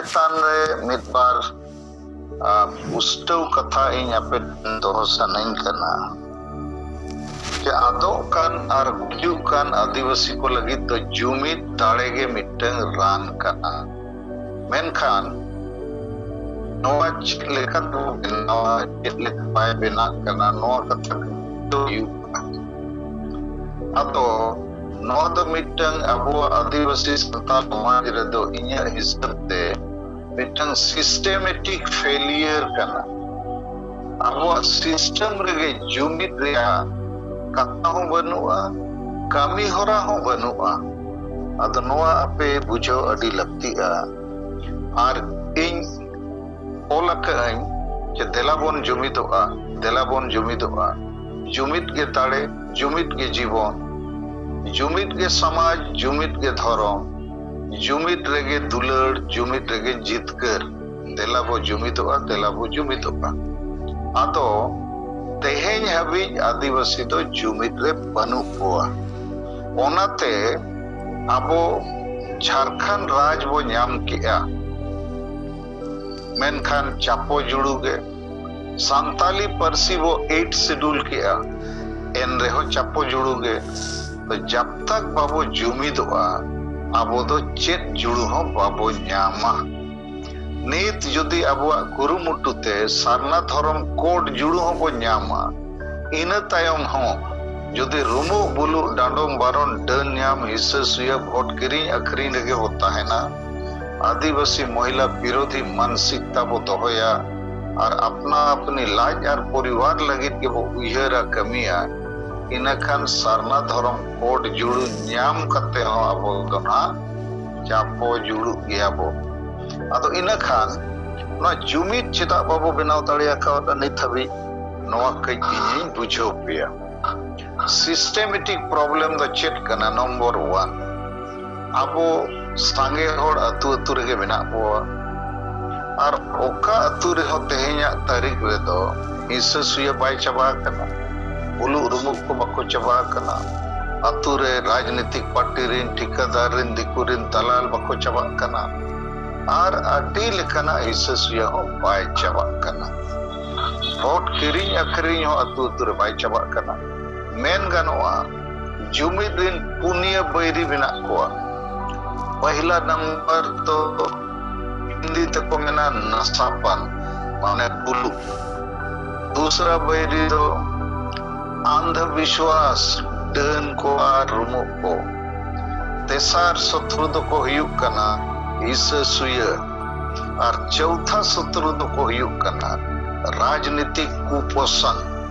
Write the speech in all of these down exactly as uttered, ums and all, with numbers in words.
ᱪᱮᱛᱟᱱ ᱨᱮ ᱢᱤᱫ ᱵᱟᱨ, ᱟ, ᱯᱩᱥᱴᱟᱹᱣ ᱠᱟᱛᱷᱟ ᱤᱧ ᱟᱯᱮ ᱴᱷᱮᱱ ᱫᱚᱦᱚ ᱥᱟᱱᱟᱧ ᱠᱟᱱᱟ᱾ ᱡᱮ ᱟᱫᱚᱜ ᱠᱟᱱ ᱟᱨ ᱜᱩᱡᱩᱜ ᱠᱟᱱ ᱟᱹᱫᱤᱵᱟᱹᱥᱤ ᱠᱚ ᱞᱟᱹᱜᱤᱫ ᱫᱚ ᱡᱩᱢᱤᱫ ᱫᱟᱲᱮ ᱜᱮ ᱢᱤᱫᱴᱟᱝ ᱨᱟᱱ ᱠᱟᱱᱟ᱾ ᱢᱮᱱᱠᱷᱟᱱ ᱱᱚᱣᱟ ᱪᱮᱫ ᱞᱮᱠᱟ ᱛᱮᱵᱚ ᱵᱮᱱᱟᱣᱟ, ᱪᱮᱫ ᱞᱮᱠᱟ ᱵᱟᱭ ᱵᱮᱱᱟᱜ ᱠᱟᱱᱟ, ᱱᱚᱣᱟ ᱠᱟᱛᱷᱟ ᱜᱮ ᱦᱩᱭᱩᱜ ᱠᱟᱱᱟ᱾ ᱟᱫᱚ ᱱᱚᱣᱟ ᱫᱚ ᱢᱤᱫᱴᱟᱝ ᱟᱵᱚᱣᱟᱜ ᱟᱹᱫᱤᱵᱟᱹᱥᱤ ᱥᱟᱱᱛᱟᱲ ᱥᱚᱢᱟᱡᱽ ᱨᱮᱫᱚ ᱤᱧᱟᱹᱜ ᱦᱤᱥᱟᱹᱵ ᱛᱮ ᱢᱤᱫᱴᱟᱝ systematic failure ᱠᱟᱱᱟ᱾ ᱟᱵᱚᱣᱟᱜ system ᱨᱮᱜᱮ ᱡᱩᱢᱤᱫ ᱨᱮᱭᱟᱜ ᱠᱟᱛᱷᱟ ᱦᱚᱸ ᱵᱟᱹᱱᱩᱜᱼᱟ, ᱠᱟᱹᱢᱤ ᱦᱚᱨᱟ ᱦᱚᱸ ᱵᱟᱹᱱᱩᱜᱼᱟ᱾ ᱟᱫᱚ ᱱᱚᱣᱟ ᱟᱯᱮ ᱵᱩᱡᱷᱟᱹᱣ ᱟᱹᱰᱤ ᱞᱟᱹᱠᱛᱤᱜᱼᱟ᱾ ᱟᱨ ᱤᱧ ᱚᱞ ᱟᱠᱟᱫ ᱟᱹᱧ ᱡᱮ ᱫᱮᱞᱟ ᱵᱚᱱ ᱡᱩᱢᱤᱫᱚᱜᱼᱟ, ᱫᱮᱞᱟ ᱵᱚᱱ ᱡᱩᱢᱤᱫᱚᱜᱼᱟ᱾ ᱡᱩᱢᱤᱫ ᱜᱮ ᱫᱟᱲᱮ, ᱡᱩᱢᱤᱫ ᱜᱮ ᱡᱤᱵᱚᱱ, ᱡᱩᱢᱤᱫ ᱜᱮ ᱥᱚᱢᱟᱡᱽ, ᱡᱩᱢᱤᱫ ᱜᱮ ᱫᱷᱚᱨᱚᱢ, ᱡᱩᱢᱤᱫ ᱨᱮᱜᱮ ᱫᱩᱞᱟᱹᱲ, ᱡᱩᱢᱤᱫ ᱨᱮᱜᱮ ᱡᱤᱛᱠᱟᱹᱨ᱾ ᱫᱮᱞᱟ ᱵᱚ ᱡᱩᱢᱤᱫᱚᱜᱼᱟ, ᱫᱮᱞᱟ ᱵᱚ ᱡᱩᱢᱤᱫᱚᱜᱼᱟ᱾ ᱟᱫᱚ ᱛᱮᱦᱮᱧ ᱦᱟᱹᱵᱤᱡ ᱟᱹᱫᱤᱵᱟᱹᱥᱤ ᱫᱚ ᱡᱩᱢᱤᱫ ᱨᱮ ᱵᱟᱹᱱᱩᱜ ᱠᱚᱣᱟ᱾ ᱚᱱᱟᱛᱮ ᱟᱵᱚ ᱡᱷᱟᱲᱠᱷᱚᱸᱰ ᱨᱟᱡᱽ ᱵᱚ ᱧᱟᱢ ᱠᱮᱜᱼᱟ, ᱢᱮᱱᱠᱷᱟᱱ ᱪᱟᱯᱚ ᱡᱩᱲᱩ ᱜᱮ᱾ ᱥᱟᱱᱛᱟᱞᱤ ᱯᱟᱹᱨᱥᱤ ᱵᱚ eighth schedule ᱠᱮᱜᱼᱟ, ᱮᱱ ᱨᱮᱦᱚᱸ ᱪᱟᱯᱚ ᱡᱩᱲᱩ ᱜᱮ᱾ ᱛᱚ ᱡᱟᱵ ᱛᱟᱠ ᱵᱟᱵᱚ ᱡᱩᱢᱤᱫᱚᱜᱼᱟ, ᱟᱵᱚ ᱫᱚ ᱪᱮᱫ ᱡᱩᱲᱩ ᱦᱚᱸ ᱵᱟᱵᱚ ᱧᱟᱢᱟ᱾ ᱱᱤᱛ ᱡᱩᱫᱤ ᱟᱵᱚᱣᱟᱜ ᱠᱩᱨᱩᱢᱩᱴᱩ ᱛᱮ ᱥᱟᱨᱱᱟ ᱫᱷᱚᱨᱚᱢ ᱠᱳᱰ ᱡᱩᱲᱩ ᱦᱚᱸᱵᱚ ᱧᱟᱢᱟ, ᱤᱱᱟᱹ ᱛᱟᱭᱚᱢ ᱦᱚᱸ ᱡᱩᱫᱤ ᱨᱩᱢᱩᱜ ᱵᱩᱞᱩᱜ, ᱰᱟᱸᱰᱚᱢ ᱵᱟᱨᱚᱱ, ᱰᱟᱹᱱ ᱧᱟᱢ, ᱦᱤᱥᱟᱹ ᱥᱩᱭᱟᱹ, ᱵᱷᱳᱴ ᱠᱤᱨᱤᱧ ᱟᱹᱠᱷᱨᱤᱧ ᱨᱮᱜᱮ ᱵᱚ ᱛᱟᱦᱮᱱᱟ, ᱟᱹᱫᱤᱵᱟᱹᱥᱤ ᱢᱚᱦᱤᱞᱟ ᱵᱤᱨᱳᱫᱷᱤ ᱢᱟᱱᱥᱤᱠᱛᱟ ᱵᱚ ᱫᱚᱦᱚᱭᱟ ᱟᱨ ᱟᱯᱱᱟ ᱟᱯᱱᱤ ᱞᱟᱡ ᱟᱨ ᱯᱚᱨᱤᱵᱟᱨ ᱞᱟᱹᱜᱤᱫ ᱜᱮᱵᱚ ᱩᱭᱦᱟᱹᱨᱟ, ᱠᱟᱹᱢᱤᱭᱟ, ᱤᱱᱟᱹᱠᱷᱟᱱ ᱥᱟᱨᱱᱟ ᱫᱷᱚᱨᱚᱢ ᱠᱳᱰ ᱡᱩᱲᱩ ᱧᱟᱢ ᱠᱟᱛᱮ ᱦᱚᱸ ᱟᱵᱚ ᱫᱚ ᱱᱟᱦᱟᱜ ᱪᱟᱯᱚ ᱡᱩᱲᱩᱜ ᱜᱮᱭᱟ ᱵᱚ᱾ ᱟᱫᱚ ᱤᱱᱟᱹᱠᱷᱟᱱ ᱱᱚᱣᱟ ᱡᱩᱢᱤᱫ ᱪᱮᱫᱟᱜ ᱵᱟᱵᱚ ᱵᱮᱱᱟᱣ ᱫᱟᱲᱮ ᱟᱠᱟᱣᱫᱟ ᱱᱤᱛ ᱦᱟᱹᱵᱤᱡ, ᱱᱚᱣᱟ ᱠᱟᱹᱡ ᱤᱧᱤᱧ ᱵᱩᱡᱷᱟᱹᱣ ᱯᱮᱭᱟ᱾ Systematic problem ᱫᱚ ᱪᱮᱫ ᱠᱟᱱᱟ? ᱱᱚᱢᱵᱚᱨ ᱚᱣᱟᱱ, ᱟᱵᱚ ᱥᱟᱸᱜᱮ ᱦᱚᱲ ᱟᱹᱛᱩ ᱟᱹᱛᱩ ᱨᱮᱜᱮ ᱢᱮᱱᱟᱜ ᱵᱚᱣᱟ᱾ ᱟᱨ ᱚᱠᱟ ᱟᱹᱛᱩ ᱨᱮᱦᱚᱸ ᱛᱮᱦᱮᱧᱟᱜ ᱛᱟᱹᱨᱤᱠᱷ ᱨᱮᱫᱚ ᱦᱤᱸᱥᱟᱹ ᱥᱩᱭᱟᱹ ᱵᱟᱭ ᱪᱟᱵᱟ ᱟᱠᱟᱱᱟ, ᱵᱩᱞᱩᱜ ᱨᱩᱢᱩᱜ ᱠᱚ ᱵᱟᱠᱚ ᱪᱟᱵᱟ ᱟᱠᱟᱱᱟ, ᱟᱹᱛᱩ ᱨᱮ ᱨᱟᱡᱽᱱᱤᱛᱤᱠ ᱯᱟᱨᱴᱤ ᱨᱮᱱ, ᱴᱷᱤᱠᱟᱹᱫᱟᱨ ᱨᱮᱱ, ᱫᱤᱠᱩ ᱨᱮᱱ ᱫᱟᱞᱟᱞ ᱵᱟᱠᱚ ᱪᱟᱵᱟᱜ ᱠᱟᱱᱟ᱾ ᱟᱨ ᱟᱹᱰᱤ ᱞᱮᱠᱟᱱᱟᱜ ᱦᱤᱥᱟᱹ ᱥᱩᱭᱟᱹ ᱦᱚᱸ ᱵᱟᱭ ᱪᱟᱵᱟᱜ ᱠᱟᱱᱟ᱾ ᱵᱷᱳᱴ ᱠᱤᱨᱤᱧ ᱟᱹᱠᱷᱨᱤᱧ ᱦᱚᱸ ᱟᱹᱛᱩ ᱟᱹᱛᱩ ᱨᱮ ᱵᱟᱭ ᱪᱟᱵᱟᱜ ᱠᱟᱱᱟ᱾ ᱢᱮᱱ ᱜᱟᱱᱚᱜᱼᱟ, ᱡᱩᱢᱤᱫ ᱨᱤᱱ ᱯᱩᱱᱭᱟᱹ ᱵᱟᱹᱭᱨᱤ ᱢᱮᱱᱟᱜ ᱠᱚᱣᱟ᱾ ᱯᱟᱹᱦᱤᱞᱟ ᱱᱟᱢᱵᱟᱨ ᱫᱚ ᱦᱤᱱᱫᱤ ᱛᱮᱠᱚ ᱢᱮᱱᱟ ᱱᱟᱥᱟᱯᱟᱱ, ᱢᱟᱱᱮ ᱵᱩᱞᱩ᱾ ᱫᱩᱥᱨᱟ ᱵᱟᱹᱭᱨᱤ ᱫᱚ ᱟᱱᱫᱷ ᱵᱤᱥᱣᱟᱥ, ᱰᱟᱹᱱ ᱠᱚ ᱟᱨ ᱨᱩᱢᱩᱜ ᱠᱚ᱾ ᱛᱮᱥᱟᱨ ᱥᱚᱛᱨᱩ ᱫᱚᱠᱚ ᱦᱩᱭᱩᱜ ᱠᱟᱱᱟ ᱦᱤᱥᱟᱹ ᱥᱩᱭᱟᱹ, ᱟᱨ ᱪᱳᱣᱛᱷᱟ ᱥᱚᱛᱨᱩ ᱫᱚᱠᱚ ᱦᱩᱭᱩᱜ ᱠᱟᱱᱟ ᱨᱟᱡᱽᱱᱤᱛᱤᱠ ᱠᱩᱯᱚᱥᱚᱱ᱾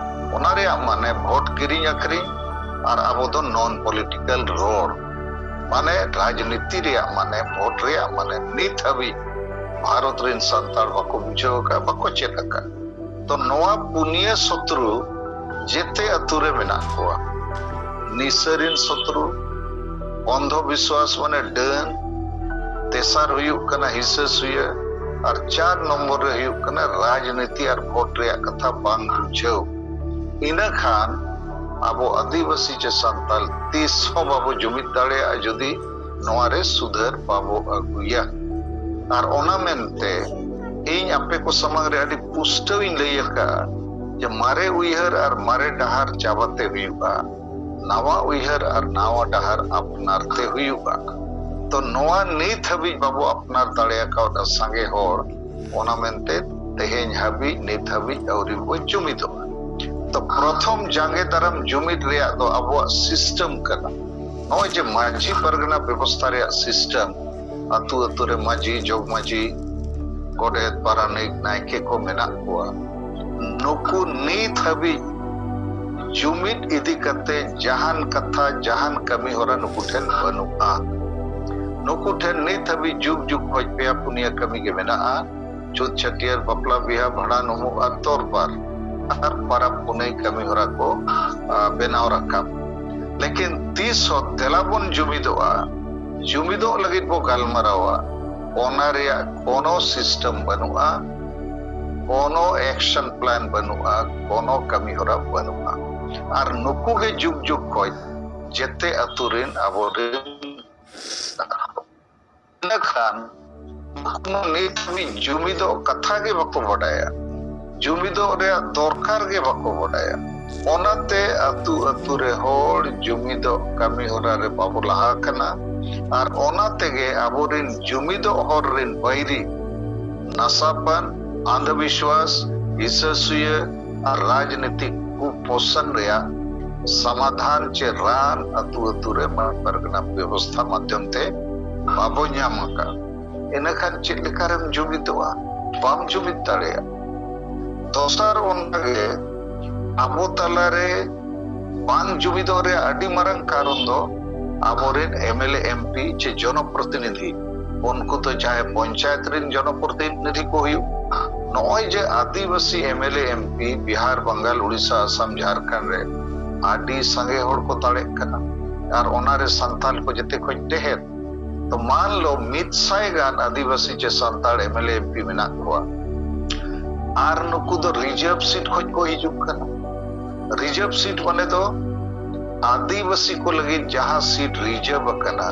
ᱚᱱᱟ ᱨᱮᱭᱟᱜ ᱢᱟᱱᱮ ᱵᱷᱳᱴ ᱠᱤᱨᱤᱧ ᱟᱹᱠᱷᱨᱤᱧ, ᱟᱨ ᱟᱵᱚ ᱫᱚ ᱱᱚᱱ ᱯᱚᱞᱤᱴᱤᱠᱟᱞ ᱨᱚᱲ᱾ ᱢᱟᱱᱮ ᱨᱟᱡᱽᱱᱤᱛᱤ ᱨᱮᱭᱟᱜ ᱢᱟᱱᱮ, ᱵᱷᱳᱴ ᱨᱮᱭᱟᱜ ᱢᱟᱱᱮ ᱱᱤᱛ ᱦᱟᱹᱵᱤᱡ ᱵᱷᱟᱨᱚᱛ ᱨᱤᱱ ᱥᱟᱱᱛᱟᱲ ᱵᱟᱠᱚ ᱵᱩᱡᱷᱟᱹᱣ ᱟᱠᱟᱫ, ᱵᱟᱠᱚ ᱪᱮᱫ ᱟᱠᱟᱫ᱾ ᱛᱚ ᱱᱚᱣᱟ ᱯᱩᱱᱭᱟᱹ ᱥᱚᱛᱨᱩ ᱡᱮᱛᱮ ᱟᱹᱛᱩ ᱨᱮ ᱢᱮᱱᱟᱜ ᱠᱚᱣᱟ᱾ ᱱᱤᱥᱟᱹ ᱨᱤᱱ ᱥᱚᱛᱨᱩ, ᱚᱱᱫᱷᱚ ᱵᱤᱥᱣᱟᱥ ᱢᱟᱱᱮ ᱰᱟᱹᱱ, ᱛᱮᱥᱟᱨ ᱦᱩᱭᱩᱜ ᱠᱟᱱᱟ ᱦᱤᱥᱟᱹ ᱥᱩᱭᱟᱹ, ᱟᱨ ᱪᱟᱨ ᱱᱚᱢᱵᱚᱨ ᱨᱮ ᱦᱩᱭᱩᱜ ᱠᱟᱱᱟ ᱨᱟᱡᱽᱱᱤᱛᱤ ᱟᱨ ᱵᱷᱳᱴ ᱨᱮᱭᱟᱜ ᱠᱟᱛᱷᱟ ᱵᱟᱝ ᱵᱩᱡᱷᱟᱹᱣ᱾ ᱤᱱᱟᱹ ᱠᱷᱟᱱ ᱟᱵᱚ ᱟᱹᱫᱤᱵᱟᱹᱥᱤ ᱪᱮ ᱥᱟᱱᱛᱟᱞ ᱛᱤᱥ ᱦᱚᱸ ᱵᱟᱵᱚ ᱡᱩᱢᱤᱫ ᱫᱟᱲᱮᱭᱟᱜᱼᱟ, ᱡᱩᱫᱤ ᱱᱚᱣᱟ ᱨᱮ ᱥᱩᱫᱷᱟᱹᱨ ᱵᱟᱵᱚ ᱟᱹᱜᱩᱭᱟ᱾ ᱟᱨ ᱚᱱᱟ ᱢᱮᱱᱛᱮ ᱤᱧ ᱟᱯᱮ ᱠᱚ ᱥᱟᱢᱟᱝ ᱨᱮ ᱟᱹᱰᱤ ᱯᱩᱥᱴᱟᱹᱣ ᱤᱧ ᱞᱟᱹᱭ ᱟᱠᱟᱫᱼᱟ ᱡᱮ ᱢᱟᱨᱮ ᱩᱭᱦᱟᱹᱨ ᱟᱨ ᱢᱟᱨᱮ ᱰᱟᱦᱟᱨ ᱪᱟᱵᱟᱛᱮ ᱦᱩᱭᱩᱜᱼᱟ, ᱱᱟᱣᱟ ᱩᱭᱦᱟᱹᱨ ᱟᱨ ᱱᱟᱣᱟ ᱰᱟᱦᱟᱨ ᱟᱯᱱᱟᱨ ᱛᱮ ᱦᱩᱭᱩᱜᱼᱟ᱾ ᱛᱚ ᱱᱚᱣᱟ ᱱᱤᱛ ᱦᱟᱹᱵᱤᱡ ᱵᱟᱵᱚ ᱟᱯᱱᱟᱨ ᱫᱟᱲᱮ ᱟᱠᱟᱣᱫᱟ ᱥᱟᱸᱜᱮ ᱦᱚᱲ, ᱚᱱᱟ ᱢᱮᱱᱛᱮ ᱛᱮᱦᱮᱧ ᱦᱟᱹᱵᱤᱡ, ᱱᱤᱛ ᱦᱟᱹᱵᱤᱡ ᱟᱹᱣᱨᱤ ᱵᱚ ᱡᱩᱢᱤᱫᱚᱜᱼᱟ᱾ ᱛᱚ ᱯᱨᱚᱛᱷᱚᱢ ᱡᱟᱸᱜᱮ ᱫᱟᱨᱟᱢ ᱡᱩᱢᱤᱫ ᱨᱮᱭᱟᱜ ᱫᱚ ᱟᱵᱚᱣᱟᱜ ᱥᱤᱥᱴᱮᱢ ᱠᱟᱱᱟ᱾ ᱱᱚᱜᱼᱚᱭ ᱡᱮ ᱢᱟᱹᱡᱷᱤ ᱯᱟᱨᱜᱟᱱᱟ ᱵᱮᱵᱚᱥᱛᱷᱟ ᱨᱮᱭᱟᱜ ᱥᱤᱥᱴᱮᱢ, ᱟᱹᱛᱩ ᱟᱹᱛᱩ ᱨᱮ ᱢᱟᱹᱡᱷᱤ, ᱡᱚᱜᱽ ᱢᱟᱹᱡᱷᱤ, ᱜᱚᱰᱮᱛ, ᱯᱟᱨᱟᱱᱤᱠ, ᱱᱟᱭᱠᱮ ᱠᱚ ᱢᱮᱱᱟᱜ ᱠᱚᱣᱟ, ᱱᱩᱠᱩ ᱱᱤᱛ ᱦᱟᱹᱵᱤᱡ ᱡᱩᱢᱤᱫ ᱤᱫᱤ ᱠᱟᱛᱮ ᱡᱟᱦᱟᱱ ᱠᱟᱛᱷᱟ, ᱡᱟᱦᱟᱱ ᱠᱟᱹᱢᱤ ᱦᱚᱨᱟ ᱱᱩᱠᱩ ᱴᱷᱮᱱ ᱵᱟᱹᱱᱩᱜᱼᱟ᱾ ᱱᱩᱠᱩ ᱴᱷᱮᱱ ᱱᱤᱛ ᱦᱟᱹᱵᱤᱡ ᱡᱩᱜᱽ ᱡᱩᱜᱽ ᱠᱷᱚᱱ ᱯᱮᱭᱟ ᱯᱩᱱᱭᱟᱹ ᱠᱟᱹᱢᱤ ᱜᱮ ᱢᱮᱱᱟᱜᱼᱟ᱾ ᱪᱷᱩᱛ ᱪᱷᱟᱹᱴᱭᱟᱹᱨ, ᱵᱟᱯᱞᱟ ᱵᱤᱦᱟ, ᱵᱷᱟᱸᱰᱟᱱ, ᱩᱢᱩᱜ ᱟᱨ ᱫᱚᱨᱵᱟᱨ ᱟᱨ ᱯᱟᱨᱟᱵᱽ ᱯᱩᱱᱟᱹᱭ ᱠᱟᱹᱢᱤ ᱦᱚᱨᱟ ᱠᱚ, ᱟ, ᱵᱮᱱᱟᱣ ᱨᱟᱠᱟᱵ᱾ ᱞᱮᱠᱤᱱ ᱛᱤᱥ ᱦᱚᱸ ᱫᱮᱞᱟ ᱵᱚᱱ ᱡᱩᱢᱤᱫᱚᱜᱼᱟ, ᱡᱩᱢᱤᱫᱚᱜ ᱞᱟᱹᱜᱤᱫ ᱵᱚ ᱜᱟᱞᱢᱟᱨᱟᱣᱟ, ᱚᱱᱟ ᱨᱮᱭᱟᱜ ᱠᱳᱱᱳ ᱥᱤᱥᱴᱮᱢ ᱵᱟᱹᱱᱩᱜᱼᱟ, ᱠᱳᱱᱳ ᱮᱠᱥᱚᱱ ᱯᱞᱟᱱ ᱵᱟᱹᱱᱩᱜᱼᱟ, ᱠᱳᱱᱳ ᱠᱟᱹᱢᱤ ᱦᱚᱨᱟ ᱵᱟᱹᱱᱩᱜᱼᱟ᱾ ᱟᱨ ᱱᱩᱠᱩ ᱜᱮ ᱡᱩᱜᱽ ᱡᱩᱜᱽ ᱠᱷᱚᱱ ᱡᱮᱛᱮ ᱟᱹᱛᱩ ᱨᱮᱱ ᱟᱵᱚᱨᱮᱱ ᱤᱱᱟᱹ ᱠᱷᱟᱱ ᱮᱠᱷᱚᱱᱳ ᱱᱤᱛ ᱦᱟᱹᱵᱤᱡ ᱡᱩᱢᱤᱫᱚᱜ ᱠᱟᱛᱷᱟ ᱜᱮ ᱵᱟᱠᱚ ᱵᱟᱰᱟᱭᱟ, ᱡᱩᱢᱤᱫᱚᱜ ᱨᱮᱭᱟᱜ ᱫᱚᱨᱠᱟᱨ ᱜᱮ ᱵᱟᱠᱚ ᱵᱟᱰᱟᱭᱟ᱾ ᱚᱱᱟᱛᱮ ᱟᱹᱛᱩ ᱟᱹᱛᱩ ᱨᱮ ᱦᱚᱲ ᱡᱩᱢᱤᱫᱚᱜ ᱠᱟᱹᱢᱤ ᱦᱚᱨᱟ ᱨᱮ ᱵᱟᱵᱚ ᱞᱟᱦᱟ ᱟᱠᱟᱱᱟ᱾ ᱟᱨ ᱚᱱᱟ ᱛᱮᱜᱮ ᱟᱵᱚᱨᱤᱱ ᱡᱩᱢᱤᱫᱚᱜ ᱦᱚᱨ ᱨᱤᱱ ᱵᱟᱹᱭᱨᱤ ᱱᱟᱥᱟᱯᱟᱱ, ᱟᱱᱫᱷᱚᱵᱤᱥᱣᱟᱥ, ᱦᱤᱥᱟᱹ ᱥᱩᱭᱟᱹ ᱟᱨ ᱨᱟᱡᱽᱱᱤᱛᱤᱠ ᱠᱩᱯᱚᱥᱚᱱ ᱨᱮᱭᱟᱜ ᱥᱚᱢᱟᱫᱷᱟᱱ ᱪᱮ ᱨᱟᱱ ᱟᱹᱛᱩ ᱟᱹᱛᱩ ᱨᱮ ᱢᱟᱹᱱ ᱯᱟᱨᱜᱟᱱᱟ ᱵᱮᱵᱚᱥᱛᱷᱟ ᱢᱟᱫᱽᱫᱷᱚᱢ ᱛᱮ ᱵᱟᱵᱚ ᱧᱟᱢ ᱟᱠᱟᱫ᱾ ᱤᱱᱟᱹᱠᱷᱟᱱ ᱪᱮᱫ ᱞᱮᱠᱟᱨᱮᱢ ᱡᱩᱢᱤᱫᱚᱜᱼᱟ? ᱵᱟᱢ ᱡᱩᱢᱤᱫ ᱫᱟᱲᱮᱭᱟᱜᱼᱟ᱾ ᱫᱚᱥᱟᱨ, ᱚᱱᱠᱟᱜᱮ ᱟᱵᱚ ᱛᱟᱞᱟᱨᱮ ᱵᱟᱝ ᱡᱩᱢᱤᱫᱚᱜ ᱨᱮᱭᱟᱜ ᱟᱹᱰᱤ ᱢᱟᱨᱟᱝ ᱠᱟᱨᱚᱱ ᱫᱚ ᱟᱵᱚᱨᱮᱱ ᱮᱢ ᱮᱞ ᱮ, ᱮᱢ ᱯᱤ ᱪᱮ ᱡᱚᱱᱚᱯᱨᱚᱛᱤᱱᱤᱫᱷᱤ, ᱩᱱᱠᱩ ᱫᱚ ᱪᱟᱦᱮ ᱯᱚᱧᱪᱟᱭᱮᱛ ᱨᱮᱱ ᱡᱚᱱᱚᱯᱨᱚᱛᱤᱱᱤᱫᱷᱤ ᱠᱚ ᱦᱩᱭᱩᱜ, ᱱᱚᱜᱼᱚᱭ ᱡᱮ ᱟᱹᱫᱤᱵᱟᱹᱥᱤ M L A, M P Bihar, Bengal, Orissa, Assam, Jharkhand ᱨᱮ ᱟᱹᱰᱤ ᱥᱟᱸᱜᱮ ᱦᱚᱲ ᱠᱚ ᱫᱟᱲᱮᱜ ᱠᱟᱱᱟ, ᱟᱨ ᱚᱱᱟᱨᱮ ᱥᱟᱱᱛᱟᱞ ᱠᱚ ᱡᱮᱛᱮ ᱠᱷᱚᱱ ᱰᱷᱮᱨ᱾ ᱛᱚ ᱢᱟᱱ ᱞᱚ ᱢᱤᱫ ᱥᱟᱭ ᱜᱟᱱ ᱟᱹᱫᱤᱵᱟᱹᱥᱤ ᱪᱮ ᱥᱟᱱᱛᱟᱲ ᱮᱢ ᱮᱞ ᱮ, ᱮᱢ ᱯᱤ ᱢᱮᱱᱟᱜ ᱠᱚᱣᱟ, ᱟᱨ ᱱᱩᱠᱩ ᱫᱚ ᱨᱤᱡᱟᱨᱵᱷ ᱥᱤᱴ ᱠᱷᱚᱱ ᱠᱚ ᱦᱤᱡᱩᱜ ᱠᱟᱱᱟ᱾ ᱨᱤᱡᱟᱨᱵᱷ ᱥᱤᱴ ᱢᱟᱱᱮ ᱫᱚ ᱟᱹᱫᱤᱵᱟᱹᱥᱤ ᱠᱚ ᱞᱟᱹᱜᱤᱫ ᱡᱟᱦᱟᱸ ᱥᱤᱴ ᱨᱤᱡᱟᱨᱵᱷ ᱟᱠᱟᱱᱟ,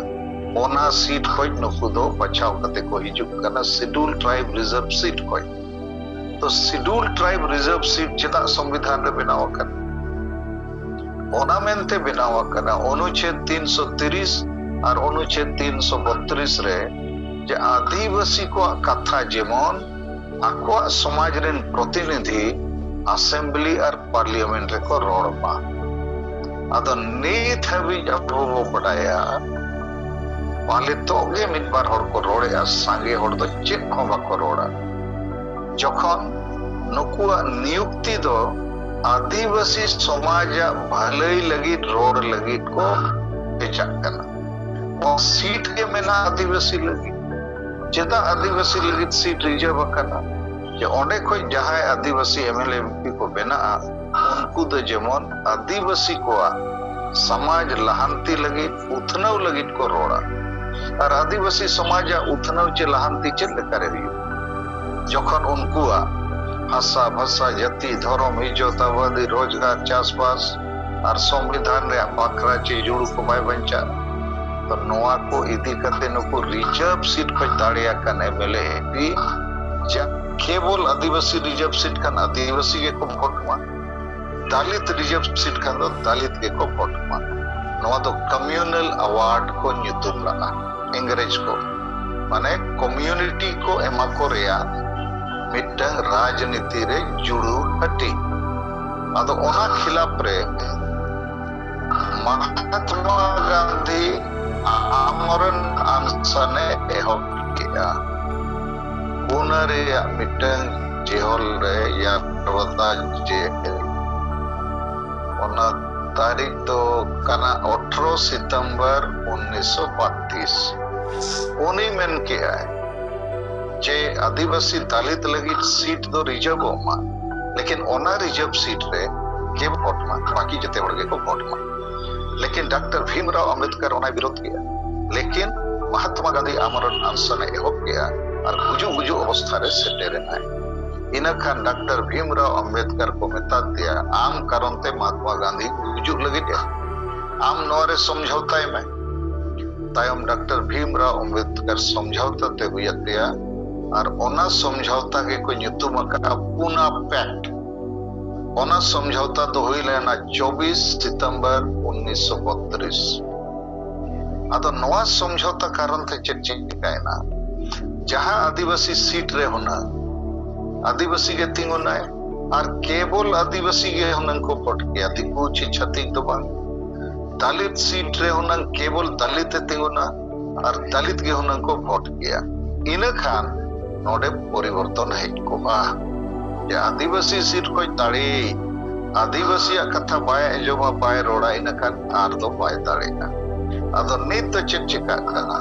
ᱚᱱᱟ ᱥᱤᱴ ᱠᱷᱚᱱ ᱱᱩᱠᱩ ᱫᱚ ᱵᱟᱪᱷᱟᱣ ᱠᱟᱛᱮ ᱠᱚ ᱦᱤᱡᱩᱜ ᱠᱟᱱᱟ, ᱥᱤᱰᱩᱞ ᱴᱨᱟᱭᱤᱵ ᱨᱤᱡᱟᱨᱵᱷ ᱥᱤᱴ ᱠᱷᱚᱱ᱾ ᱛᱚ ᱥᱤᱰᱩᱞ ᱴᱨᱟᱭᱤᱵ ᱨᱤᱡᱟᱨᱵᱷ ᱥᱤᱴ ᱪᱮᱫᱟᱜ ᱥᱚᱝᱵᱤᱫᱷᱟᱱ ᱨᱮ ᱵᱮᱱᱟᱣ ᱟᱠᱟᱱᱟ? ᱚᱱᱟ ᱢᱮᱱᱛᱮ ᱵᱮᱱᱟᱣ ᱟᱠᱟᱱᱟ ᱚᱱᱩᱪᱷᱮᱫ ᱛᱤᱱᱥᱚ ᱛᱤᱨᱤᱥ ᱟᱨ ᱚᱱᱩᱪᱷᱮᱫ ᱛᱤᱱᱥᱚ ᱵᱚᱛᱨᱤᱥ ᱨᱮ, ᱡᱮ ᱟᱹᱫᱤᱵᱟᱹᱥᱤ ᱠᱚᱣᱟᱜ ᱠᱟᱛᱷᱟ ᱡᱮᱢᱚᱱ ᱟᱠᱚᱣᱟᱜ ᱥᱚᱢᱟᱡᱽ ᱨᱮᱱ ᱯᱨᱚᱛᱤᱱᱤᱫᱷᱤ ᱟᱥᱮᱢᱵᱞᱤ ᱟᱨ ᱯᱟᱨᱞᱤᱭᱟᱢᱮᱱᱴ ᱨᱮᱠᱚ ᱨᱚᱲ ᱢᱟ᱾ ᱟᱫᱚ ᱱᱤᱛ ᱦᱟᱹᱵᱤᱡ ᱟᱵᱚ ᱵᱚ ᱵᱟᱰᱟᱭᱟ, ᱯᱟᱞᱮᱛᱚᱜ ᱜᱮ ᱢᱤᱫ ᱵᱟᱨ ᱦᱚᱲ ᱠᱚ ᱨᱚᱲᱮᱜᱼᱟ, ᱥᱟᱸᱜᱮ ᱦᱚᱲ ᱫᱚ ᱪᱮᱫ ᱦᱚᱸ ᱵᱟᱠᱚ ᱨᱚᱲᱟ᱾ ᱡᱚᱠᱷᱚᱱ ᱱᱩᱠᱩᱣᱟᱜ ᱱᱤᱭᱩᱠᱛᱤ ᱫᱚ ᱟᱹᱫᱤᱵᱟᱹᱥᱤ ᱥᱚᱢᱟᱡᱟᱜ ᱵᱷᱟᱹᱞᱟᱹᱭ ᱞᱟᱹᱜᱤᱫ ᱨᱚᱲ ᱞᱟᱹᱜᱤᱫ ᱠᱚ ᱵᱷᱮᱡᱟᱜ ᱠᱟᱱᱟ᱾ ᱱᱚᱣᱟ ᱥᱤᱴ ᱜᱮ ᱢᱮᱱᱟᱜᱼᱟ ᱟᱹᱫᱤᱵᱟᱹᱥᱤ ᱞᱟᱹᱜᱤᱫ᱾ ᱪᱮᱫᱟᱜ ᱟᱹᱫᱤᱵᱟᱹᱥᱤ ᱞᱟᱹᱜᱤᱫ ᱥᱤᱴ ᱨᱤᱡᱟᱨᱵᱷ ᱟᱠᱟᱱᱟ? ᱡᱮ ᱚᱸᱰᱮ ᱠᱷᱚᱱ ᱡᱟᱦᱟᱸᱭ ᱟᱹᱫᱤᱵᱟᱹᱥᱤ M L A, M P ᱠᱚ ᱵᱮᱱᱟᱜᱼᱟ, ᱩᱱᱠᱩ ᱫᱚ ᱡᱮᱢᱚᱱ ᱟᱹᱫᱤᱵᱟᱹᱥᱤ ᱠᱚᱣᱟᱜ ᱥᱚᱢᱟᱡᱽ ᱞᱟᱦᱟᱱᱛᱤ ᱞᱟᱹᱜᱤᱫ, ᱩᱛᱱᱟᱹᱣ ᱞᱟᱹᱜᱤᱫ ᱠᱚ ᱨᱚᱲᱟ᱾ ᱟᱨ ᱟᱹᱫᱤᱵᱟᱹᱥᱤ ᱥᱚᱢᱟᱡᱟᱜ ᱩᱛᱱᱟᱹᱣ ᱪᱮ ᱞᱟᱦᱟᱱᱛᱤ ᱪᱮᱫ ᱞᱮᱠᱟᱨᱮ ᱦᱩᱭᱩᱜᱼᱟ? ᱡᱚᱠᱷᱚᱱ ᱩᱱᱠᱩᱣᱟᱜ ᱦᱟᱥᱟ, ᱵᱷᱟᱥᱟ, ᱡᱟᱹᱛᱤ, ᱫᱷᱚᱨᱚᱢ, ᱤᱡᱽᱡᱚᱛ, ᱟᱵᱟᱫᱤ, ᱨᱳᱡᱽᱜᱟᱨ, ᱪᱟᱥᱵᱟᱥ ᱟᱨ ᱥᱚᱝᱵᱤᱫᱷᱟᱱ ᱨᱮᱭᱟᱜ ᱵᱟᱠᱷᱨᱟ ᱪᱮ ᱡᱩᱲᱩ ᱠᱚ ᱵᱟᱭ ᱵᱟᱧᱪᱟᱜᱼᱟ᱾ ᱛᱚ ᱱᱚᱣᱟ ᱠᱚ ᱤᱫᱤ ᱠᱟᱛᱮ ᱱᱩᱠᱩ ᱨᱤᱡᱟᱨᱵᱷ ᱥᱤᱴ ᱠᱷᱚᱱ ᱫᱟᱲᱮ ᱟᱠᱟᱱ ᱮᱢ ᱮᱞ ᱮ ᱮᱢ ᱯᱤ ᱡᱟ ᱠᱮᱵᱚᱞ ᱟᱹᱫᱤᱵᱟᱹᱥᱤ ᱨᱤᱡᱟᱨᱵᱷ ᱥᱤᱴ ᱠᱷᱟᱱ ᱟᱹᱫᱤᱵᱟᱹᱥᱤ ᱜᱮᱠᱚ ᱵᱷᱳᱴ ᱢᱟ, ᱫᱟᱞᱤᱛ ᱨᱤᱡᱟᱨᱵᱷ ᱥᱤᱴ ᱠᱷᱟᱱ ᱫᱚ ᱫᱟᱞᱤᱛ ᱜᱮᱠᱚ ᱵᱷᱳᱴ ᱢᱟ᱾ ᱱᱚᱣᱟ ᱫᱚ ᱠᱚᱢᱤᱭᱩᱱᱟᱞ ᱟᱣᱟᱨᱰ ᱠᱚ ᱧᱩᱛᱩᱢ ᱞᱟᱜᱼᱟ ᱤᱝᱨᱮᱡᱽ ᱠᱚ, ᱢᱟᱱᱮ ᱠᱚᱢᱤᱭᱩᱱᱤᱴᱤ ᱠᱚ ᱮᱢᱟ ᱠᱚ ᱨᱮᱭᱟᱜ ᱢᱤᱫᱴᱟᱝ ᱨᱟᱡᱽᱱᱤᱛᱤ ᱨᱮ ᱡᱩᱲᱩ ᱦᱟᱹᱴᱤᱧ᱾ ᱟᱫᱚ ᱚᱱᱟ ᱠᱷᱤᱞᱟᱯ ᱨᱮ ᱢᱟᱦᱟᱛᱢᱟ ᱜᱟᱱᱫᱷᱤ ᱟᱢᱚᱨᱚᱱ ᱟᱱᱥᱟᱱᱮ ᱮᱦᱚᱵ ᱠᱮᱫᱼᱟ᱾ ᱯᱩᱱᱟ ᱨᱮᱭᱟᱜ ᱢᱤᱫᱴᱟᱝ ᱡᱮᱦᱚᱞ ᱨᱮ ᱭᱟᱨᱵᱟᱫᱟ ᱡᱮᱞ᱾ ᱚᱱᱟ ᱛᱟᱹᱨᱤᱠᱷ ᱫᱚ ᱠᱟᱱᱟ ᱟᱴᱷᱨᱚ ᱥᱤᱛᱚᱢᱵᱚᱨ ᱩᱱᱤᱥᱥᱚ ᱵᱟᱛᱤᱥ᱾ ᱩᱱᱤ ᱢᱮᱱ ᱠᱮᱜᱼᱟᱭ ᱡᱮ ᱟᱹᱫᱤᱵᱟᱹᱥᱤ ᱫᱟᱞᱤᱛ ᱞᱟᱹᱜᱤᱫ ᱥᱤᱴ ᱫᱚ ᱨᱤᱡᱟᱨᱵᱷᱚᱜ ᱢᱟ, ᱞᱮᱠᱤᱱ ᱚᱱᱟ ᱨᱤᱡᱟᱨᱵᱷ ᱥᱤᱴ ᱨᱮ ᱜᱮ ᱵᱷᱳᱴ ᱢᱟ, ᱵᱟᱹᱠᱤ ᱡᱚᱛᱚ ᱦᱚᱲ ᱜᱮᱠᱚ ᱵᱷᱳᱴ ᱢᱟ᱾ ᱞᱮᱠᱤᱱ ᱰᱟᱠᱛᱟᱨ ᱵᱷᱤᱢᱨᱟᱣ ᱟᱢᱵᱮᱫᱠᱟᱨ ᱚᱱᱟᱭ ᱵᱤᱨᱳᱫ ᱠᱮᱜᱼᱟ᱾ ᱞᱮᱠᱤᱱ ᱢᱟᱦᱟᱛᱢᱟ ᱜᱟᱱᱫᱷᱤ ᱟᱢᱚᱨᱚᱱ ᱟᱱᱥᱟᱱ ᱮ ᱮᱦᱚᱵ ᱠᱮᱜᱼᱟ ᱟᱨ ᱜᱩᱡᱩᱜ ᱜᱩᱡᱩᱜ ᱚᱵᱚᱥᱛᱷᱟ ᱨᱮ ᱥᱮᱴᱮᱨ ᱮᱱᱟᱭ᱾ ᱤᱱᱟᱹ ᱠᱷᱟᱱ ᱰᱟᱠᱛᱟᱨ ᱵᱷᱤᱢᱨᱟᱣ ᱟᱢᱵᱮᱫᱠᱟᱨ ᱠᱚ ᱢᱮᱛᱟ ᱫᱮᱭᱟ, "ᱟᱢ ᱠᱟᱨᱚᱱ ᱛᱮ ᱢᱟᱦᱟᱛᱢᱟ ᱜᱟᱱᱫᱷᱤ ᱜᱩᱡᱩᱜ ᱞᱟᱹᱜᱤᱫ ᱮ, ᱟᱢ ᱱᱚᱣᱟ ᱨᱮ ᱥᱚᱢᱡᱷᱟᱣᱛᱟᱭ ᱢᱮ᱾" ᱛᱟᱭᱚᱢ ᱰᱟᱠᱛᱟᱨ ᱵᱷᱤᱢᱨᱟᱣ ᱟᱢᱵᱮᱫᱠᱟᱨ ᱥᱚᱢᱡᱷᱟᱣᱛᱟ ᱛᱮ ᱦᱩᱭ ᱟᱫ ᱛᱟᱭᱟ ᱟᱨ ᱚᱱᱟ ᱥᱚᱢᱡᱷᱟᱣᱛᱟ ᱜᱮᱠᱚ ᱧᱩᱛᱩᱢ ᱟᱠᱟᱫᱼᱟ ᱯᱩᱱᱟ ᱯᱮᱠᱴ᱾ ᱚᱱᱟ ᱥᱚᱢᱡᱷᱟᱣᱛᱟ ᱫᱚ ᱦᱩᱭ ᱞᱮᱱᱟ ᱪᱚᱵᱵᱤᱥ ᱥᱤᱛᱚᱢᱵᱚᱨ ᱩᱱᱤᱥᱥᱚ ᱵᱚᱛᱨᱤᱥ᱾ ᱟᱫᱚ ᱱᱚᱣᱟ ᱥᱚᱢᱡᱷᱟᱣᱛᱟ ᱠᱟᱨᱚᱱ ᱛᱮ ᱪᱮᱫ ᱪᱤᱠᱟᱭᱮᱱᱟ? ᱡᱟᱦᱟᱸ ᱟᱹᱫᱤᱵᱟᱹᱥᱤ ᱥᱤᱴ ᱨᱮ ᱦᱩᱱᱟᱹᱝ ᱟᱹᱫᱤᱵᱟᱹᱥᱤ ᱜᱮ ᱛᱤᱸᱜᱩᱱᱟᱭ ᱟᱨ ᱠᱮᱵᱚᱞ ᱟᱹᱫᱤᱵᱟᱹᱥᱤ ᱜᱮ ᱦᱩᱱᱟᱹᱝ ᱠᱚ ᱵᱷᱳᱴ ᱠᱮᱭᱟ, ᱫᱤᱠᱩ ᱪᱮ ᱪᱷᱟᱹᱛᱤᱠ ᱫᱚ ᱵᱟᱝ᱾ ᱫᱟᱞᱤᱛ ᱥᱤᱴ ᱨᱮ ᱦᱩᱱᱟᱹᱝ ᱠᱮᱵᱚᱞ ᱫᱟᱞᱤᱛ ᱮ ᱛᱤᱸᱜᱩᱱᱟ ᱟᱨ ᱫᱟᱞᱤᱛ ᱜᱮ ᱦᱩᱱᱟᱹᱝ ᱠᱚ ᱵᱷᱳᱴ ᱠᱮᱭᱟ᱾ ᱤᱱᱟᱹ ᱠᱷᱟᱱ ᱱᱚᱰᱮ ᱯᱚᱨᱤᱵᱚᱨᱛᱚᱱ ᱦᱮᱡ ᱠᱚᱜᱼᱟ ᱡᱮ ᱟᱹᱫᱤᱵᱟᱹᱥᱤ ᱥᱤᱴ ᱠᱷᱚᱱ ᱫᱟᱲᱮ ᱟᱹᱫᱤᱵᱟᱹᱥᱤᱭᱟᱜ ᱠᱟᱛᱷᱟ ᱵᱟᱭ ᱟᱸᱡᱚᱢᱟ, ᱵᱟᱭ ᱨᱚᱲᱟ, ᱤᱱᱟᱹ ᱠᱷᱟᱱ ᱟᱨ ᱫᱚ ᱵᱟᱭ ᱫᱟᱲᱮᱭᱟᱜᱼᱟ᱾ ᱟᱫᱚ ᱱᱤᱛ ᱫᱚ ᱪᱮᱫ ᱪᱮᱠᱟᱜ ᱠᱟᱱᱟ?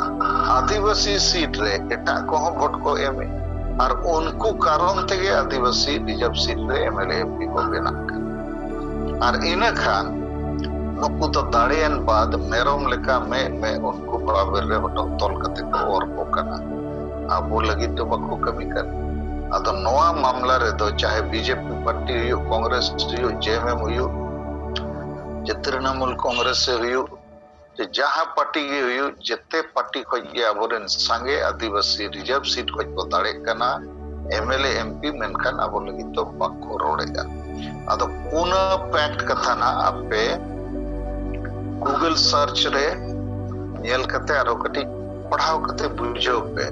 ᱟᱹᱫᱤᱵᱟᱹᱥᱤ ᱥᱤᱴ ᱨᱮ ᱮᱴᱟᱜ ᱠᱚᱦᱚᱸ ᱵᱷᱳᱴ ᱠᱚ ᱮᱢᱮᱫ, ᱟᱨ ᱩᱱᱠᱩ ᱠᱟᱨᱚᱱ ᱛᱮᱜᱮ ᱟᱹᱫᱤᱵᱟᱹᱥᱤ ᱨᱤᱡᱟᱨᱵᱷ ᱥᱤᱴ ᱨᱮ ᱮᱢ ᱮᱞ ᱮ ᱮᱢ ᱯᱤ ᱠᱚ ᱵᱮᱱᱟᱜ ᱠᱟᱱᱟ᱾ ᱟᱨ ᱤᱱᱟᱹ ᱠᱷᱟᱱ ᱱᱩᱠᱩ ᱫᱚ ᱫᱟᱲᱮᱭᱮᱱ ᱵᱟᱫ ᱢᱮᱨᱚᱢ ᱞᱮᱠᱟ ᱢᱮᱫ ᱢᱮᱫ ᱩᱱᱠᱩ ᱵᱟᱵᱮᱨ ᱨᱮ ᱦᱚᱴᱚᱜ ᱛᱚᱞ ᱠᱟᱛᱮ ᱠᱚ ᱚᱨ ᱠᱚ ᱠᱟᱱᱟ᱾ ᱟᱵᱚ ᱞᱟᱹᱜᱤᱫ ᱫᱚ ᱵᱟᱠᱚ ᱠᱟᱹᱢᱤ ᱠᱟᱱᱟ᱾ ᱟᱫᱚ ᱱᱚᱣᱟ ᱢᱟᱢᱞᱟ ᱨᱮᱫᱚ ᱪᱟᱦᱮ ᱵᱤ ᱡᱮ ᱯᱤ ᱯᱟᱨᱴᱤ ᱦᱩᱭᱩᱜ, ᱠᱚᱝᱜᱨᱮᱥ ᱦᱩᱭᱩᱜ, ᱡᱮ ᱮᱢ ᱮᱢ ᱦᱩᱭᱩᱜ, ᱪᱮ ᱛᱨᱤᱱᱚᱢᱩᱞ ᱠᱚᱝᱜᱨᱮᱥ ᱦᱩᱭᱩᱜ, ᱡᱮ ᱡᱟᱦᱟᱸ ᱯᱟᱨᱴᱤ ᱜᱮ ᱦᱩᱭᱩᱜ, ᱡᱮᱛᱮ ᱯᱟᱨᱴᱤ ᱠᱷᱚᱡ ᱜᱮ ᱟᱵᱚᱨᱮᱱ ᱥᱟᱸᱜᱮ ᱟᱹᱫᱤᱵᱟᱹᱥᱤ ᱨᱤᱡᱟᱨᱵᱷ ᱥᱤᱴ ᱠᱷᱚᱡ ᱠᱚ ᱫᱟᱲᱮᱜ ᱠᱟᱱᱟ ᱮᱢ ᱮᱞ ᱮ, ᱮᱢ ᱯᱤ, ᱢᱮᱱᱠᱷᱟᱱ ᱟᱵᱚ ᱞᱟᱹᱜᱤᱫ ᱫᱚ ᱵᱟᱠᱚ ᱨᱚᱲᱮᱫᱼᱟ᱾ ᱟᱫᱚ ᱯᱩᱱᱟᱹ ᱯᱮᱠᱴ ᱠᱟᱛᱷᱟ ᱱᱟᱜ ᱟᱯᱮ ᱜᱩᱜᱚᱞ ᱥᱟᱨᱪ ᱨᱮ ᱧᱮᱞ ᱠᱟᱛᱮ ᱟᱨᱚ ᱠᱟᱹᱴᱤᱡ ᱯᱟᱲᱦᱟᱣ ᱠᱟᱛᱮ ᱵᱩᱡᱷᱟᱹᱣ ᱯᱮ᱾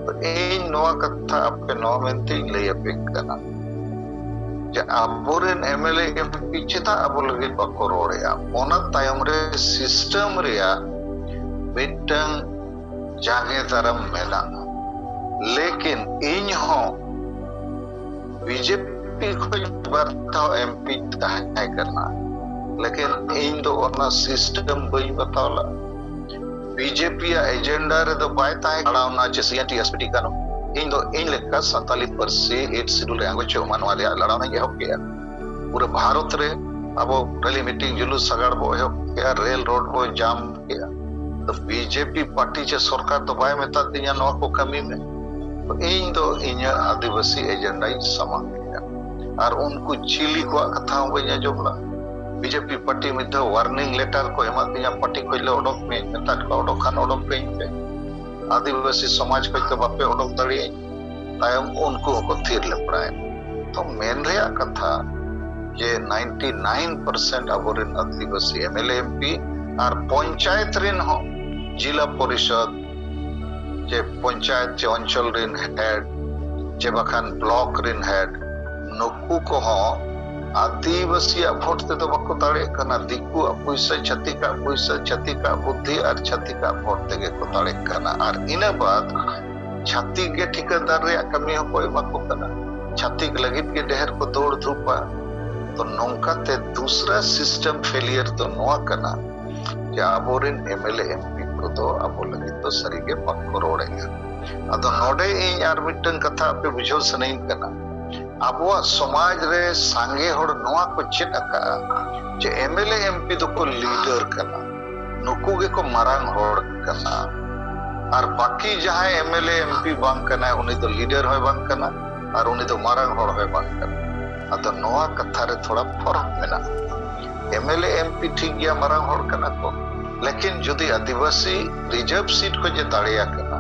ᱛᱚ ᱤᱧ ᱱᱚᱣᱟ ᱠᱟᱛᱷᱟ ᱟᱯᱮ ᱱᱚᱣᱟ ᱢᱮᱱᱛᱮᱧ ᱞᱟᱹᱭ ᱟᱯᱮ ᱠᱟᱱᱟ ᱡᱮ ᱟᱵᱚᱨᱮᱱ ᱮᱢ ᱮᱞ ᱮ, ᱮᱢ ᱯᱤ ᱪᱮᱫᱟᱜ ᱟᱵᱚ ᱞᱟᱹᱜᱤᱫ ᱵᱟᱠᱚ ᱨᱚᱲᱮᱫᱼᱟ? ᱚᱱᱟ ᱛᱟᱭᱚᱢ ᱨᱮ ᱥᱤᱥᱴᱮᱢ ᱨᱮᱭᱟᱜ ᱢᱤᱫᱴᱟᱝ ᱡᱟᱸᱜᱮ ᱫᱟᱨᱟᱢ ᱢᱮᱱᱟᱜᱼᱟ᱾ ᱞᱮᱠᱤᱱ ᱤᱧ ᱦᱚᱸ ᱵᱤᱡᱮᱯᱤ ᱠᱷᱚᱱ ᱵᱟᱨ ᱫᱷᱟᱣ ᱮᱢ ᱯᱤ ᱛᱟᱦᱮᱸ ᱠᱟᱱᱟ, ᱞᱮᱠᱤᱱ ᱤᱧ ᱫᱚ ᱚᱱᱟ ᱥᱤᱥᱴᱮᱢ ᱵᱟᱹᱧ ᱵᱟᱛᱟᱣ ᱞᱮᱫᱼᱟ᱾ ᱵᱤᱡᱮᱯᱤ ᱟᱜ ᱮᱡᱮᱱᱰᱟ ᱨᱮᱫᱚ ᱵᱟᱭ ᱛᱟᱦᱮᱸ ᱠᱟᱱᱟ ᱚᱱᱟ ᱡᱮ ᱥᱤ N T S P T ᱠᱟᱹᱱᱩᱱ᱾ ᱤᱧ ᱫᱚ ᱤᱧ ᱞᱮᱠᱟ ᱥᱟᱱᱛᱟᱞᱤ ᱯᱟᱹᱨᱥᱤ ᱮᱭᱤᱴ ᱥᱤᱰᱩᱞ ᱨᱮ ᱟᱬᱜᱚ ᱦᱚᱪᱚᱜ ᱢᱟ, ᱱᱚᱣᱟ ᱨᱮᱭᱟᱜ ᱞᱟᱲᱟᱣ ᱤᱧ ᱮᱦᱚᱵ ᱠᱮᱜᱼᱟ᱾ ᱯᱩᱨᱟᱹ ᱵᱷᱟᱨᱚᱛ ᱨᱮ ᱟᱵᱚ ᱨᱮᱞᱤ, ᱢᱤᱴᱤᱝ, ᱡᱩᱞᱩᱥ, ᱥᱟᱜᱟᱲ ᱵᱚ ᱮᱦᱚᱵ ᱠᱮᱜᱼᱟ, ᱨᱮᱞ ᱨᱳᱰ ᱵᱚ ᱡᱟᱢ ᱠᱮᱜᱼᱟ᱾ ᱛᱚ ᱵᱤᱡᱮᱯᱤ ᱯᱟᱨᱴᱤ ᱪᱮ ᱥᱚᱨᱠᱟᱨ ᱫᱚ ᱵᱟᱭ ᱢᱮᱛᱟ ᱫᱤᱧᱟ ᱱᱚᱣᱟ ᱠᱚ ᱠᱟᱹᱢᱤ ᱢᱮ᱾ ᱛᱚ ᱤᱧ ᱫᱚ ᱤᱧᱟᱹᱜ ᱟᱹᱫᱤᱵᱟᱹᱥᱤ ᱮᱡᱮᱱᱰᱟᱧ ᱥᱟᱢᱟᱝ ᱠᱮᱜᱼᱟ᱾ ᱟᱨ ᱩᱱᱠᱩ ᱪᱤᱞᱤ ᱠᱚᱣᱟᱜ ᱠᱟᱛᱷᱟ ᱦᱚᱸ ᱵᱟᱹᱧ ᱟᱸᱡᱚᱢ ᱞᱮᱫᱟ᱾ ᱵᱤᱡᱮᱯᱤ ᱯᱟᱨᱴᱤ ᱢᱤᱫ ᱫᱷᱟᱣ ᱣᱟᱨᱱᱤᱝ ᱞᱮᱴᱟᱨ ᱠᱚ ᱮᱢᱟᱫ ᱫᱤᱧᱟ, ᱯᱟᱨᱴᱤ ᱠᱷᱚᱡ ᱞᱮ ᱚᱰᱚᱠ ᱢᱮ, ᱢᱮᱛᱟᱫ ᱠᱚᱣᱟ ᱚᱰᱚᱠ ᱠᱷᱟᱱ ᱚᱰᱚᱠ ᱯᱮ ᱤᱧ ᱯᱮ, ᱟᱹᱫᱤᱵᱟᱹᱥᱤ ᱥᱚᱢᱟᱡᱽ ᱠᱷᱚᱡ ᱫᱚ ᱵᱟᱯᱮ ᱚᱰᱚᱠ ᱫᱟᱲᱮᱭᱟᱹᱧ᱾ ᱛᱟᱭᱚᱢ ᱩᱱᱠᱩ ᱦᱚᱸᱠᱚ ᱛᱷᱤᱨ ᱞᱮᱯᱲᱟᱭᱮᱱ᱾ ᱛᱚ ᱢᱮᱱ ᱨᱮᱭᱟᱜ ᱠᱟᱛᱷᱟ ᱡᱮ ᱱᱟᱭᱤᱱᱴᱤ ᱱᱟᱭᱤᱱ ᱯᱟᱨᱥᱮᱱᱴ ᱟᱵᱚᱨᱮᱱ ᱟᱹᱫᱤᱵᱟᱹᱥᱤ M L A, M P ᱟᱨ ᱯᱚᱧᱪᱟᱭᱮᱛ ᱨᱮᱱ ᱦᱚᱸ, ᱡᱤᱞᱟ ᱯᱚᱨᱤᱥᱚᱫ ᱪᱮ ᱯᱚᱧᱪᱟᱭᱮᱛ ᱪᱮ ᱚᱧᱪᱚᱞ ᱨᱮᱱ ᱦᱮᱰ ᱪᱮ ᱵᱟᱠᱷᱟᱱ ᱵᱞᱚᱠ ᱨᱮᱱ ᱦᱮᱰ, ᱱᱩᱠᱩ ᱠᱚᱦᱚᱸ ᱟᱹᱫᱤᱵᱟᱹᱥᱤᱭᱟᱜ ᱵᱷᱳᱴ ᱛᱮᱫᱚ ᱵᱟᱠᱚ ᱫᱟᱲᱮᱭᱟᱜ ᱠᱟᱱᱟ᱾ ᱫᱤᱠᱩᱣᱟᱜ ᱯᱩᱭᱥᱟᱹ, ᱪᱷᱟᱹᱛᱤᱠᱟᱜ ᱯᱩᱭᱥᱟᱹ, ᱪᱷᱟᱹᱛᱤᱠᱟᱜ ᱵᱩᱫᱽᱫᱷᱤ ᱟᱨ ᱪᱷᱟᱹᱛᱤᱠᱟᱜ ᱵᱷᱳᱴ ᱛᱮᱜᱮ ᱠᱚ ᱫᱟᱲᱮᱜ ᱠᱟᱱᱟ᱾ ᱟᱨ ᱤᱱᱟᱹ ᱵᱟᱫ ᱪᱷᱟᱹᱛᱤᱠ ᱜᱮ ᱴᱷᱤᱠᱟᱹᱫᱟᱨ ᱨᱮᱭᱟᱜ ᱠᱟᱹᱢᱤ ᱦᱚᱸᱠᱚ ᱮᱢᱟ ᱠᱚ ᱠᱟᱱᱟ᱾ ᱪᱷᱟᱹᱛᱤᱠ ᱞᱟᱹᱜᱤᱫ ᱜᱮ ᱰᱷᱮᱨ ᱠᱚ ᱫᱟᱹᱲ ᱫᱷᱩᱯᱟ᱾ ᱛᱚ ᱱᱚᱝᱠᱟᱛᱮ ᱫᱩᱥᱨᱟ ᱥᱤᱥᱴᱮᱢ ᱯᱷᱮᱞᱤᱭᱟᱨ ᱫᱚ ᱱᱚᱣᱟ ᱠᱟᱱᱟ ᱡᱮ ᱟᱵᱚᱨᱮᱱ ᱮᱢ ᱮᱞ ᱮ, ᱮᱢ ᱯᱤ ᱠᱚᱫᱚ ᱟᱵᱚ ᱞᱟᱹᱜᱤᱫ ᱫᱚ ᱥᱟᱹᱨᱤᱜᱮ ᱵᱟᱠᱚ ᱨᱚᱲᱮᱫᱼᱟ᱾ ᱟᱫᱚ ᱱᱚᱰᱮ ᱤᱧ ᱟᱨ ᱢᱤᱫᱴᱟᱝ ᱠᱟᱛᱷᱟ ᱟᱯᱮ ᱵᱩᱡᱷᱟᱹᱣ ᱥᱟᱱᱟᱧ ᱠᱟᱱᱟ᱾ ᱟᱵᱚᱣᱟᱜ ᱥᱚᱢᱟᱡᱽ ᱨᱮ ᱥᱟᱸᱜᱮ ᱦᱚᱲ ᱱᱚᱣᱟ ᱠᱚ ᱪᱮᱫ ᱟᱠᱟᱫᱼᱟ ᱡᱮ ᱮᱢ ᱮᱞ ᱮ, ᱮᱢ ᱯᱤ ᱫᱚᱠᱚ ᱞᱤᱰᱟᱨ ᱠᱟᱱᱟ, ᱱᱩᱠᱩ ᱜᱮᱠᱚ ᱢᱟᱨᱟᱝ ᱦᱚᱲ ᱠᱟᱱᱟ, ᱟᱨ ᱵᱟᱹᱠᱤ ᱡᱟᱦᱟᱸᱭ ᱮᱢ ᱮᱞ ᱮ, ᱮᱢ ᱯᱤ ᱵᱟᱝ ᱠᱟᱱᱟᱭ, ᱩᱱᱤ ᱫᱚ ᱞᱤᱰᱟᱨ ᱦᱚᱸᱭ ᱵᱟᱝ ᱠᱟᱱᱟ ᱟᱨ ᱩᱱᱤ ᱫᱚ ᱢᱟᱨᱟᱝ ᱦᱚᱲ ᱦᱚᱸᱭ ᱵᱟᱝ ᱠᱟᱱᱟ᱾ ᱟᱫᱚ ᱱᱚᱣᱟ ᱠᱟᱛᱷᱟ ᱨᱮ ᱛᱷᱚᱲᱟ ᱯᱷᱚᱨᱚᱠ ᱢᱮᱱᱟᱜᱼᱟ᱾ ᱮᱢ ᱮᱞ ᱮ ᱮᱢ ᱯᱤ ᱴᱷᱤᱠ ᱜᱮᱭᱟ, ᱢᱟᱨᱟᱝ ᱦᱚᱲ ᱠᱟᱱᱟ ᱠᱚ, ᱞᱮᱠᱤᱱ ᱡᱩᱫᱤ ᱟᱹᱫᱤᱵᱟᱹᱥᱤ ᱨᱤᱡᱟᱨᱵᱷ ᱥᱤᱴ ᱠᱷᱚᱱ ᱮ ᱫᱟᱲᱮᱭᱟᱠᱟᱱᱟ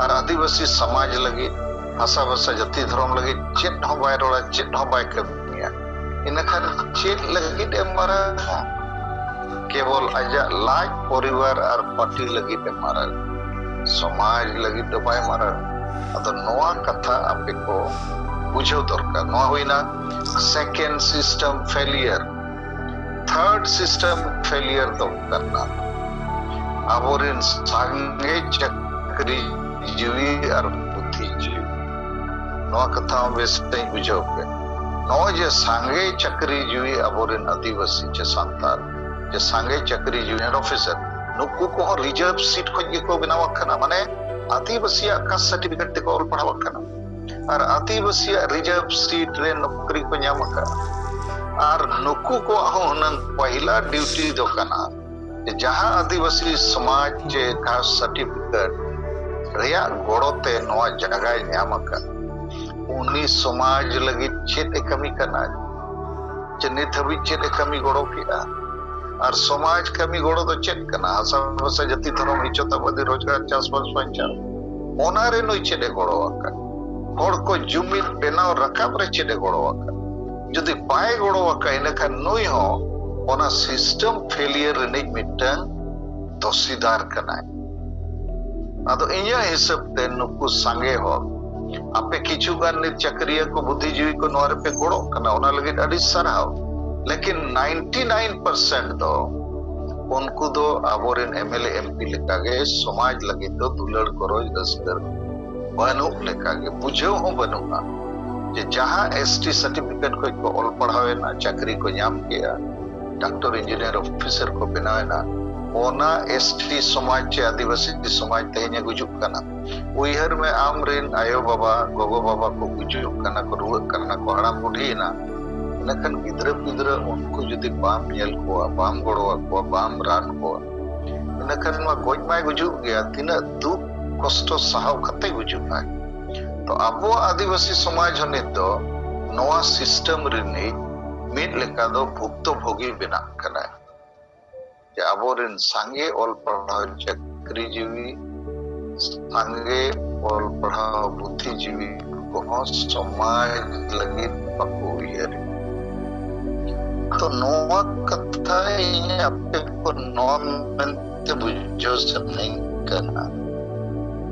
ᱟᱨ ᱟᱹᱫᱤᱵᱟᱹᱥᱤ ᱥᱚᱢᱟᱡᱽ ᱞᱟᱹᱜᱤᱫ, ᱵᱷᱟᱥᱟ ᱵᱷᱟᱥᱟ ᱡᱟᱹᱛᱤ ᱫᱷᱚᱨᱚᱢ ᱞᱟᱹᱜᱤᱫ ᱪᱮᱫ ᱦᱚᱸ ᱵᱟᱭ ᱨᱚᱲᱟ, ᱪᱮᱫ ᱦᱚᱸ ᱵᱟᱭ ᱠᱟᱹᱢᱤᱭᱟ, ᱤᱱᱟᱹᱠᱷᱟᱱ ᱪᱮᱫ ᱞᱟᱹᱜᱤᱫ ᱮ ᱢᱟᱨᱟᱝᱟ? ᱠᱮᱵᱚᱞ ᱟᱡᱟᱜ ᱞᱟᱡ, ᱯᱚᱨᱤᱵᱟᱨ ᱟᱨ ᱯᱟᱨᱴᱤ ᱞᱟᱹᱜᱤᱫ ᱮ ᱢᱟᱨᱟᱝᱟ, ᱥᱚᱢᱟᱡᱽ ᱞᱟᱹᱜᱤᱫ ᱫᱚ ᱵᱟᱭ ᱢᱟᱨᱟᱝᱟ᱾ ᱟᱫᱚ ᱱᱚᱣᱟ ᱠᱟᱛᱷᱟ ᱟᱯᱮ ᱠᱚ ᱵᱩᱡᱷᱟᱹᱣ ᱫᱚᱨᱠᱟᱨ᱾ ᱱᱚᱣᱟ ᱦᱩᱭᱱᱟ second system failure᱾ Third system failure ᱫᱚ ᱠᱟᱱᱟ ᱟᱵᱚᱨᱮᱱ ᱥᱟᱸᱜᱮ ᱪᱟᱹᱠᱨᱤ ᱡᱤᱣᱤ ᱟᱨ ᱵᱩᱫᱽᱫᱷᱤ ᱡᱤᱣᱤ᱾ ᱱᱚᱣᱟ ᱠᱟᱛᱷᱟ ᱦᱚᱸ ᱵᱮᱥ ᱛᱮᱧ ᱵᱩᱡᱷᱟᱹᱣ ᱯᱮ᱾ ᱱᱚᱜᱼᱚᱭ ᱡᱮ ᱥᱟᱸᱜᱮ ᱪᱟᱹᱠᱨᱤ ᱡᱤᱣᱤ ᱟᱵᱚᱨᱮᱱ ᱟᱹᱫᱤᱵᱟᱹᱥᱤ ᱪᱮ ᱥᱟᱱᱛᱟᱲ, ᱡᱮ ᱥᱟᱸᱜᱮ ᱪᱟᱹᱠᱨᱤ ᱡᱤᱣᱤ ᱚᱯᱷᱤᱥᱟᱨ, ᱱᱩᱠᱩ ᱠᱚᱦᱚᱸ ᱨᱤᱡᱟᱨᱵᱷ ᱥᱤᱴ ᱠᱷᱚᱱ ᱜᱮᱠᱚ ᱵᱮᱱᱟᱣ ᱟᱠᱟᱱᱟ᱾ ᱢᱟᱱᱮ ᱟᱹᱫᱤᱵᱟᱹᱥᱤᱭᱟᱜ ᱠᱟᱥᱴ ᱥᱟᱨᱴᱤᱯᱷᱤᱠᱮᱴ ᱛᱮᱠᱚ ᱚᱞ ᱯᱟᱲᱦᱟᱣ ᱟᱠᱟᱱᱟ ᱟᱨ ᱟᱹᱫᱤᱵᱟᱹᱥᱤᱭᱟᱜ ᱨᱤᱡᱟᱨᱵᱷ ᱥᱤᱴ ᱨᱮ ᱱᱚᱠᱨᱤ ᱠᱚ ᱧᱟᱢ ᱟᱠᱟᱫᱼᱟ᱾ ᱟᱨ ᱱᱩᱠᱩ ᱠᱚᱣᱟᱜ ᱦᱚᱸ ᱦᱩᱱᱟᱹᱝ ᱯᱟᱹᱦᱤᱞᱟ ᱰᱤᱭᱩᱴᱤ ᱫᱚ ᱠᱟᱱᱟ ᱡᱮ ᱡᱟᱦᱟᱸ ᱟᱹᱫᱤᱵᱟᱹᱥᱤ ᱥᱚᱢᱟᱡᱽ ᱪᱮ ᱠᱟᱥᱴ ᱥᱟᱨᱴᱤᱯᱷᱤᱠᱮᱴ ᱨᱮᱭᱟᱜ ᱜᱚᱲᱚ ᱛᱮ ᱱᱚᱣᱟ ᱡᱟᱭᱜᱟᱭ ᱧᱟᱢ ᱟᱠᱟᱫ, ᱩᱱᱤ ᱥᱚᱢᱟᱡᱽ ᱞᱟᱹᱜᱤᱫ ᱪᱮᱫ ᱮ ᱠᱟᱹᱢᱤ ᱠᱟᱱᱟ, ᱪᱮ ᱱᱤᱛ ᱦᱟᱹᱵᱤᱡ ᱪᱮᱫ ᱮ ᱠᱟᱹᱢᱤ ᱜᱚᱲᱚ ᱠᱮᱫᱼᱟ? ᱟᱨ ᱥᱚᱢᱟᱡᱽ ᱠᱟᱹᱢᱤ ᱜᱚᱲᱚ ᱫᱚ ᱪᱮᱫ ᱠᱟᱱᱟ? ᱦᱟᱥᱟ ᱵᱷᱟᱥᱟ ᱡᱟᱹᱛᱤ ᱫᱷᱚᱨᱚᱢ ᱤᱡᱽᱡᱚᱛ ᱟᱵᱟᱫᱤ ᱨᱳᱡᱽᱜᱟᱨ ᱪᱟᱥᱵᱟᱥ ᱵᱟᱧᱪᱟᱣ, ᱚᱱᱟ ᱨᱮ ᱱᱩᱭ ᱪᱮᱫ ᱮ ᱜᱚᱲᱚ ᱟᱠᱟᱫ? ᱦᱚᱲ ᱠᱚ ᱡᱩᱢᱤᱫ ᱵᱮᱱᱟᱣ ᱨᱟᱠᱟᱵ ᱨᱮ ᱪᱮᱫ ᱮ ᱜᱚᱲᱚ ᱟᱠᱟᱫ? ᱡᱩᱫᱤ ᱵᱟᱭ ᱜᱚᱲᱚ ᱟᱠᱟᱫ, ᱤᱱᱟᱹᱠᱷᱟᱱ ᱱᱩᱭ ᱦᱚᱸ ᱚᱱᱟ ᱥᱤᱥᱴᱮᱢ ᱯᱷᱮᱞᱤᱭᱟᱨ ᱨᱤᱱᱤᱡ ᱢᱤᱫᱴᱟᱝ ᱫᱚᱥᱤᱫᱟᱨ ᱠᱟᱱᱟᱭ᱾ ᱟᱫᱚ ᱤᱧᱟᱹᱜ ᱦᱤᱥᱟᱹᱵ ᱛᱮ ᱱᱩᱠᱩ ᱥᱟᱸᱜᱮ ᱦᱚᱲ, ᱟᱯᱮ ᱠᱤᱪᱷᱩ ᱜᱟᱱ ᱱᱤᱛ ᱪᱟᱹᱠᱨᱤᱭᱟᱹ ᱠᱚ, ᱵᱩᱫᱽᱫᱷᱤᱡᱤᱵᱤ ᱠᱚ ᱱᱚᱣᱟ ᱨᱮᱯᱮ ᱜᱚᱲᱚᱜ ᱠᱟᱱᱟ, ᱚᱱᱟ ᱞᱟᱹᱜᱤᱫ ᱟᱹᱰᱤ ᱥᱟᱨᱦᱟᱣ᱾ ᱞᱮᱠᱤᱱ ninety nine percent ᱫᱚ ᱩᱱᱠᱩ ᱫᱚ ᱟᱵᱚᱨᱮᱱ ᱮᱢ ᱮᱞ ᱮ, ᱮᱢ ᱯᱤ ᱞᱮᱠᱟᱜᱮ ᱥᱚᱢᱟᱡᱽ ᱞᱟᱹᱜᱤᱫ ᱫᱚ ᱫᱩᱞᱟᱹᱲ, ᱜᱚᱨᱚᱡᱽ, ᱨᱟᱹᱥᱠᱟᱹ ᱵᱟᱹᱱᱩᱜ ᱞᱮᱠᱟᱜᱮ, ᱵᱩᱡᱷᱟᱹᱣ ᱦᱚᱸ ᱵᱟᱹᱱᱩᱜᱼᱟ᱾ ᱡᱮ ᱡᱟᱦᱟᱸ ᱮᱥ ᱴᱤ ᱥᱟᱨᱴᱤᱯᱷᱤᱠᱮᱴ ᱠᱷᱚᱱ ᱠᱚ ᱚᱞ ᱯᱟᱲᱦᱟᱣ ᱮᱱᱟ, ᱪᱟᱹᱠᱨᱤ ᱠᱚ ᱧᱟᱢ ᱠᱮᱜᱼᱟ, ᱰᱟᱠᱛᱚᱨ, ᱤᱧᱡᱤᱱᱤᱭᱟᱨ, ᱚᱯᱷᱤᱥᱟᱨ ᱠᱚ ᱵᱮᱱᱟᱣ ᱮᱱᱟ, ᱚᱱᱟ ᱮᱥ ᱴᱤ ᱥᱚᱢᱟᱡᱽ ᱪᱮ ᱟᱹᱫᱤᱵᱟᱹᱥᱤ ᱥᱚᱢᱟᱡᱽ ᱛᱮᱦᱮᱧ ᱮ ᱜᱩᱡᱩᱜ ᱠᱟᱱᱟ᱾ ᱩᱭᱦᱟᱹᱨ ᱢᱮ, ᱟᱢ ᱨᱮᱱ ᱟᱭᱳ ᱵᱟᱵᱟ, ᱜᱚᱜᱚ ᱵᱟᱵᱟ ᱠᱚ ᱜᱩᱡᱩᱜ ᱠᱟᱱᱟ ᱠᱚ, ᱨᱩᱣᱟᱹᱜ ᱠᱟᱱᱟ ᱠᱚ, ᱦᱟᱲᱟᱢ ᱵᱩᱰᱷᱤᱭᱮᱱᱟ, ᱤᱱᱟᱹᱠᱷᱟᱱ ᱜᱤᱫᱽᱨᱟᱹ ᱯᱤᱫᱽᱨᱟᱹ ᱩᱱᱠᱩ ᱡᱩᱫᱤ ᱵᱟᱢ ᱧᱮᱞ ᱠᱚᱣᱟ, ᱵᱟᱢ ᱜᱚᱲᱚ ᱟᱠᱚᱣᱟ, ᱵᱟᱢ ᱨᱟᱱ ᱠᱚᱣᱟ, ᱤᱱᱟᱹᱠᱷᱟᱱ ᱢᱟ ᱜᱚᱡ ᱢᱟᱭ ᱜᱩᱡᱩᱜ ᱜᱮᱭᱟ᱾ ᱛᱤᱱᱟᱹᱜ ᱫᱩᱠ ᱠᱚᱥᱴᱚ ᱥᱟᱦᱟᱣ ᱠᱟᱛᱮ ᱜᱩᱡᱩᱜ ᱟᱭ᱾ ᱛᱚ ᱟᱵᱚᱣᱟᱜ ᱟᱹᱫᱤᱵᱟᱹᱥᱤ ᱥᱚᱢᱟᱡᱽ ᱦᱚᱸ ᱱᱤᱛ ᱫᱚ ᱱᱚᱣᱟ ᱥᱤᱥᱴᱮᱢ ᱨᱤᱱᱤᱡ ᱢᱤᱫ ᱞᱮᱠᱟ ᱫᱚ ᱵᱷᱩᱠᱛᱚ ᱵᱷᱳᱜᱤ ᱵᱮᱱᱟᱜ ᱠᱟᱱᱟᱭ᱾ ᱡᱮ ᱟᱵᱚᱨᱮᱱ ᱥᱟᱸᱜᱮ ᱚᱞ ᱯᱟᱲᱦᱟᱣ ᱪᱟᱹᱠᱨᱤᱡᱤᱵᱤ, ᱥᱟᱸᱜᱮ ᱚᱞ ᱯᱟᱲᱦᱟᱣ ᱵᱩᱫᱽᱫᱷᱤᱡᱤᱵᱤ ᱠᱚᱦᱚᱸ ᱥᱚᱢᱟᱡᱽ ᱞᱟᱹᱜᱤᱫ ᱵᱟᱠᱚ ᱩᱭᱦᱟᱹᱨ᱾ ᱛᱚ ᱱᱚᱣᱟ ᱠᱟᱛᱷᱟ ᱤᱧ ᱟᱯᱮ ᱠᱚ ᱱᱚᱣᱟ ᱢᱮᱱᱛᱮ ᱵᱩᱡᱷᱟᱹᱣ ᱥᱟᱱᱟᱧ ᱠᱟᱱᱟ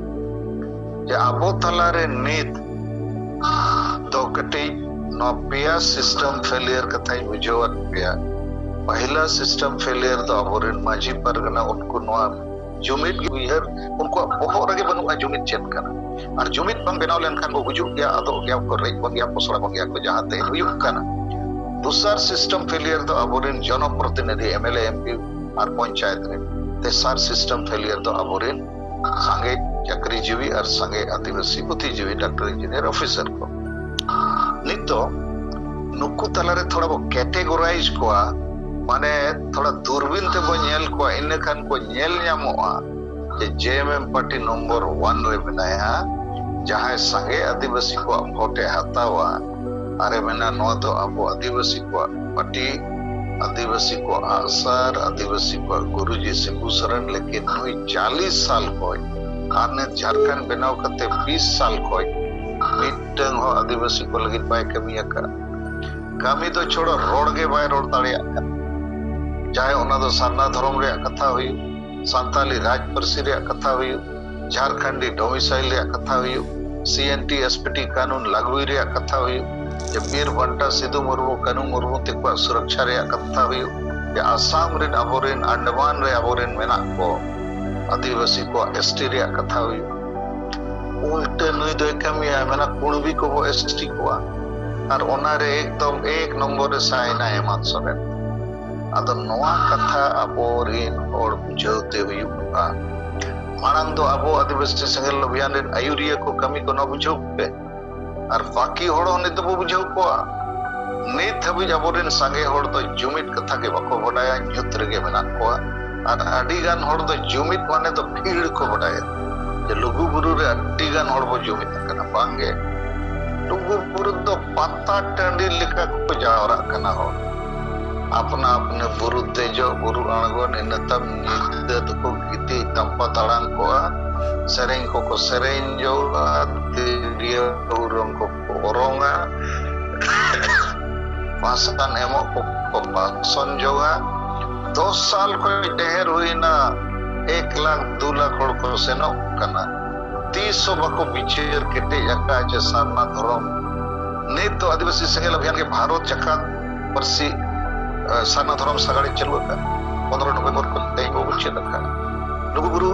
ᱡᱮ ᱟᱵᱚ ᱛᱟᱞᱟᱨᱮ ᱱᱤᱛ ᱫᱚ ᱠᱟᱹᱴᱤᱡ ᱱᱚᱣᱟ ᱯᱮᱭᱟ system failure ᱠᱟᱛᱷᱟᱧ ᱵᱩᱡᱷᱟᱹᱣᱟᱫ ᱯᱮᱭᱟ᱾ ᱯᱟᱹᱦᱤᱞᱟ system failure ᱫᱚ ᱟᱵᱚᱨᱮᱱ ᱢᱟᱹᱡᱷᱤ ᱯᱟᱨᱜᱟᱱᱟ, ᱩᱱᱠᱩ ᱱᱚᱣᱟ ᱡᱩᱢᱤᱫ ᱜᱮ ᱩᱭᱦᱟᱹᱨ, ᱩᱱᱠᱩᱣᱟᱜ ᱵᱚᱦᱚᱜ ᱨᱮᱜᱮ ᱵᱟᱹᱱᱩᱜᱼᱟ ᱡᱩᱢᱤᱫ ᱪᱮᱫ ᱠᱟᱱᱟ᱾ ᱟᱨ ᱡᱩᱢᱤᱫ ᱵᱟᱝ ᱵᱮᱱᱟᱣ ᱞᱮᱱᱠᱷᱟᱱ ᱠᱚ ᱜᱩᱡᱩᱜ ᱜᱮᱭᱟ, ᱟᱫᱚᱜ ᱜᱮᱭᱟ ᱠᱚ, ᱨᱮᱡ ᱵᱚᱱ ᱜᱮᱭᱟ, ᱯᱚᱥᱲᱟ ᱵᱚᱱ ᱜᱮᱭᱟ ᱠᱚ, ᱡᱟᱦᱟᱸ ᱛᱮ ᱦᱩᱭᱩᱜ ᱠᱟᱱᱟ᱾ ᱫᱚᱥᱟᱨ system failure ᱫᱚ ᱟᱵᱚᱨᱮᱱ ᱡᱚᱱᱚᱯᱨᱚᱛᱤᱱᱤᱫᱷᱤ, MLA, MP ᱟᱨ ᱯᱚᱧᱪᱟᱭᱮᱛ ᱨᱮ᱾ ᱛᱮᱥᱟᱨ system failure ᱫᱚ ᱟᱵᱚᱨᱮᱱ ᱥᱟᱸᱜᱮ ᱪᱟᱹᱠᱨᱤᱡᱤᱵᱤ ᱟᱨ ᱥᱟᱸᱜᱮ ᱟᱹᱫᱤᱵᱟᱹᱥᱤ ᱵᱩᱫᱽᱫᱷᱤᱡᱤᱵᱤ, ᱰᱟᱠᱛᱟᱨ, ᱤᱧᱡᱤᱱᱤᱭᱟᱨ, ᱚᱯᱷᱤᱥᱟᱨ ᱠᱚ᱾ ᱱᱤᱛ ᱫᱚ ᱱᱩᱠᱩ ᱛᱟᱞᱟᱨᱮ ᱛᱷᱚᱲᱟ ᱵᱚ categorize ᱠᱚᱣᱟ, ᱢᱟᱱᱮ ᱛᱷᱚᱲᱟ ᱫᱩᱨᱵᱤᱱ ᱛᱮᱵᱚ ᱧᱮᱞ ᱠᱚᱣᱟ, ᱤᱱᱟᱹ ᱠᱷᱟᱱ ᱠᱚ ᱧᱮᱞ ᱧᱟᱢᱚᱜᱼᱟ ᱡᱮ JMM party number one ᱨᱮ ᱢᱮᱱᱟᱭᱟ, ᱡᱟᱦᱟᱸᱭ ᱥᱟᱸᱜᱮ ᱟᱹᱫᱤᱵᱟᱹᱥᱤ ᱠᱚᱣᱟᱜ ᱵᱷᱳᱴ ᱮ ᱦᱟᱛᱟᱣᱟ ᱟᱨ ᱮ ᱢᱮᱱᱟ, "ᱱᱚᱣᱟ ᱫᱚ ᱟᱵᱚ ᱟᱹᱫᱤᱵᱟᱹᱥᱤ ᱠᱚᱣᱟᱜ ᱯᱟᱨᱴᱤ, ᱟᱹᱫᱤᱵᱟᱹᱥᱤ ᱠᱚᱣᱟᱜ ᱟᱜᱼᱥᱟᱨ, ᱟᱹᱫᱤᱵᱟᱹᱥᱤ ᱠᱚᱣᱟᱜ ᱜᱩᱨᱩᱡᱤ ᱥᱤᱵᱩ ᱥᱚᱨᱮᱱ", ᱞᱮᱠᱤᱱ ᱱᱩᱭ ᱪᱟᱞᱤᱥ ᱥᱟᱞ ᱠᱷᱚᱡ ᱟᱨ ᱱᱤᱛ ᱡᱷᱟᱨᱠᱷᱚᱸᱰ ᱵᱮᱱᱟᱣ ᱠᱟᱛᱮ ᱵᱤᱥ ᱥᱟᱞ ᱠᱷᱚᱡ ᱢᱤᱫᱴᱟᱝ ᱦᱚᱸ ᱟᱹᱫᱤᱵᱟᱹᱥᱤ ᱠᱚ ᱞᱟᱹᱜᱤᱫ ᱵᱟᱭ ᱠᱟᱹᱢᱤ ᱟᱠᱟᱫ᱾ ᱠᱟᱹᱢᱤ ᱫᱚ ᱪᱷᱚᱲᱟ ᱨᱚᱲ ᱜᱮ ᱵᱟᱭ ᱨᱚᱲ ᱫᱟᱲᱮᱭᱟᱜ ᱠᱟᱱᱟ᱾ ᱪᱟᱦᱮ ᱚᱱᱟ ᱫᱚ ᱥᱟᱨᱱᱟ ᱫᱷᱚᱨᱚᱢ ᱨᱮᱭᱟᱜ ᱠᱟᱛᱷᱟ ᱦᱩᱭᱩᱜ, ᱥᱟᱱᱛᱟᱞᱤ ᱨᱟᱡᱽ ᱯᱟᱹᱨᱥᱤ ᱨᱮᱭᱟᱜ ᱠᱟᱛᱷᱟ ᱦᱩᱭᱩᱜ, ᱡᱷᱟᱨᱠᱷᱚᱸᱰᱤ domicile ᱨᱮᱭᱟᱜ ᱠᱟᱛᱷᱟ ᱦᱩᱭᱩᱜ, CNT SPT ᱠᱟᱹᱱᱩᱱ ᱞᱟᱹᱜᱩᱭ ᱨᱮᱭᱟᱜ ᱠᱟᱛᱷᱟ ᱦᱩᱭᱩᱜ, ᱡᱮ ᱵᱤᱨ ᱵᱟᱱᱴᱟ ᱥᱤᱫᱩ ᱢᱩᱨᱢᱩ, ᱠᱟᱹᱱᱩ ᱢᱩᱨᱢᱩ ᱛᱮᱠᱚᱣᱟᱜ ᱥᱩᱨᱚᱠᱪᱷᱟ ᱨᱮᱭᱟᱜ ᱠᱟᱛᱷᱟ ᱦᱩᱭᱩᱜ, ᱡᱮ ᱟᱥᱟᱢ ᱨᱮᱱ ᱟᱵᱚᱨᱮᱱ, ᱟᱱᱰᱟᱢᱟᱱ ᱨᱮ ᱟᱵᱚᱨᱮᱱ ᱢᱮᱱᱟᱜ ᱠᱚ ᱟᱹᱫᱤᱵᱟᱹᱥᱤ ᱠᱚᱣᱟᱜ ST ᱨᱮᱭᱟᱜ ᱠᱟᱛᱷᱟ ᱦᱩᱭᱩᱜ᱾ ᱩᱞᱴᱟᱹ ᱱᱩᱭ ᱫᱚᱭ ᱠᱟᱹᱢᱤᱭᱟ, ᱢᱮᱱᱟ ᱠᱩᱬᱵᱤ ᱠᱚᱵᱚ ST ᱠᱚᱣᱟ, ᱟᱨ ᱚᱱᱟᱨᱮ ᱮᱠᱫᱚᱢ ᱮᱠ ᱱᱚᱢᱵᱚᱨ ᱨᱮ ᱥᱟᱭ ᱮᱱᱟ ᱦᱮᱢᱟᱱᱛ ᱥᱚᱨᱮᱱ᱾ ᱟᱫᱚ ᱱᱚᱣᱟ ᱠᱟᱛᱷᱟ ᱟᱵᱚᱨᱮᱱ ᱦᱚᱲ ᱵᱩᱡᱷᱟᱹᱣ ᱛᱮ ᱦᱩᱭᱩᱜᱼᱟ᱾ ᱢᱟᱲᱟᱝ ᱫᱚ ᱟᱵᱚ ᱟᱹᱫᱤᱵᱟᱹᱥᱤ ᱥᱮᱸᱜᱮᱞ ᱚᱵᱷᱤᱭᱟᱱ ᱨᱮᱱ ᱟᱹᱭᱩᱨᱤᱭᱟᱹ ᱠᱚ ᱠᱟᱹᱢᱤ ᱠᱚ ᱱᱚᱣᱟ ᱵᱩᱡᱷᱟᱹᱣ ᱯᱮ, ᱟᱨ ᱵᱟᱹᱠᱤ ᱦᱚᱲ ᱦᱚᱸ ᱱᱤᱛ ᱫᱚᱵᱚ ᱵᱩᱡᱷᱟᱹᱣ ᱠᱚᱣᱟ᱾ ᱱᱤᱛ ᱦᱟᱹᱵᱤᱡ ᱟᱵᱚᱨᱮᱱ ᱥᱟᱸᱜᱮ ᱦᱚᱲ ᱫᱚ ᱡᱩᱢᱤᱫ ᱠᱟᱛᱷᱟ ᱜᱮ ᱵᱟᱠᱚ ᱵᱟᱰᱟᱭᱟ, ᱧᱩᱛ ᱨᱮᱜᱮ ᱢᱮᱱᱟᱜ ᱠᱚᱣᱟ᱾ ᱟᱨ ᱟᱹᱰᱤ ᱜᱟᱱ ᱦᱚᱲ ᱫᱚ ᱡᱩᱢᱤᱫ ᱢᱟᱱᱮ ᱫᱚ ᱵᱷᱤᱲ ᱠᱚ ᱵᱟᱰᱟᱭᱟ, ᱡᱮ ᱞᱩᱜᱩ ᱵᱩᱨᱩ ᱨᱮ ᱟᱹᱰᱤ ᱜᱟᱱ ᱦᱚᱲ ᱵᱚ ᱡᱩᱢᱤᱫ ᱟᱠᱟᱱᱟ᱾ ᱵᱟᱝᱜᱮ, ᱞᱩᱜᱩ ᱵᱩᱨᱩ ᱫᱚ ᱯᱟᱛᱟ ᱴᱟᱺᱰᱤ ᱞᱮᱠᱟ ᱠᱚ ᱡᱟᱣᱨᱟᱜ ᱠᱟᱱᱟ ᱦᱚᱲ᱾ ᱟᱯᱱᱟ ᱟᱯᱱᱤ ᱵᱩᱨᱩ ᱫᱮᱡᱚᱜ, ᱵᱩᱨᱩ ᱟᱬᱜᱚᱱ, ᱤᱱᱟᱹ ᱛᱟᱭᱚᱢ ᱧᱤᱫᱟᱹ ᱫᱚᱠᱚ ᱜᱤᱛᱤᱡ ᱛᱟᱢᱯᱟ ᱛᱟᱲᱟᱢ ᱠᱚᱜᱼᱟ, ᱥᱮᱨᱮᱧ ᱠᱚᱠᱚ ᱥᱮᱨᱮᱧ ᱡᱚᱝᱟ, ᱛᱤᱨᱭᱳ ᱚᱨᱚᱝ ᱠᱚᱠᱚ ᱚᱨᱚᱝᱟ, ᱯᱟᱥᱟᱱ ᱮᱢᱚᱜ ᱠᱚᱠᱚ ᱯᱟᱥᱚᱱ ᱡᱚᱝᱟ᱾ ᱫᱚᱥ ᱥᱟᱞ ᱠᱷᱚᱱ ᱰᱷᱮᱨ ᱦᱩᱭᱱᱟ, ᱮᱠ ᱞᱟᱠᱷ ᱫᱩ ᱞᱟᱠᱷ ᱦᱚᱲ ᱠᱚ ᱥᱮᱱᱚᱜ ᱠᱟᱱᱟ᱾ ᱛᱤᱥ ᱦᱚᱸ ᱵᱟᱠᱚ ᱵᱤᱪᱟᱹᱨ ᱠᱮᱴᱮᱡ ᱟᱠᱟᱫ ᱡᱮ ᱥᱟᱨᱱᱟ ᱫᱷᱚᱨᱚᱢ, ᱱᱤᱛ ᱫᱚ ᱟᱹᱫᱤᱵᱟᱹᱥᱤ ᱥᱮᱸᱜᱮᱞ ᱚᱵᱷᱤᱭᱟᱱ ᱜᱮ ᱵᱷᱟᱨᱚᱛ ᱡᱟᱠᱟᱛ ᱯᱟᱹᱨᱥᱤ, ᱮ, ᱥᱟᱨᱱᱟ ᱫᱷᱚᱨᱚᱢ ᱥᱟᱜᱟᱲᱮ ᱪᱟᱹᱞᱩ ᱟᱠᱟᱫ᱾ ᱯᱚᱱᱨᱚ ᱱᱚᱵᱷᱮᱢᱵᱚᱨ ᱠᱷᱚᱱ ᱛᱮᱦᱮᱧ ᱵᱚ ᱢᱩᱪᱟᱹᱫ ᱟᱠᱟᱫ᱾ ᱞᱩᱜᱩᱵᱩᱨᱩ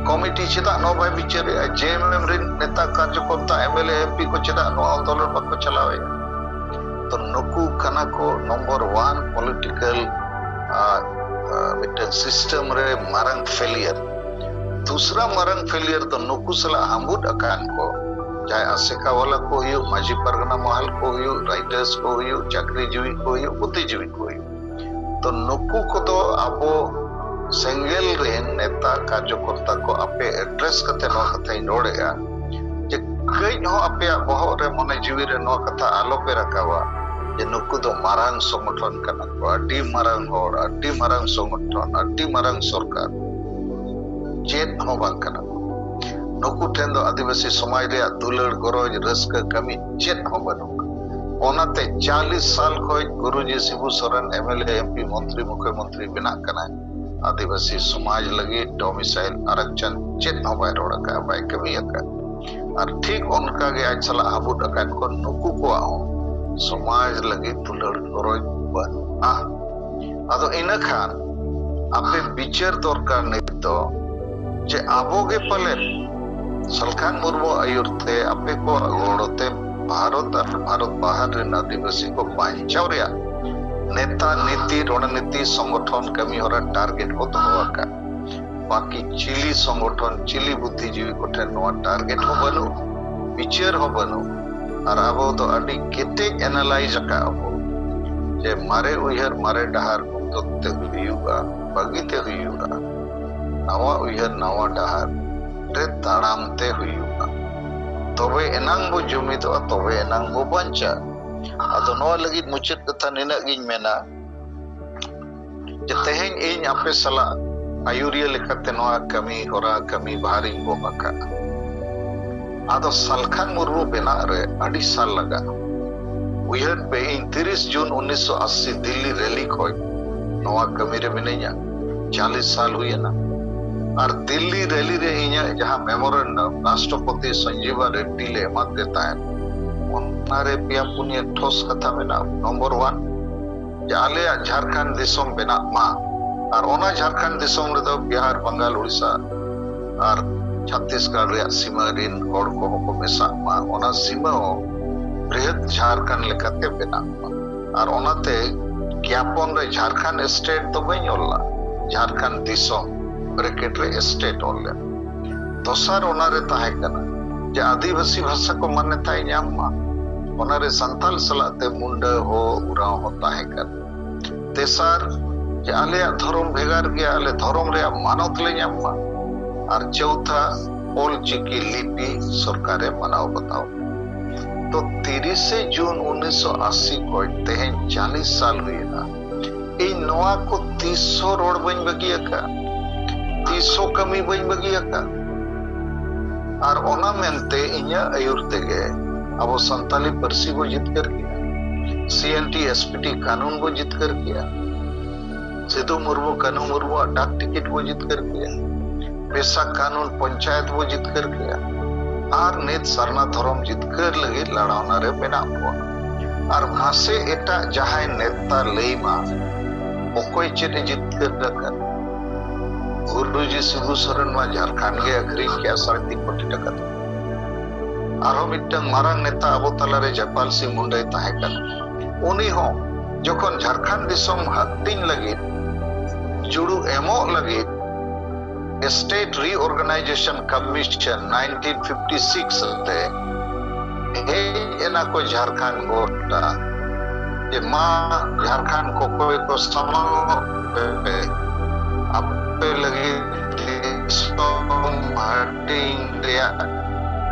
ᱠᱚᱢᱤᱴᱤ ᱪᱮᱫᱟᱜ ᱱᱚᱣᱟ ᱵᱟᱭ ᱵᱤᱪᱟᱹᱨᱮᱜᱼᱟ? ᱡᱮ ᱮᱢ ᱮᱢ ᱨᱮᱱ ᱱᱮᱛᱟ ᱠᱟᱨᱡᱚᱠᱚᱨᱛᱟ, ᱮᱢ ᱮᱞ ᱮ, ᱮᱢ ᱯᱤ ᱠᱚ ᱪᱮᱫᱟᱜ ᱱᱚᱣᱟ ᱟᱱᱫᱳᱞᱚᱱ ᱵᱟᱠᱚ ᱪᱟᱞᱟᱣᱮᱫᱼᱟ? ᱛᱚ ᱱᱩᱠᱩ ᱠᱟᱱᱟ ᱠᱚ ᱱᱚᱢᱵᱚᱨ ᱚᱣᱟᱱ ᱯᱚᱞᱤᱴᱤᱠᱟᱞ, ᱟᱨ, ᱟᱨ ᱢᱤᱫᱴᱟᱝ ᱥᱤᱥᱴᱮᱢ ᱨᱮ ᱢᱟᱨᱟᱝ ᱯᱷᱮᱞᱤᱭᱟᱨ᱾ ᱫᱩᱥᱨᱟ ᱢᱟᱨᱟᱝ ᱯᱷᱮᱞᱤᱭᱟᱨ ᱫᱚ ᱱᱩᱠᱩ ᱥᱟᱞᱟᱜ ᱦᱟᱢᱵᱩᱫ ᱟᱠᱟᱱ ᱠᱚ, ᱡᱟᱦᱟᱸᱭ ᱟᱥᱮᱠᱟ ᱣᱟᱞᱟ ᱠᱚ ᱦᱩᱭᱩᱜ, ᱢᱟᱹᱡᱷᱤ ᱯᱟᱨᱜᱟᱱᱟ ᱢᱚᱦᱚᱞ ᱠᱚ ᱦᱩᱭᱩᱜ, ᱨᱟᱭᱴᱟᱨᱥ ᱠᱚ ᱦᱩᱭᱩᱜ, ᱪᱟᱹᱠᱨᱤ ᱡᱤᱣᱤ ᱠᱚ ᱦᱩᱭᱩᱜ, ᱵᱩᱫᱽᱫᱷᱤᱡᱤᱵᱤ ᱠᱚ ᱦᱩᱭᱩᱜ, ᱛᱚ ᱱᱩᱠᱩ ᱠᱚᱫᱚ ᱟᱵᱚ ᱥᱮᱸᱜᱮᱞ ᱨᱮᱱ ᱱᱮᱛᱟ ᱠᱟᱨᱡᱚᱠᱚᱨᱛᱟ ᱠᱚ ᱟᱯᱮ ᱮᱰᱨᱮᱥ ᱠᱟᱛᱮ ᱱᱚᱣᱟ ᱠᱟᱛᱷᱟᱧ ᱨᱚᱲᱮᱫᱼᱟ ᱡᱮ ᱠᱟᱹᱡ ᱦᱚᱸ ᱟᱯᱮᱭᱟᱜ ᱵᱚᱦᱚᱜ ᱨᱮ, ᱢᱚᱱᱮ ᱡᱤᱣᱤ ᱨᱮ ᱱᱚᱣᱟ ᱠᱟᱛᱷᱟ ᱟᱞᱚᱯᱮ ᱨᱟᱠᱟᱵᱟ ᱡᱮ ᱱᱩᱠᱩ ᱫᱚ ᱢᱟᱨᱟᱝ ᱥᱚᱝᱜᱚᱴᱷᱚᱱ ᱠᱟᱱᱟ ᱠᱚ, ᱟᱹᱰᱤ ᱢᱟᱨᱟᱝ ᱦᱚᱲ, ᱟᱹᱰᱤ ᱢᱟᱨᱟᱝ ᱥᱚᱝᱜᱚᱴᱷᱚᱱ, ᱟᱹᱰᱤ ᱢᱟᱨᱟᱝ ᱥᱚᱨᱠᱟᱨ᱾ ᱪᱮᱫ ᱦᱚᱸ ᱵᱟᱝ ᱠᱟᱱᱟ ᱠᱚ᱾ ᱱᱩᱠᱩ ᱴᱷᱮᱱ ᱫᱚ ᱟᱹᱫᱤᱵᱟᱹᱥᱤ ᱥᱚᱢᱟᱡᱽ ᱨᱮᱭᱟᱜ ᱫᱩᱞᱟᱹᱲ, ᱜᱚᱨᱚᱡᱽ, ᱨᱟᱹᱥᱠᱟᱹ, ᱠᱟᱹᱢᱤ ᱪᱮᱫ ᱦᱚᱸ ᱵᱟᱹᱱᱩᱜᱼᱟ᱾ ᱚᱱᱟᱛᱮ ᱪᱟᱞᱤᱥ ᱥᱟᱞ ᱠᱷᱚᱱ Guruji Shibu Soren M L A, M P, ᱢᱚᱱᱛᱨᱤ, ᱢᱩᱠᱷᱭᱚᱢᱚᱱᱛᱨᱤ ᱵᱮᱱᱟᱜ ᱠᱟᱱᱟᱭ᱾ ᱟᱹᱫᱤᱵᱟᱹᱥᱤ ᱥᱚᱢᱟᱡᱽ ᱞᱟᱹᱜᱤᱫ ᱰᱚᱢᱤᱥᱟᱭᱤᱞ ᱟᱨᱟᱠᱪᱷᱟᱱ ᱪᱮᱫ ᱦᱚᱸ ᱵᱟᱭ ᱨᱚᱲ ᱟᱠᱟᱫᱼᱟ, ᱵᱟᱭ ᱠᱟᱹᱢᱤ ᱟᱠᱟᱫ᱾ ᱟᱨ ᱴᱷᱤᱠ ᱚᱱᱠᱟ ᱜᱮ ᱟᱡ ᱥᱟᱞᱟᱜ ᱦᱟᱵᱩᱫ ᱟᱠᱟᱫ ᱠᱚ ᱱᱩᱠᱩ ᱠᱚᱣᱟᱜ ᱦᱚᱸ ᱥᱚᱢᱟᱡᱽ ᱞᱟᱹᱜᱤᱫ ᱫᱩᱞᱟᱹᱲ ᱜᱚᱨᱚᱡᱽ ᱵᱟᱹᱱᱩᱜᱼᱟ᱾ ᱟᱫᱚ ᱤᱱᱟᱹ ᱠᱷᱟᱱ ᱟᱯᱮ ᱵᱤᱪᱟᱹᱨ ᱫᱚᱨᱠᱟᱨ ᱱᱤᱛ ᱫᱚ ᱡᱮ ᱟᱵᱚ ᱜᱮ ᱯᱟᱞᱮᱱ ᱥᱟᱞᱠᱷᱟᱱ ᱢᱩᱨᱢᱩ ᱟᱹᱭᱩᱨ ᱛᱮ, ᱟᱯᱮ ᱠᱚᱣᱟᱜ ᱜᱚᱲᱚ ᱛᱮ ᱵᱷᱟᱨᱚᱛ ᱟᱨ ᱵᱷᱟᱨᱚᱛ ᱵᱟᱦᱟᱨ ᱨᱮᱱ ᱟᱹᱫᱤᱵᱟᱹᱥᱤ ᱠᱚ ᱵᱟᱧᱪᱟᱣ ᱨᱮᱭᱟᱜ ᱱᱮᱛᱟ, ᱱᱤᱛᱤ, ᱨᱚᱬᱱᱤᱛᱤ, ᱥᱚᱝᱜᱚᱴᱷᱚᱱ, ᱠᱟᱹᱢᱤ ᱦᱚᱨᱟ ᱴᱟᱨᱜᱮᱴ ᱵᱚ ᱫᱚᱦᱚ ᱟᱠᱟᱫ᱾ ᱵᱟᱹᱠᱤ ᱪᱤᱞᱤ ᱥᱚᱝᱜᱚᱴᱷᱚᱱ, ᱪᱤᱞᱤ ᱵᱩᱫᱽᱫᱷᱤᱡᱤᱵᱤ ᱠᱚᱴᱷᱮᱱ ᱱᱚᱣᱟ ᱴᱟᱨᱜᱮᱴ ᱦᱚᱸ ᱵᱟᱹᱱᱩᱜ, ᱵᱤᱪᱟᱹᱨ ᱦᱚᱸ ᱵᱟᱹᱱᱩᱜ᱾ ᱟᱨ ᱟᱵᱚ ᱫᱚ ᱟᱹᱰᱤ ᱠᱮᱴᱮᱡ ᱮᱱᱟᱞᱟᱭᱤᱡᱽ ᱟᱠᱟᱫ ᱟᱵᱚ ᱡᱮ ᱢᱟᱨᱮ ᱩᱭᱦᱟᱹᱨ, ᱢᱟᱨᱮ ᱰᱟᱦᱟᱨ ᱢᱩᱪᱟᱹᱫ ᱛᱮ ᱦᱩᱭᱩᱜᱼᱟ, ᱵᱟᱹᱜᱤ ᱛᱮ ᱦᱩᱭᱩᱜᱼᱟ, ᱱᱟᱣᱟ ᱩᱭᱦᱟᱹᱨ, ᱱᱟᱣᱟ ᱰᱟᱦᱟᱨ ᱨᱮ ᱛᱟᱲᱟᱢ ᱛᱮ ᱦᱩᱭᱩᱜᱼᱟ᱾ ᱛᱚᱵᱮ ᱮᱱᱟᱝ ᱵᱚ ᱡᱩᱢᱤᱫᱚᱜᱼᱟ, ᱛᱚᱵᱮ ᱮᱱᱟᱝ ᱵᱚ ᱵᱟᱧᱪᱟᱜᱼᱟ᱾ ᱟᱫᱚ ᱱᱚᱣᱟ ᱞᱟᱹᱜᱤᱫ ᱢᱩᱪᱟᱹᱫ ᱠᱟᱛᱷᱟ ᱱᱤᱱᱟᱹᱜ ᱜᱤᱧ ᱢᱮᱱᱟ ᱡᱮ ᱛᱮᱦᱮᱧ ᱤᱧ ᱟᱯᱮ ᱥᱟᱞᱟᱜ ᱟᱹᱭᱩᱨᱤᱭᱟᱹ ᱞᱮᱠᱟᱛᱮ ᱱᱚᱣᱟ ᱠᱟᱹᱢᱤ ᱦᱚᱨᱟ, ᱠᱟᱹᱢᱤ ᱵᱷᱟᱨᱤᱧ ᱜᱚᱜ ᱟᱠᱟᱫᱼᱟ᱾ ᱟᱫᱚ ᱥᱟᱞᱠᱷᱟᱱ ᱢᱩᱨᱢᱩ ᱵᱮᱱᱟᱜ ᱨᱮ ᱟᱹᱰᱤ ᱥᱟᱞ ᱞᱟᱜᱟᱜᱼᱟ᱾ ᱩᱭᱦᱟᱹᱨ ᱯᱮ, ᱤᱧ ᱛᱤᱨᱤᱥ ᱡᱩᱱ ᱩᱱᱤᱥᱥᱚ ᱟᱥᱤ ᱫᱤᱞᱞᱤ ᱨᱮᱞᱤ ᱠᱷᱚᱱ ᱱᱚᱣᱟ ᱠᱟᱹᱢᱤ ᱨᱮ ᱢᱤᱱᱟᱹᱧᱟ᱾ ᱪᱟᱞᱤᱥ ᱥᱟᱞ ᱦᱩᱭᱮᱱᱟ᱾ ᱟᱨ ᱫᱤᱞᱞᱤ ᱨᱮᱞᱤ ᱨᱮ ᱤᱧᱟᱹᱜ ᱡᱟᱦᱟᱸ ᱢᱮᱢᱳᱨᱮᱱᱰᱟᱢ ᱨᱟᱥᱴᱨᱚᱯᱚᱛᱤ ᱥᱚᱧᱡᱤᱵᱟ ᱨᱮᱰᱰᱤ ᱞᱮ ᱮᱢᱟᱫ ᱛᱮ ᱛᱟᱦᱮᱸᱫ, ᱚᱱᱟᱨᱮ ᱯᱮᱭᱟ ᱯᱩᱱᱭᱟᱹ ᱴᱷᱚᱥ ᱠᱟᱛᱷᱟ ᱢᱮᱱᱟᱜᱼᱟ᱾ ᱱᱚᱢᱵᱚᱨ ᱚᱣᱟᱱ, ᱡᱮ ᱟᱞᱮᱭᱟᱜ ᱡᱷᱟᱲᱠᱷᱚᱸᱰ ᱫᱤᱥᱚᱢ ᱵᱮᱱᱟᱜ ᱢᱟ, ᱟᱨ ᱚᱱᱟ ᱡᱷᱟᱲᱠᱷᱚᱸᱰ ᱫᱤᱥᱚᱢ ᱨᱮᱫᱚ ᱵᱤᱦᱟᱨ, ᱵᱟᱝᱜᱟᱞ, ᱩᱲᱤᱥᱥᱟ ᱟᱨ ᱪᱷᱟᱛᱤᱥᱜᱚᱲ ᱨᱮᱭᱟᱜ ᱥᱤᱢᱟᱹ ᱨᱤᱱ ᱦᱚᱲ ᱠᱚᱦᱚᱸ ᱠᱚ ᱢᱮᱥᱟᱜ ᱢᱟ, ᱚᱱᱟ ᱥᱤᱢᱟᱹ ᱦᱚᱸ ᱵᱨᱤᱦᱚᱫ ᱡᱷᱟᱲᱠᱷᱚᱸᱰ ᱞᱮᱠᱟᱛᱮ ᱵᱮᱱᱟᱜ ᱢᱟ᱾ ᱟᱨ ᱚᱱᱟᱛᱮ ᱜᱮᱭᱟᱯᱚᱱ ᱨᱮ ᱡᱷᱟᱲᱠᱷᱚᱸᱰ ᱥᱴᱮᱴ ᱫᱚ ᱵᱟᱹᱧ ᱚᱞ ᱞᱮᱫᱼᱟ, ᱡᱷᱟᱲᱠᱷᱚᱸᱰ ᱫᱤᱥᱚᱢ ᱵᱨᱮᱠᱮᱴ ᱨᱮ ᱥᱴᱮᱴ ᱚᱞ ᱞᱮᱫᱼᱟ᱾ ᱫᱚᱥᱟᱨ ᱚᱱᱟᱨᱮ ᱛᱟᱦᱮᱸ ᱠᱟᱱᱟ ᱡᱮ ᱟᱹᱫᱤᱵᱟᱹᱥᱤ ᱵᱷᱟᱥᱟ ᱠᱚ ᱢᱟᱱᱭᱚᱛᱟᱭ ᱧᱟᱢ ᱢᱟ, ᱚᱱᱟᱨᱮ ᱥᱟᱱᱛᱟᱞ ᱥᱟᱞᱟᱜ ᱛᱮ ᱢᱩᱱᱰᱟᱹ, ᱦᱳ, ᱳᱨᱟᱸᱣ ᱦᱚᱸ ᱛᱟᱦᱮᱸ ᱠᱟᱱᱟ᱾ ᱛᱮᱥᱟᱨ, ᱡᱮ ᱟᱞᱮᱭᱟᱜ ᱫᱷᱚᱨᱚᱢ ᱵᱷᱮᱜᱟᱨ ᱜᱮᱭᱟ, ᱟᱞᱮ ᱫᱷᱚᱨᱚᱢ ᱨᱮᱭᱟᱜ ᱢᱟᱱᱚᱛ ᱞᱮ ᱧᱟᱢ ᱢᱟ᱾ ᱟᱨ ᱪᱳᱣᱛᱷᱟ, ᱚᱞ ᱪᱤᱠᱤ ᱞᱤᱯᱤ ᱥᱚᱨᱠᱟᱨᱮ ᱢᱟᱱᱟᱣ ᱵᱟᱛᱟᱣ᱾ ᱛᱚ ᱛᱤᱨᱤᱥᱮ ᱡᱩᱱ ᱩᱱᱤᱥᱥᱚ ᱟᱥᱤ ᱠᱷᱚᱱ ᱛᱮᱦᱮᱧ ᱪᱟᱞᱤᱥ ᱥᱟᱞ ᱦᱩᱭᱮᱱᱟ᱾ ᱤᱧ ᱱᱚᱣᱟ ᱠᱚ ᱛᱤᱥ ᱦᱚᱸ ᱨᱚᱲ ᱵᱟᱹᱧ ᱵᱟᱹᱜᱤ ᱟᱠᱟᱫ, ᱛᱤᱥ ᱦᱚᱸ ᱠᱟᱹᱢᱤ ᱵᱟᱹᱧ ᱵᱟᱹᱜᱤ ᱟᱠᱟᱫ᱾ ᱟᱨ ᱚᱱᱟ ᱢᱮᱱᱛᱮ ᱤᱧᱟᱹᱜ ᱟᱹᱭᱩᱨ ᱛᱮᱜᱮ ᱟᱵᱚ ᱥᱟᱱᱛᱟᱞᱤ ᱯᱟᱹᱨᱥᱤ ᱵᱚ ᱡᱤᱛᱠᱟᱹᱨ ᱠᱮᱜᱼᱟ, ᱥᱤ N T S P T ᱠᱟᱹᱱᱩᱱ ᱵᱚ ᱡᱤᱛᱠᱟᱹᱨ ᱠᱮᱜᱼᱟ, ᱥᱤᱫᱩ ᱢᱩᱨᱢᱩ ᱠᱟᱹᱱᱦᱩ ᱢᱩᱨᱢᱩᱣᱟᱜ ᱰᱟᱠ ᱴᱤᱠᱤᱴ ᱵᱚ ᱡᱤᱛᱠᱟᱹᱨ ᱠᱮᱜᱼᱟ, ᱯᱮᱥᱟ ᱠᱟᱹᱱᱩᱱ ᱯᱚᱧᱪᱟᱭᱮᱛ ᱵᱚ ᱡᱤᱛᱠᱟᱹᱨ ᱠᱮᱜᱼᱟ, ᱟᱨ ᱱᱤᱛ ᱥᱟᱨᱱᱟ ᱫᱷᱚᱨᱚᱢ ᱡᱤᱛᱠᱟᱹᱨ ᱞᱟᱹᱜᱤᱫ ᱞᱟᱲᱟᱣᱱᱟ ᱨᱮ ᱢᱮᱱᱟᱜ ᱵᱚᱱᱟ᱾ ᱟᱨ ᱢᱟᱥᱮ ᱮᱴᱟᱜ ᱡᱟᱦᱟᱸᱭ ᱱᱮᱛᱟ ᱞᱟᱹᱭ ᱢᱟ, ᱚᱠᱚᱭ ᱪᱮᱫ ᱮ ᱡᱤᱛᱠᱟᱹᱨ ᱟᱠᱟᱫ? ᱜᱩᱨᱩᱡᱤ ᱥᱤᱵᱩ ᱥᱚᱨᱮᱱ ᱢᱟ ᱡᱷᱟᱲᱠᱷᱚᱸᱰ ᱜᱮ ᱟᱹᱠᱷᱨᱤᱧ ᱠᱮᱜᱼᱟ ᱥᱟᱲᱮ ᱛᱤᱱ ᱠᱳᱴᱤ ᱴᱟᱠᱟ ᱛᱮ᱾ ᱟᱨᱦᱚᱸ ᱢᱤᱫᱴᱟᱝ ᱢᱟᱨᱟᱝ ᱱᱮᱛᱟ ᱟᱵᱚ ᱛᱟᱞᱟᱨᱮ ᱡᱟᱭᱯᱟᱞ ᱥᱤᱝ ᱢᱩᱱᱰᱟᱹᱭ ᱛᱟᱦᱮᱸ ᱠᱟᱱᱟ᱾ ᱩᱱᱤ ᱦᱚᱸ ᱡᱚᱠᱷᱚᱱ ᱡᱷᱟᱲᱠᱷᱚᱸᱰ ᱫᱤᱥᱚᱢ ᱦᱟᱹᱴᱤᱧ ᱞᱟᱹᱜᱤᱫ, ᱡᱩᱲᱩ ᱮᱢᱚᱜ ᱞᱟᱹᱜᱤᱫ, State Reorganization Commission nineteen fifty six ᱨᱮ ᱦᱮᱡ ᱮᱱᱟ ᱠᱚ ᱡᱷᱟᱲᱠᱷᱚᱸᱰ ᱜᱚᱴᱟ, ᱡᱮ ᱢᱟ ᱡᱷᱟᱲᱠᱷᱚᱸᱰ ᱠᱚᱠᱚᱭ ᱠᱚ ᱥᱟᱢᱟᱝᱚᱜ ᱯᱮ, ᱟᱯᱮ ᱞᱟᱹᱜᱤᱫ ᱫᱤᱥᱚᱢ ᱦᱟᱹᱴᱤᱧ ᱨᱮᱭᱟᱜ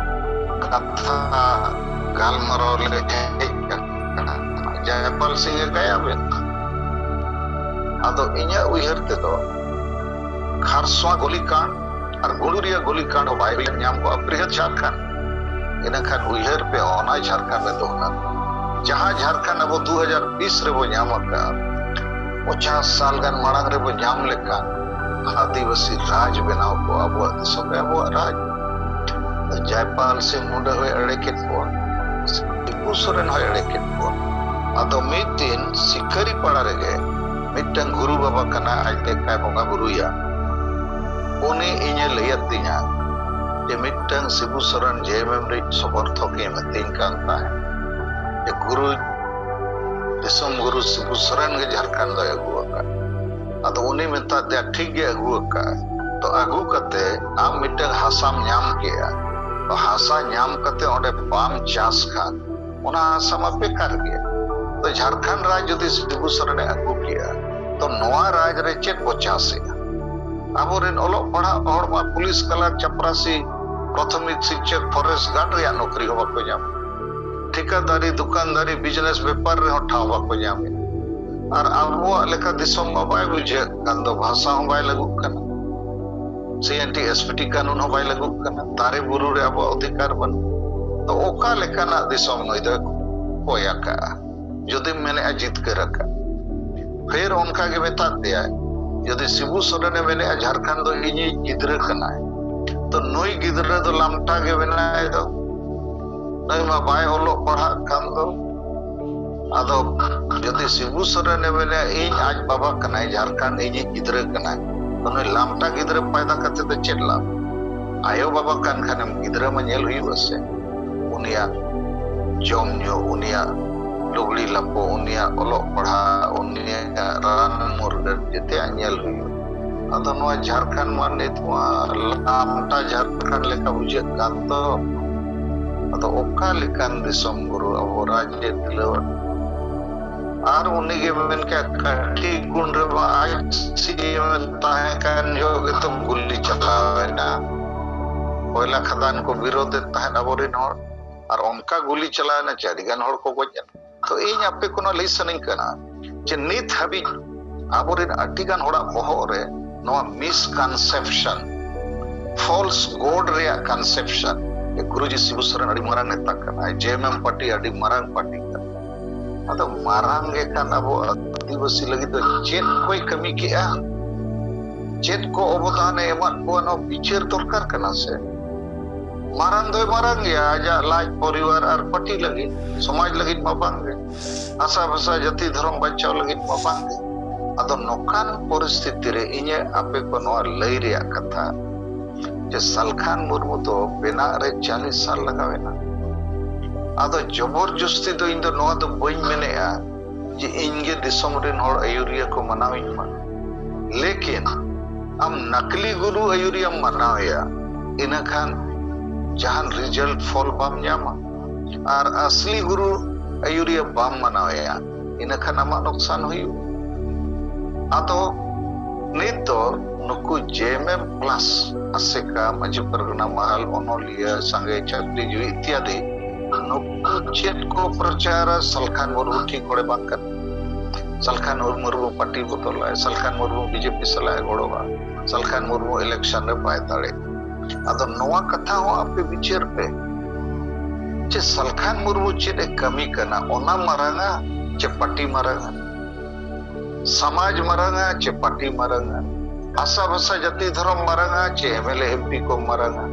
ᱠᱟᱛᱷᱟ ᱜᱟᱞᱢᱟᱨᱟᱣ ᱞᱮ ᱦᱮᱡ ᱟᱠᱟᱱᱟ᱾ ᱡᱟᱭᱯᱟᱞ ᱥᱤᱝ ᱮ ᱜᱟᱭᱟᱵ ᱮᱱᱟ᱾ ᱟᱫᱚ ᱤᱧᱟᱹᱜ ᱩᱭᱦᱟᱹᱨ ᱛᱮᱫᱚ ᱠᱷᱟᱨᱥᱚᱣᱟ ᱜᱚᱞᱤᱠᱟᱸᱰ ᱟᱨ ᱜᱩᱲᱩᱨᱤᱭᱟ ᱜᱚᱞᱤᱠᱟᱸᱰ ᱦᱚᱸ ᱵᱟᱭ ᱦᱩᱭ ᱧᱟᱢ ᱠᱚᱜᱼᱟ ᱵᱨᱤᱦᱚᱫ ᱡᱷᱟᱨᱠᱷᱚᱸᱰ᱾ ᱤᱱᱟᱹᱠᱷᱟᱱ ᱩᱭᱦᱟᱹᱨ ᱯᱮ, ᱚᱱᱟ ᱡᱷᱟᱨᱠᱷᱚᱸᱰ ᱨᱮ ᱫᱚ ᱦᱩᱱᱟᱹᱝ ᱡᱟᱦᱟᱸ ᱡᱷᱟᱨᱠᱷᱚᱸᱰ ᱟᱵᱚ ᱫᱩ ᱦᱟᱡᱟᱨ ᱵᱤᱥ ᱨᱮᱵᱚ ᱧᱟᱢ ᱟᱠᱟᱫ, ᱯᱚᱪᱟᱥ ᱥᱟᱞ ᱜᱟᱱ ᱢᱟᱲᱟᱝ ᱨᱮᱵᱚ ᱧᱟᱢ ᱞᱮᱠᱷᱟᱱ ᱟᱹᱫᱤᱵᱟᱹᱥᱤ ᱨᱟᱡᱽ ᱵᱮᱱᱟᱣ ᱠᱚᱜᱼᱟ ᱟᱵᱚᱣᱟᱜ ᱫᱤᱥᱚᱢ ᱨᱮ, ᱟᱵᱚᱣᱟᱜ ᱨᱟᱡᱽ᱾ ᱡᱟᱭᱯᱟᱞ ᱥᱤᱝ ᱢᱩᱸᱰᱟᱹ ᱦᱚᱸᱭ ᱮᱲᱮ ᱠᱮᱫ ᱠᱚᱣᱟ, ᱥᱤᱵᱩ ᱥᱚᱨᱮᱱ ᱦᱚᱸᱭ ᱮᱲᱮ ᱠᱮᱫ ᱠᱚᱣᱟ᱾ ᱟᱫᱚ ᱢᱤᱫ ᱫᱤᱱ ᱥᱤᱠᱟᱹᱨᱤ ᱯᱟᱲᱟ ᱨᱮᱜᱮ ᱢᱤᱫᱴᱟᱝ ᱜᱩᱨᱩ ᱵᱟᱵᱟ ᱠᱟᱱᱟᱭ, ᱟᱡ ᱞᱮᱠᱟᱭ ᱵᱚᱸᱜᱟ ᱵᱩᱨᱩᱭᱟ᱾ ᱩᱱᱤ ᱤᱧᱮ ᱞᱟᱹᱭ ᱟᱹᱫᱤᱧᱟ ᱡᱮ ᱢᱤᱫᱴᱟᱝ ᱥᱤᱵᱩ ᱥᱚᱨᱮᱱ ᱡᱮ ᱮᱢ ᱮᱢ ᱨᱤᱡ ᱥᱚᱢᱚᱨᱛᱷᱚᱠ ᱮ ᱢᱤᱛᱟᱹᱧ ᱠᱟᱱ ᱛᱟᱦᱮᱸᱫ ᱡᱮ ᱜᱩᱨᱩ, ᱫᱤᱥᱚᱢ ᱜᱩᱨᱩ ᱥᱤᱵᱩ ᱥᱚᱨᱮᱱ ᱜᱮ ᱡᱷᱟᱲᱠᱷᱚᱸᱰ ᱫᱚᱭ ᱟᱹᱜᱩ ᱟᱠᱟᱫ᱾ ᱟᱫᱚ ᱩᱱᱤ ᱢᱮᱛᱟ ᱫᱮᱭᱟ, ᱴᱷᱤᱠ ᱜᱮ ᱟᱹᱜᱩ ᱟᱠᱟᱫ, ᱛᱚ ᱟᱹᱜᱩ ᱠᱟᱛᱮ ᱟᱢ ᱢᱤᱫᱴᱟᱝ ᱦᱟᱥᱟᱢ ᱧᱟᱢ ᱠᱮᱜᱼᱟ, ᱛᱚ ᱦᱟᱥᱟ ᱧᱟᱢ ᱠᱟᱛᱮ ᱚᱸᱰᱮ ᱵᱟᱢ ᱪᱟᱥ ᱠᱷᱟᱱ ᱚᱱᱟ ᱦᱟᱥᱟ ᱢᱟ ᱵᱮᱠᱟᱨ ᱜᱮᱭᱟ᱾ ᱛᱚ ᱡᱷᱟᱲᱠᱷᱚᱸᱰ ᱨᱟᱡᱽ ᱡᱩᱫᱤ ᱥᱤᱵᱩ ᱥᱚᱨᱮᱱᱮ ᱟᱹᱜᱩ ᱠᱮᱜᱼᱟ, ᱛᱚ ᱱᱚᱣᱟ ᱨᱟᱡᱽ ᱨᱮ ᱪᱮᱫ ᱵᱚ ᱪᱟᱥᱮᱜᱼᱟ? ᱟᱵᱚᱨᱮᱱ ᱚᱞᱚᱜ ᱯᱟᱲᱦᱟᱜ ᱦᱚᱲ ᱢᱟ ᱯᱩᱞᱤᱥ, ᱠᱟᱞᱟᱨ, ᱪᱟᱯᱨᱟᱥᱤ, ᱯᱨᱟᱛᱷᱚᱢᱤᱠ ᱥᱤᱠᱪᱚᱠ, ᱯᱷᱚᱨᱮᱥᱴ ᱜᱟᱨᱰ ᱨᱮᱭᱟᱜ ᱱᱚᱠᱨᱤ ᱦᱚᱸ ᱵᱟᱠᱚ ᱧᱟᱢ, ᱴᱷᱤᱠᱟᱹᱫᱟᱨᱤ, ᱫᱚᱠᱟᱱᱫᱟᱨᱤ, ᱵᱤᱡᱽᱱᱮᱥ ᱵᱮᱯᱟᱨ ᱨᱮᱦᱚᱸ ᱴᱷᱟᱶ ᱵᱟᱠᱚ ᱧᱟᱢᱮᱫ᱾ ᱟᱨ ᱟᱵᱚᱣᱟᱜ ᱞᱮᱠᱟ ᱫᱤᱥᱚᱢ ᱢᱟ ᱵᱟᱭ ᱵᱩᱡᱷᱟᱹᱜ ᱠᱟᱱ ᱫᱚ, ᱵᱷᱟᱥᱟ ᱦᱚᱸ ᱵᱟᱭ ᱞᱟᱹᱜᱩᱜ ᱠᱟᱱᱟ, ᱥᱤ N T S P T ᱠᱟᱹᱱᱩᱱ ᱦᱚᱸ ᱵᱟᱭ ᱞᱟᱹᱜᱩᱜ ᱠᱟᱱᱟ, ᱫᱟᱨᱮ ᱵᱩᱨᱩ ᱨᱮ ᱟᱵᱚᱣᱟᱜ ᱚᱫᱷᱤᱠᱟᱨ ᱵᱟᱹᱱᱩᱜ᱾ ᱛᱚ ᱚᱠᱟ ᱞᱮᱠᱟᱱᱟᱜ ᱫᱤᱥᱚᱢ ᱱᱩᱭ ᱫᱚᱭ ᱠᱚᱭ ᱟᱠᱟᱜᱼᱟ? ᱡᱩᱫᱤᱢ ᱢᱮᱱᱮᱜᱼᱟ ᱡᱤᱛᱠᱟᱹᱨ ᱟᱠᱟᱫ, ᱯᱷᱮᱨ ᱚᱱᱠᱟ ᱜᱮ ᱢᱮᱛᱟᱫ ᱯᱮᱭᱟᱭ, ᱡᱩᱫᱤ ᱥᱤᱵᱩ ᱥᱚᱨᱮᱱᱮ ᱢᱮᱱᱮᱜᱼᱟ ᱡᱷᱟᱲᱠᱷᱚᱸᱰ ᱫᱚ ᱤᱧᱤᱡ ᱜᱤᱫᱽᱨᱟᱹ ᱠᱟᱱᱟᱭ, ᱛᱚ ᱱᱩᱭ ᱜᱤᱫᱽᱨᱟᱹ ᱫᱚ ᱞᱟᱢᱴᱟ ᱜᱮ ᱢᱮᱱᱟᱭ ᱫᱚ, ᱱᱩᱭ ᱢᱟ ᱵᱟᱭ ᱚᱞᱚᱜ ᱯᱟᱲᱦᱟᱜ ᱠᱟᱱ ᱫᱚ᱾ ᱟᱫᱚ ᱡᱩᱫᱤ ᱥᱤᱵᱩ ᱥᱚᱨᱮᱱᱮ ᱢᱮᱱᱮᱜᱼᱟ ᱤᱧ ᱟᱡ ᱵᱟᱵᱟ ᱠᱟᱱᱟᱭ, ᱡᱷᱟᱲᱠᱷᱚᱸᱰ ᱤᱧᱤᱡ ᱜᱤᱫᱽᱨᱟᱹ ᱠᱟᱱᱟᱭ, ᱛᱚ ᱱᱩᱭ ᱞᱟᱢᱴᱟ ᱜᱤᱫᱽᱨᱟᱹ ᱯᱟᱭᱫᱟ ᱠᱟᱛᱮ ᱫᱚ ᱪᱮᱫ ᱞᱟᱵᱷ? ᱟᱭᱳ ᱵᱟᱵᱟ ᱠᱟᱱ ᱠᱷᱟᱱᱮᱢ ᱜᱤᱫᱽᱨᱟᱹ ᱢᱟ ᱧᱮᱞ ᱦᱩᱭᱩᱜᱼᱟ ᱥᱮ᱾ ᱩᱱᱤᱭᱟᱜ ᱡᱚᱢ ᱧᱩ, ᱩᱱᱤᱭᱟᱜ ᱞᱩᱜᱽᱲᱤ ᱞᱟᱯᱚ, ᱩᱱᱤᱭᱟᱜ ᱚᱞᱚᱜ ᱯᱟᱲᱦᱟᱜ, ᱩᱱᱤᱭᱟᱜ ᱨᱟᱱ ᱢᱩᱨᱜᱟᱹᱱ ᱡᱮᱛᱮᱭᱟᱜ ᱧᱮᱞ ᱦᱩᱭᱩᱜᱼᱟ᱾ ᱟᱫᱚ ᱱᱚᱣᱟ ᱡᱷᱟᱲᱠᱷᱚᱸᱰ ᱢᱟ ᱱᱤᱛ ᱢᱟ ᱞᱟᱢᱴᱟ ᱡᱷᱟᱲᱠᱷᱚᱸᱰ ᱞᱮᱠᱟ ᱵᱩᱡᱷᱟᱹᱜ ᱠᱟᱱ ᱫᱚ᱾ ᱟᱫᱚ ᱚᱠᱟ ᱞᱮᱠᱟᱱ ᱫᱤᱥᱚᱢ ᱜᱩᱨᱩ ᱟᱵᱚ ᱨᱟᱡᱽ ᱮ ᱛᱩᱞᱟᱹᱣ? ᱟᱨ ᱩᱱᱤ ᱜᱮ ᱢᱮᱱ ᱠᱮᱫ, ᱠᱟᱹᱴᱤᱡ ᱜᱩᱱ ᱨᱮᱢᱟ ᱟᱡ ᱥᱤ ᱮᱢ ᱛᱟᱦᱮᱸ ᱠᱟᱱ ᱡᱚᱦᱚᱜ ᱜᱮᱛᱚ ᱜᱩᱞᱤ ᱪᱟᱞᱟᱣ ᱮᱱᱟ᱾ ᱠᱚᱭᱞᱟ ᱠᱷᱟᱫᱟᱱ ᱠᱚ ᱵᱤᱨᱳᱫᱮᱫ ᱛᱟᱦᱮᱸᱫ ᱟᱵᱚᱨᱮᱱ ᱦᱚᱲ, ᱟᱨ ᱚᱱᱠᱟ ᱜᱩᱞᱤ ᱪᱟᱞᱟᱣᱮᱱᱟ, ᱪᱮ ᱟᱹᱰᱤ ᱜᱟᱱ ᱦᱚᱲ ᱠᱚ ᱜᱚᱡ ᱮᱱᱟ᱾ ᱛᱚ ᱤᱧ ᱟᱯᱮ ᱠᱚ ᱱᱚᱣᱟ ᱞᱟᱹᱭ ᱥᱟᱱᱟᱧ ᱠᱟᱱᱟ ᱡᱮ ᱱᱤᱛ ᱦᱟᱹᱵᱤᱡ ᱟᱵᱚᱨᱮᱱ ᱟᱹᱰᱤ ᱜᱟᱱ ᱦᱚᱲᱟᱜ ᱵᱚᱦᱚᱜ ᱨᱮ ᱱᱚᱣᱟ ᱢᱤᱥᱠᱚᱱᱥᱮᱯᱥᱚᱱ, ᱯᱷᱚᱞᱥ ᱜᱚᱰ ᱨᱮᱭᱟᱜ ᱠᱚᱱᱥᱮᱯᱥᱚᱱ, ᱜᱩᱨᱩᱡᱤ ᱥᱤᱵᱩ ᱥᱚᱨᱮᱱ ᱟᱹᱰᱤ ᱢᱟᱨᱟᱝ ᱱᱮᱛᱟ ᱠᱟᱱᱟᱭ, ᱡᱮ ᱮᱢ ᱮᱢ ᱯᱟᱨᱴᱤ ᱟᱹᱰᱤ ᱢᱟᱨᱟᱝ ᱯᱟᱨᱴᱤ ᱠᱟᱱᱟ᱾ ᱟᱫᱚ ᱢᱟᱨᱟᱝ ᱜᱮ ᱠᱷᱟᱱ ᱟᱵᱚ ᱟᱹᱫᱤᱵᱟᱹᱥᱤ ᱞᱟᱹᱜᱤᱫ ᱫᱚ ᱪᱮᱫ ᱠᱚᱭ ᱠᱟᱹᱢᱤ ᱠᱮᱜᱼᱟ, ᱪᱮᱫ ᱠᱚ ᱚᱵᱚᱫᱟᱱ ᱮ ᱮᱢᱟᱫ ᱠᱚᱣᱟ, ᱱᱚᱣᱟ ᱵᱤᱪᱟᱹᱨ ᱫᱚᱨᱠᱟᱨ ᱠᱟᱱᱟ ᱥᱮ᱾ ᱢᱟᱨᱟᱝ ᱫᱚᱭ ᱢᱟᱨᱟᱝ ᱜᱮᱭᱟ ᱟᱡᱟᱜ ᱞᱟᱡ, ᱯᱚᱨᱤᱵᱟᱨ ᱟᱨ ᱯᱟᱨᱴᱤ ᱞᱟᱹᱜᱤᱫ, ᱥᱚᱢᱟᱡᱽ ᱞᱟᱹᱜᱤᱫ ᱢᱟ ᱵᱟᱝ ᱜᱮ, ᱵᱷᱟᱥᱟ ᱵᱷᱟᱥᱟ ᱡᱟᱹᱛᱤ ᱫᱷᱚᱨᱚᱢ ᱵᱟᱧᱪᱟᱣ ᱞᱟᱹᱜᱤᱫ ᱢᱟ ᱵᱟᱝ ᱜᱮ᱾ ᱟᱫᱚ ᱱᱚᱝᱠᱟᱱ ᱯᱚᱨᱤᱥᱛᱷᱤᱛᱤ ᱨᱮ ᱤᱧᱟᱹᱜ ᱟᱯᱮ ᱠᱚ ᱱᱚᱣᱟ ᱞᱟᱹᱭ ᱨᱮᱭᱟᱜ ᱠᱟᱛᱷᱟ ᱡᱮ ᱥᱟᱞᱠᱷᱟᱱ ᱢᱩᱨᱢᱩ ᱫᱚ ᱵᱮᱱᱟᱜ ᱨᱮ ᱪᱟᱞᱤᱥ ᱥᱟᱞ ᱞᱟᱜᱟᱣ ᱮᱱᱟ᱾ ᱟᱫᱚ ᱡᱚᱵᱚᱨ ᱡᱚᱥᱛᱤ ᱫᱚ ᱤᱧ ᱫᱚ ᱱᱚᱣᱟ ᱫᱚ ᱵᱟᱹᱧ ᱢᱮᱱᱮᱜᱼᱟ ᱡᱮ ᱤᱧ ᱜᱮ ᱫᱤᱥᱚᱢ ᱨᱮᱱ ᱦᱚᱲ ᱟᱹᱭᱩᱨᱤᱭᱟᱹ ᱠᱚ ᱢᱟᱱᱟᱣᱤᱧ ᱢᱟ, ᱞᱮᱠᱤᱱ ᱟᱢ ᱱᱟᱠᱞᱤ ᱜᱩᱨᱩ ᱟᱹᱭᱩᱨᱤᱭᱟᱹᱢ ᱢᱟᱱᱟᱣᱮᱭᱟ, ᱤᱱᱟᱹ ᱠᱷᱟᱱ ᱡᱟᱦᱟᱱ ᱨᱤᱡᱟᱞᱴ ᱯᱷᱚᱞ ᱵᱟᱢ ᱧᱟᱢᱟ᱾ ᱟᱨ ᱟᱥᱞᱤ ᱜᱩᱨᱩ ᱟᱹᱭᱩᱨᱤᱭᱟᱹ ᱵᱟᱢ ᱢᱟᱱᱟᱣᱮᱭᱟ, ᱤᱱᱟᱹ ᱠᱷᱟᱱ ᱟᱢᱟᱜ ᱱᱚᱠᱥᱟᱱ ᱦᱩᱭᱩᱜᱼᱟ᱾ ᱟᱫᱚ ᱱᱤᱛ ᱫᱚ ᱱᱩᱠᱩ ᱡᱮ ᱮᱢ ᱮᱢ ᱯᱞᱟᱥ, ᱟᱥᱮᱠᱟ, ᱢᱟᱹᱡᱷᱤ ᱯᱟᱨᱜᱟᱱᱟ ᱢᱟᱦᱟᱞ, ᱚᱱᱚᱞᱤᱭᱟᱹ, ᱥᱟᱸᱜᱮ ᱪᱟᱹᱠᱨᱤᱡᱤᱵᱤ ᱤᱛᱭᱟᱫᱤ, ᱱᱩᱠᱩ ᱪᱮᱫ ᱠᱚ ᱯᱨᱚᱪᱟᱨᱟ? ᱥᱟᱞᱠᱷᱟᱱ ᱢᱩᱨᱢᱩ ᱴᱷᱤᱠ ᱦᱚᱲᱮ ᱵᱟᱝ ᱠᱟᱱᱟ᱾ ᱥᱟᱞᱠᱷᱟᱱ ᱢᱩᱨᱢᱩ ᱯᱟᱨᱴᱤ ᱵᱚᱫᱚᱞᱟᱭ, ᱥᱟᱞᱠᱷᱟᱱ ᱢᱩᱨᱢᱩ ᱵᱤᱡᱮᱯᱤ ᱥᱟᱞᱟᱜ ᱮ ᱜᱚᱲᱚᱜᱼᱟ, ᱥᱟᱞᱠᱷᱟᱱ ᱢᱩᱨᱢᱩ ᱤᱞᱮᱠᱥᱚᱱ ᱨᱮ ᱵᱟᱭ ᱫᱟᱲᱮᱜᱼᱟ᱾ ᱟᱫᱚ ᱱᱚᱣᱟ ᱠᱟᱛᱷᱟ ᱦᱚᱸ ᱟᱯᱮ ᱵᱤᱪᱟᱹᱨ ᱯᱮ, ᱪᱮ ᱥᱟᱞᱠᱷᱟᱱ ᱢᱩᱨᱢᱩ ᱪᱮᱫ ᱮ ᱠᱟᱹᱢᱤ ᱠᱟᱱᱟ, ᱚᱱᱟ ᱢᱟᱨᱟᱝᱟ ᱪᱮ ᱯᱟᱨᱴᱤ ᱢᱟᱨᱟᱝᱟ? ᱥᱚᱢᱟᱡᱽ ᱢᱟᱨᱟᱝᱟ ᱪᱮ ᱯᱟᱨᱴᱤ ᱢᱟᱨᱟᱝᱟ? ᱵᱷᱟᱥᱟ ᱵᱷᱟᱥᱟ ᱡᱟᱹᱛᱤ ᱫᱷᱚᱨᱚᱢ ᱢᱟᱨᱟᱝᱟ ᱪᱮ ᱮᱢ ᱮᱞ ᱮ ᱮᱢ ᱯᱤ ᱠᱚ ᱢᱟᱨᱟᱝᱟ?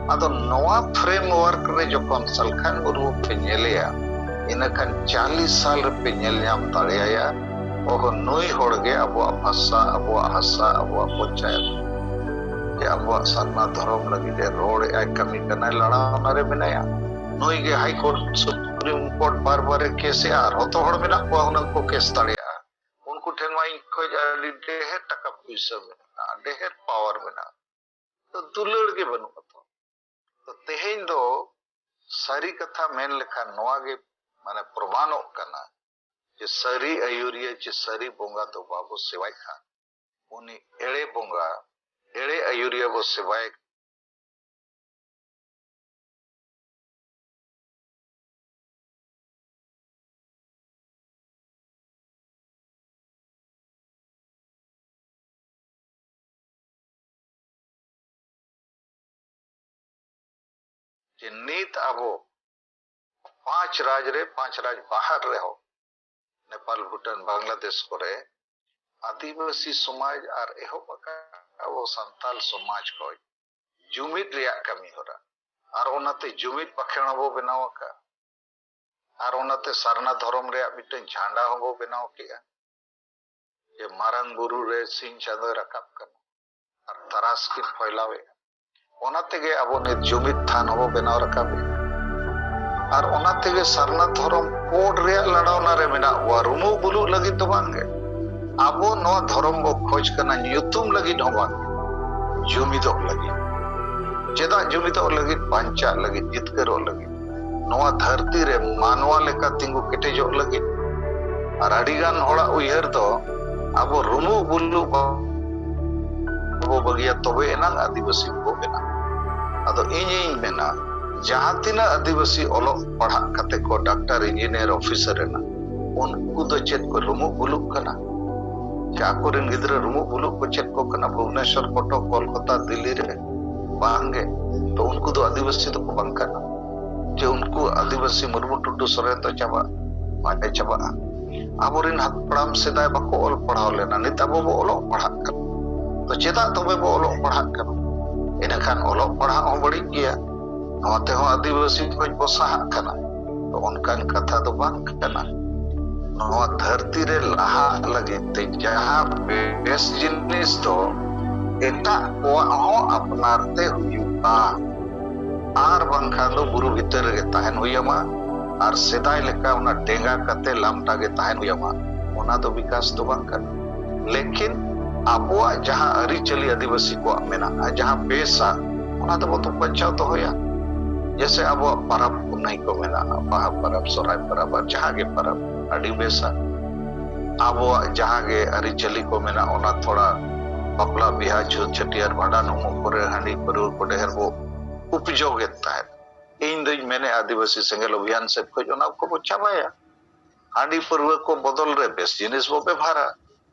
ᱟᱫᱚ ᱱᱚᱣᱟ ᱯᱷᱨᱮᱢᱣᱟᱨᱠ ᱨᱮ ᱡᱚᱠᱷᱚᱱ ᱥᱟᱞᱠᱷᱟᱱ ᱢᱩᱨᱢᱩ ᱯᱮ ᱧᱮᱞᱮᱭᱟ, ᱤᱱᱟᱹᱠᱷᱟᱱ ᱪᱟᱞᱤᱥ ᱥᱟᱞ ᱨᱮᱯᱮ ᱧᱮᱞ ᱧᱟᱢ ᱫᱟᱲᱮᱭᱟᱭᱟ, ᱚᱦᱚ, ᱱᱩᱭ ᱦᱚᱲ ᱜᱮ ᱟᱵᱚᱣᱟᱜ ᱵᱷᱟᱥᱟ, ᱟᱵᱚᱣᱟᱜ ᱦᱟᱥᱟ, ᱟᱵᱚᱣᱟᱜ ᱯᱚᱧᱪᱟᱭᱮᱛ, ᱡᱮ ᱟᱵᱚᱣᱟᱜ ᱥᱟᱨᱱᱟ ᱫᱷᱚᱨᱚᱢ ᱞᱟᱹᱜᱤᱫ ᱮ ᱨᱚᱲᱮᱜᱼᱟᱭ, ᱠᱟᱹᱢᱤ ᱠᱟᱱᱟᱭ, ᱞᱟᱲᱟᱣᱱᱟ ᱨᱮ ᱢᱮᱱᱟᱭᱟ᱾ ᱱᱩᱭ ᱜᱮ ᱦᱟᱭ ᱠᱳᱨᱴ, ᱥᱩᱯᱨᱤᱢ ᱠᱳᱨᱴ ᱵᱟᱨ ᱵᱟᱨ ᱮ ᱠᱮᱥ ᱮᱜᱼᱟ, ᱟᱨᱦᱚᱸ ᱛᱚ ᱦᱚᱲ ᱢᱮᱱᱟᱜ ᱠᱚᱣᱟ ᱦᱩᱱᱟᱹᱝ ᱠᱚ ᱠᱮᱥ ᱫᱟᱲᱮᱭᱟᱜᱼᱟ᱾ ᱩᱱᱠᱩ ᱴᱷᱮᱱ ᱢᱟ ᱤᱧ ᱠᱷᱚᱡ ᱟᱹᱰᱤ ᱰᱷᱮᱨ ᱴᱟᱠᱟ ᱯᱩᱭᱥᱟᱹ ᱢᱮᱱᱟᱜᱼᱟ, ᱰᱷᱮᱨ ᱯᱟᱣᱟᱨ ᱢᱮᱱᱟᱜᱼᱟ, ᱛᱚ ᱫᱩᱞᱟᱹᱲ ᱜᱮ ᱵᱟᱹᱱᱩᱜ ᱟᱛᱚ᱾ ᱛᱚ ᱛᱮᱦᱮᱧ ᱫᱚ ᱥᱟᱹᱨᱤ ᱠᱟᱛᱷᱟ ᱢᱮᱱ ᱞᱮᱠᱷᱟᱱ ᱱᱚᱣᱟ ᱜᱮ ᱢᱟᱱᱮ ᱯᱨᱚᱢᱟᱱᱚᱜ ᱠᱟᱱᱟ ᱡᱮ ᱥᱟᱹᱨᱤ ᱟᱹᱭᱩᱨᱤᱭᱟᱹ ᱪᱮ ᱥᱟᱹᱨᱤ ᱵᱚᱸᱜᱟ ᱫᱚ ᱵᱟᱵᱚ ᱥᱮᱵᱟᱭ ᱠᱷᱟᱱ, ᱩᱱᱤ ᱮᱲᱮ ᱵᱚᱸᱜᱟ, ᱮᱲᱮ ᱟᱹᱭᱩᱨᱤᱭᱟᱹ ᱵᱚ ᱥᱮᱵᱟᱭ ᱡᱮ ᱱᱤᱛ ᱟᱵᱚ ᱯᱟᱸᱪ ᱨᱟᱡᱽ ᱨᱮ, ᱯᱟᱸᱪ ᱨᱟᱡᱽ ᱵᱟᱦᱟᱨ ᱨᱮᱦᱚᱸ, ᱱᱮᱯᱟᱞ, ᱵᱷᱩᱴᱟᱱ, ᱵᱟᱝᱞᱟᱫᱮᱥ ᱠᱚᱨᱮ ᱟᱹᱫᱤᱵᱟᱹᱥᱤ ᱥᱚᱢᱟᱡᱽ ᱟᱨ ᱮᱦᱚᱵ ᱟᱠᱟᱫ ᱟᱵᱚ ᱥᱟᱱᱛᱟᱞ ᱥᱚᱢᱟᱡᱽ ᱠᱷᱚᱱ ᱡᱩᱢᱤᱫ ᱨᱮᱭᱟᱜ ᱠᱟᱹᱢᱤ ᱦᱚᱨᱟ, ᱟᱨ ᱚᱱᱟᱛᱮ ᱡᱩᱢᱤᱫ ᱵᱟᱠᱷᱮᱲ ᱦᱚᱸᱵᱚ ᱵᱮᱱᱟᱣ ᱟᱠᱟᱫ, ᱟᱨ ᱚᱱᱟᱛᱮ ᱥᱟᱨᱱᱟ ᱫᱷᱚᱨᱚᱢ ᱨᱮᱭᱟᱜ ᱢᱤᱫᱴᱟᱝ ᱡᱷᱟᱸᱰᱟ ᱦᱚᱸᱵᱚ ᱵᱮᱱᱟᱣ ᱠᱮᱜᱼᱟ, ᱡᱮ ᱢᱟᱨᱟᱝ ᱵᱩᱨᱩ ᱨᱮ ᱥᱤᱧ ᱪᱟᱸᱫᱚᱭ ᱨᱟᱠᱟᱵ ᱠᱟᱱᱟ ᱟᱨ ᱛᱟᱨᱟᱥ ᱠᱤᱱ ᱯᱷᱚᱭᱞᱟᱣᱮᱜᱼᱟ᱾ ᱚᱱᱟ ᱛᱮᱜᱮ ᱟᱵᱚ ᱱᱤᱛ ᱡᱩᱢᱤᱫ ᱛᱷᱟᱱ ᱦᱚᱸᱵᱚ ᱵᱮᱱᱟᱣ ᱨᱟᱠᱟᱵᱮᱜᱼᱟ᱾ ᱟᱨ ᱚᱱᱟ ᱛᱮᱜᱮ ᱥᱟᱨᱱᱟ ᱫᱷᱚᱨᱚᱢ ᱠᱳᱰ ᱨᱮᱭᱟᱜ ᱞᱟᱲᱟᱣᱱᱟ ᱨᱮ ᱢᱮᱱᱟᱜ ᱵᱚᱣᱟ, ᱨᱩᱢᱩᱜ ᱵᱩᱞᱩᱜ ᱞᱟᱹᱜᱤᱫ ᱫᱚ ᱵᱟᱝᱜᱮ᱾ ᱟᱵᱚ ᱱᱚᱣᱟ ᱫᱷᱚᱨᱚᱢ ᱵᱚ ᱠᱷᱚᱡᱽ ᱠᱟᱱᱟ, ᱧᱩᱛᱩᱢ ᱞᱟᱹᱜᱤᱫ ᱦᱚᱸ ᱵᱟᱝ, ᱡᱩᱢᱤᱫᱚᱜ ᱞᱟᱹᱜᱤᱫ᱾ ᱪᱮᱫᱟᱜ ᱡᱩᱢᱤᱫᱚᱜ ᱞᱟᱹᱜᱤᱫ? ᱵᱟᱧᱪᱟᱜ ᱞᱟᱹᱜᱤᱫ, ᱡᱤᱛᱠᱟᱹᱨᱚᱜ ᱞᱟᱹᱜᱤᱫ, ᱱᱚᱣᱟ ᱫᱷᱟᱹᱨᱛᱤ ᱨᱮ ᱢᱟᱱᱣᱟ ᱞᱮᱠᱟ ᱛᱤᱸᱜᱩ ᱠᱮᱴᱮᱡᱚᱜ ᱞᱟᱹᱜᱤᱫ᱾ ᱟᱨ ᱟᱹᱰᱤᱜᱟᱱ ᱦᱚᱲᱟᱜ ᱩᱭᱦᱟᱹᱨ ᱫᱚ ᱟᱵᱚ ᱨᱩᱢᱩᱜ ᱵᱩᱞᱩᱜ ᱵᱟᱵᱚ ᱵᱟᱹᱜᱤᱭᱟ, ᱛᱚᱵᱮ ᱮᱱᱟᱝ ᱟᱹᱫᱤᱵᱟᱹᱥᱤ ᱵᱚ ᱵᱮᱱᱟᱜᱼᱟ᱾ ᱟᱫᱚ ᱤᱧᱤᱧ ᱢᱮᱱᱟ, ᱡᱟᱦᱟᱸ ᱛᱤᱱᱟᱹᱜ ᱟᱹᱫᱤᱵᱟᱹᱥᱤ ᱚᱞᱚᱜ ᱯᱟᱲᱦᱟᱜ ᱠᱟᱛᱮ ᱠᱚ ᱰᱟᱠᱛᱟᱨ, ᱤᱧᱡᱤᱱᱤᱭᱟᱨ, ᱚᱯᱷᱤᱥᱟᱨ ᱮᱱᱟ, ᱩᱱᱠᱩ ᱫᱚ ᱪᱮᱫ ᱠᱚ ᱨᱩᱢᱩᱜ ᱵᱩᱞᱩᱜ ᱠᱟᱱᱟ? ᱪᱮ ᱟᱠᱚᱨᱮᱱ ᱜᱤᱫᱽᱨᱟᱹ ᱨᱩᱢᱩᱜ ᱵᱩᱞᱩᱜ ᱠᱚ ᱪᱮᱫ ᱠᱚ ᱠᱟᱱᱟ ᱵᱷᱩᱵᱽᱱᱮᱥᱚᱨ, ᱠᱚᱴᱚᱠ, ᱠᱚᱞᱠᱟᱛᱟ, ᱫᱤᱞᱞᱤ ᱨᱮ? ᱵᱟᱝᱜᱮ᱾ ᱛᱚ ᱩᱱᱠᱩ ᱫᱚ ᱟᱹᱫᱤᱵᱟᱹᱥᱤ ᱫᱚᱠᱚ ᱵᱟᱝ ᱠᱟᱱᱟ᱾ ᱡᱮ ᱩᱱᱠᱩ ᱟᱹᱫᱤᱵᱟᱹᱥᱤ ᱢᱩᱨᱢᱩ ᱴᱩᱰᱩ ᱥᱚᱨᱮᱱ ᱫᱚ ᱪᱟᱵᱟᱜ? ᱵᱟᱭ ᱪᱟᱵᱟᱜᱼᱟ᱾ ᱟᱵᱚᱨᱮᱱ ᱦᱟᱯᱲᱟᱢ ᱥᱮᱫᱟᱭ ᱵᱟᱠᱚ ᱚᱞ ᱯᱟᱲᱦᱟᱣ ᱞᱮᱱᱟ, ᱱᱤᱛ ᱟᱵᱚ ᱵᱚ ᱚᱞᱚᱜ ᱯᱟᱲᱦᱟᱜ ᱠᱟᱱᱟ᱾ ᱛᱚ ᱪᱮᱫᱟᱜ ᱛᱚᱵᱮ ᱵᱚ ᱚᱞᱚᱜ ᱯᱟᱲᱦᱟᱜ ᱠᱟᱱᱟ? ᱤᱱᱟᱹᱠᱷᱟᱱ ᱚᱞᱚᱜ ᱯᱟᱲᱦᱟᱜ ᱦᱚᱸ ᱵᱟᱹᱲᱤᱡ ᱜᱮᱭᱟ, ᱱᱚᱣᱟ ᱛᱮᱦᱚᱸ ᱟᱹᱫᱤᱵᱟᱹᱥᱤ ᱠᱷᱚᱱ ᱵᱚ ᱥᱟᱦᱟᱜ ᱠᱟᱱᱟ᱾ ᱛᱚ ᱚᱱᱠᱟᱱ ᱠᱟᱛᱷᱟ ᱫᱚ ᱵᱟᱝ ᱠᱟᱱᱟ᱾ ᱱᱚᱣᱟ ᱫᱷᱟᱹᱨᱛᱤ ᱨᱮ ᱞᱟᱦᱟᱜ ᱞᱟᱹᱜᱤᱫ ᱛᱮ ᱡᱟᱦᱟᱸ ᱵᱮᱥ ᱡᱤᱱᱤᱥ ᱫᱚ ᱮᱴᱟᱜ ᱠᱚᱣᱟᱜ ᱦᱚᱸ ᱟᱯᱱᱟᱨ ᱛᱮ ᱦᱩᱭᱩᱜᱼᱟ, ᱟᱨ ᱵᱟᱝᱠᱷᱟᱱ ᱫᱚ ᱵᱩᱨᱩ ᱵᱷᱤᱛᱟᱹᱨ ᱨᱮᱜᱮ ᱛᱟᱦᱮᱱ ᱦᱩᱭ ᱟᱢᱟ, ᱟᱨ ᱥᱮᱫᱟᱭ ᱞᱮᱠᱟ ᱚᱱᱟ ᱰᱮᱸᱜᱟ ᱠᱟᱛᱮ ᱞᱟᱢᱴᱟ ᱜᱮ ᱛᱟᱦᱮᱱ ᱦᱩᱭ ᱟᱢᱟ᱾ ᱚᱱᱟ ᱫᱚ ᱵᱤᱠᱟᱥ ᱫᱚ ᱵᱟᱝ ᱠᱟᱱᱟ᱾ ᱞᱮᱠᱤᱱ ᱟᱵᱚᱣᱟᱜ ᱡᱟᱦᱟᱸ ᱟᱹᱨᱤᱪᱟᱹᱞᱤ ᱟᱹᱫᱤᱵᱟᱹᱥᱤ ᱠᱚᱣᱟᱜ ᱢᱮᱱᱟᱜᱼᱟ, ᱡᱟᱦᱟᱸ ᱵᱮᱥᱟ, ᱚᱱᱟ ᱫᱚᱵᱚ ᱵᱟᱧᱪᱟᱣ ᱫᱚᱦᱚᱭᱟ᱾ ᱡᱮᱥᱮ ᱟᱵᱚᱣᱟᱜ ᱯᱟᱨᱟᱵᱽ ᱯᱩᱱᱟᱹᱭ ᱠᱚ ᱢᱮᱱᱟᱜᱼᱟ, ᱵᱟᱦᱟ ᱯᱟᱨᱟᱵᱽ, ᱥᱚᱦᱨᱟᱭ ᱯᱟᱨᱟᱵᱽ, ᱟᱨ ᱡᱟᱦᱟᱸ ᱜᱮ ᱯᱟᱨᱟᱵᱽ, ᱟᱹᱰᱤ ᱵᱮᱥᱟ᱾ ᱟᱵᱚᱣᱟᱜ ᱡᱟᱦᱟᱸ ᱜᱮ ᱟᱹᱨᱤᱪᱟᱹᱞᱤ ᱠᱚ ᱢᱮᱱᱟᱜᱼᱟ, ᱚᱱᱟ ᱛᱷᱚᱲᱟ ᱵᱟᱯᱞᱟ, ᱵᱤᱦᱟ, ᱪᱷᱩᱛ, ᱪᱷᱟᱹᱴᱭᱟᱹᱨ, ᱵᱷᱟᱸᱰᱟᱱ, ᱩᱢᱩᱜ ᱠᱚᱨᱮ ᱦᱟᱺᱰᱤ ᱯᱟᱹᱨᱣᱟᱹ ᱠᱚ ᱰᱷᱮᱨ ᱵᱚ ᱩᱯᱡᱚᱜᱮᱫ ᱛᱟᱦᱮᱸᱫ᱾ ᱤᱧ ᱫᱩᱧ ᱢᱮᱱᱮᱫᱼᱟ, ᱟᱹᱫᱤᱵᱟᱹᱥᱤ ᱥᱮᱸᱜᱮᱞ ᱚᱵᱷᱤᱭᱟᱱ ᱥᱮᱫ ᱠᱷᱚᱱ ᱚᱱᱟ ᱠᱚᱵᱚ ᱪᱟᱵᱟᱭᱟ᱾ ᱦᱟᱺᱰᱤ ᱯᱟᱹᱨᱣᱟᱹ ᱠᱚ ᱵᱚᱫᱚᱞ ᱨᱮ ᱵᱮᱥ ᱡᱤᱱᱤᱥ ᱵᱚ ᱵᱮᱵᱷᱟᱨᱟ᱾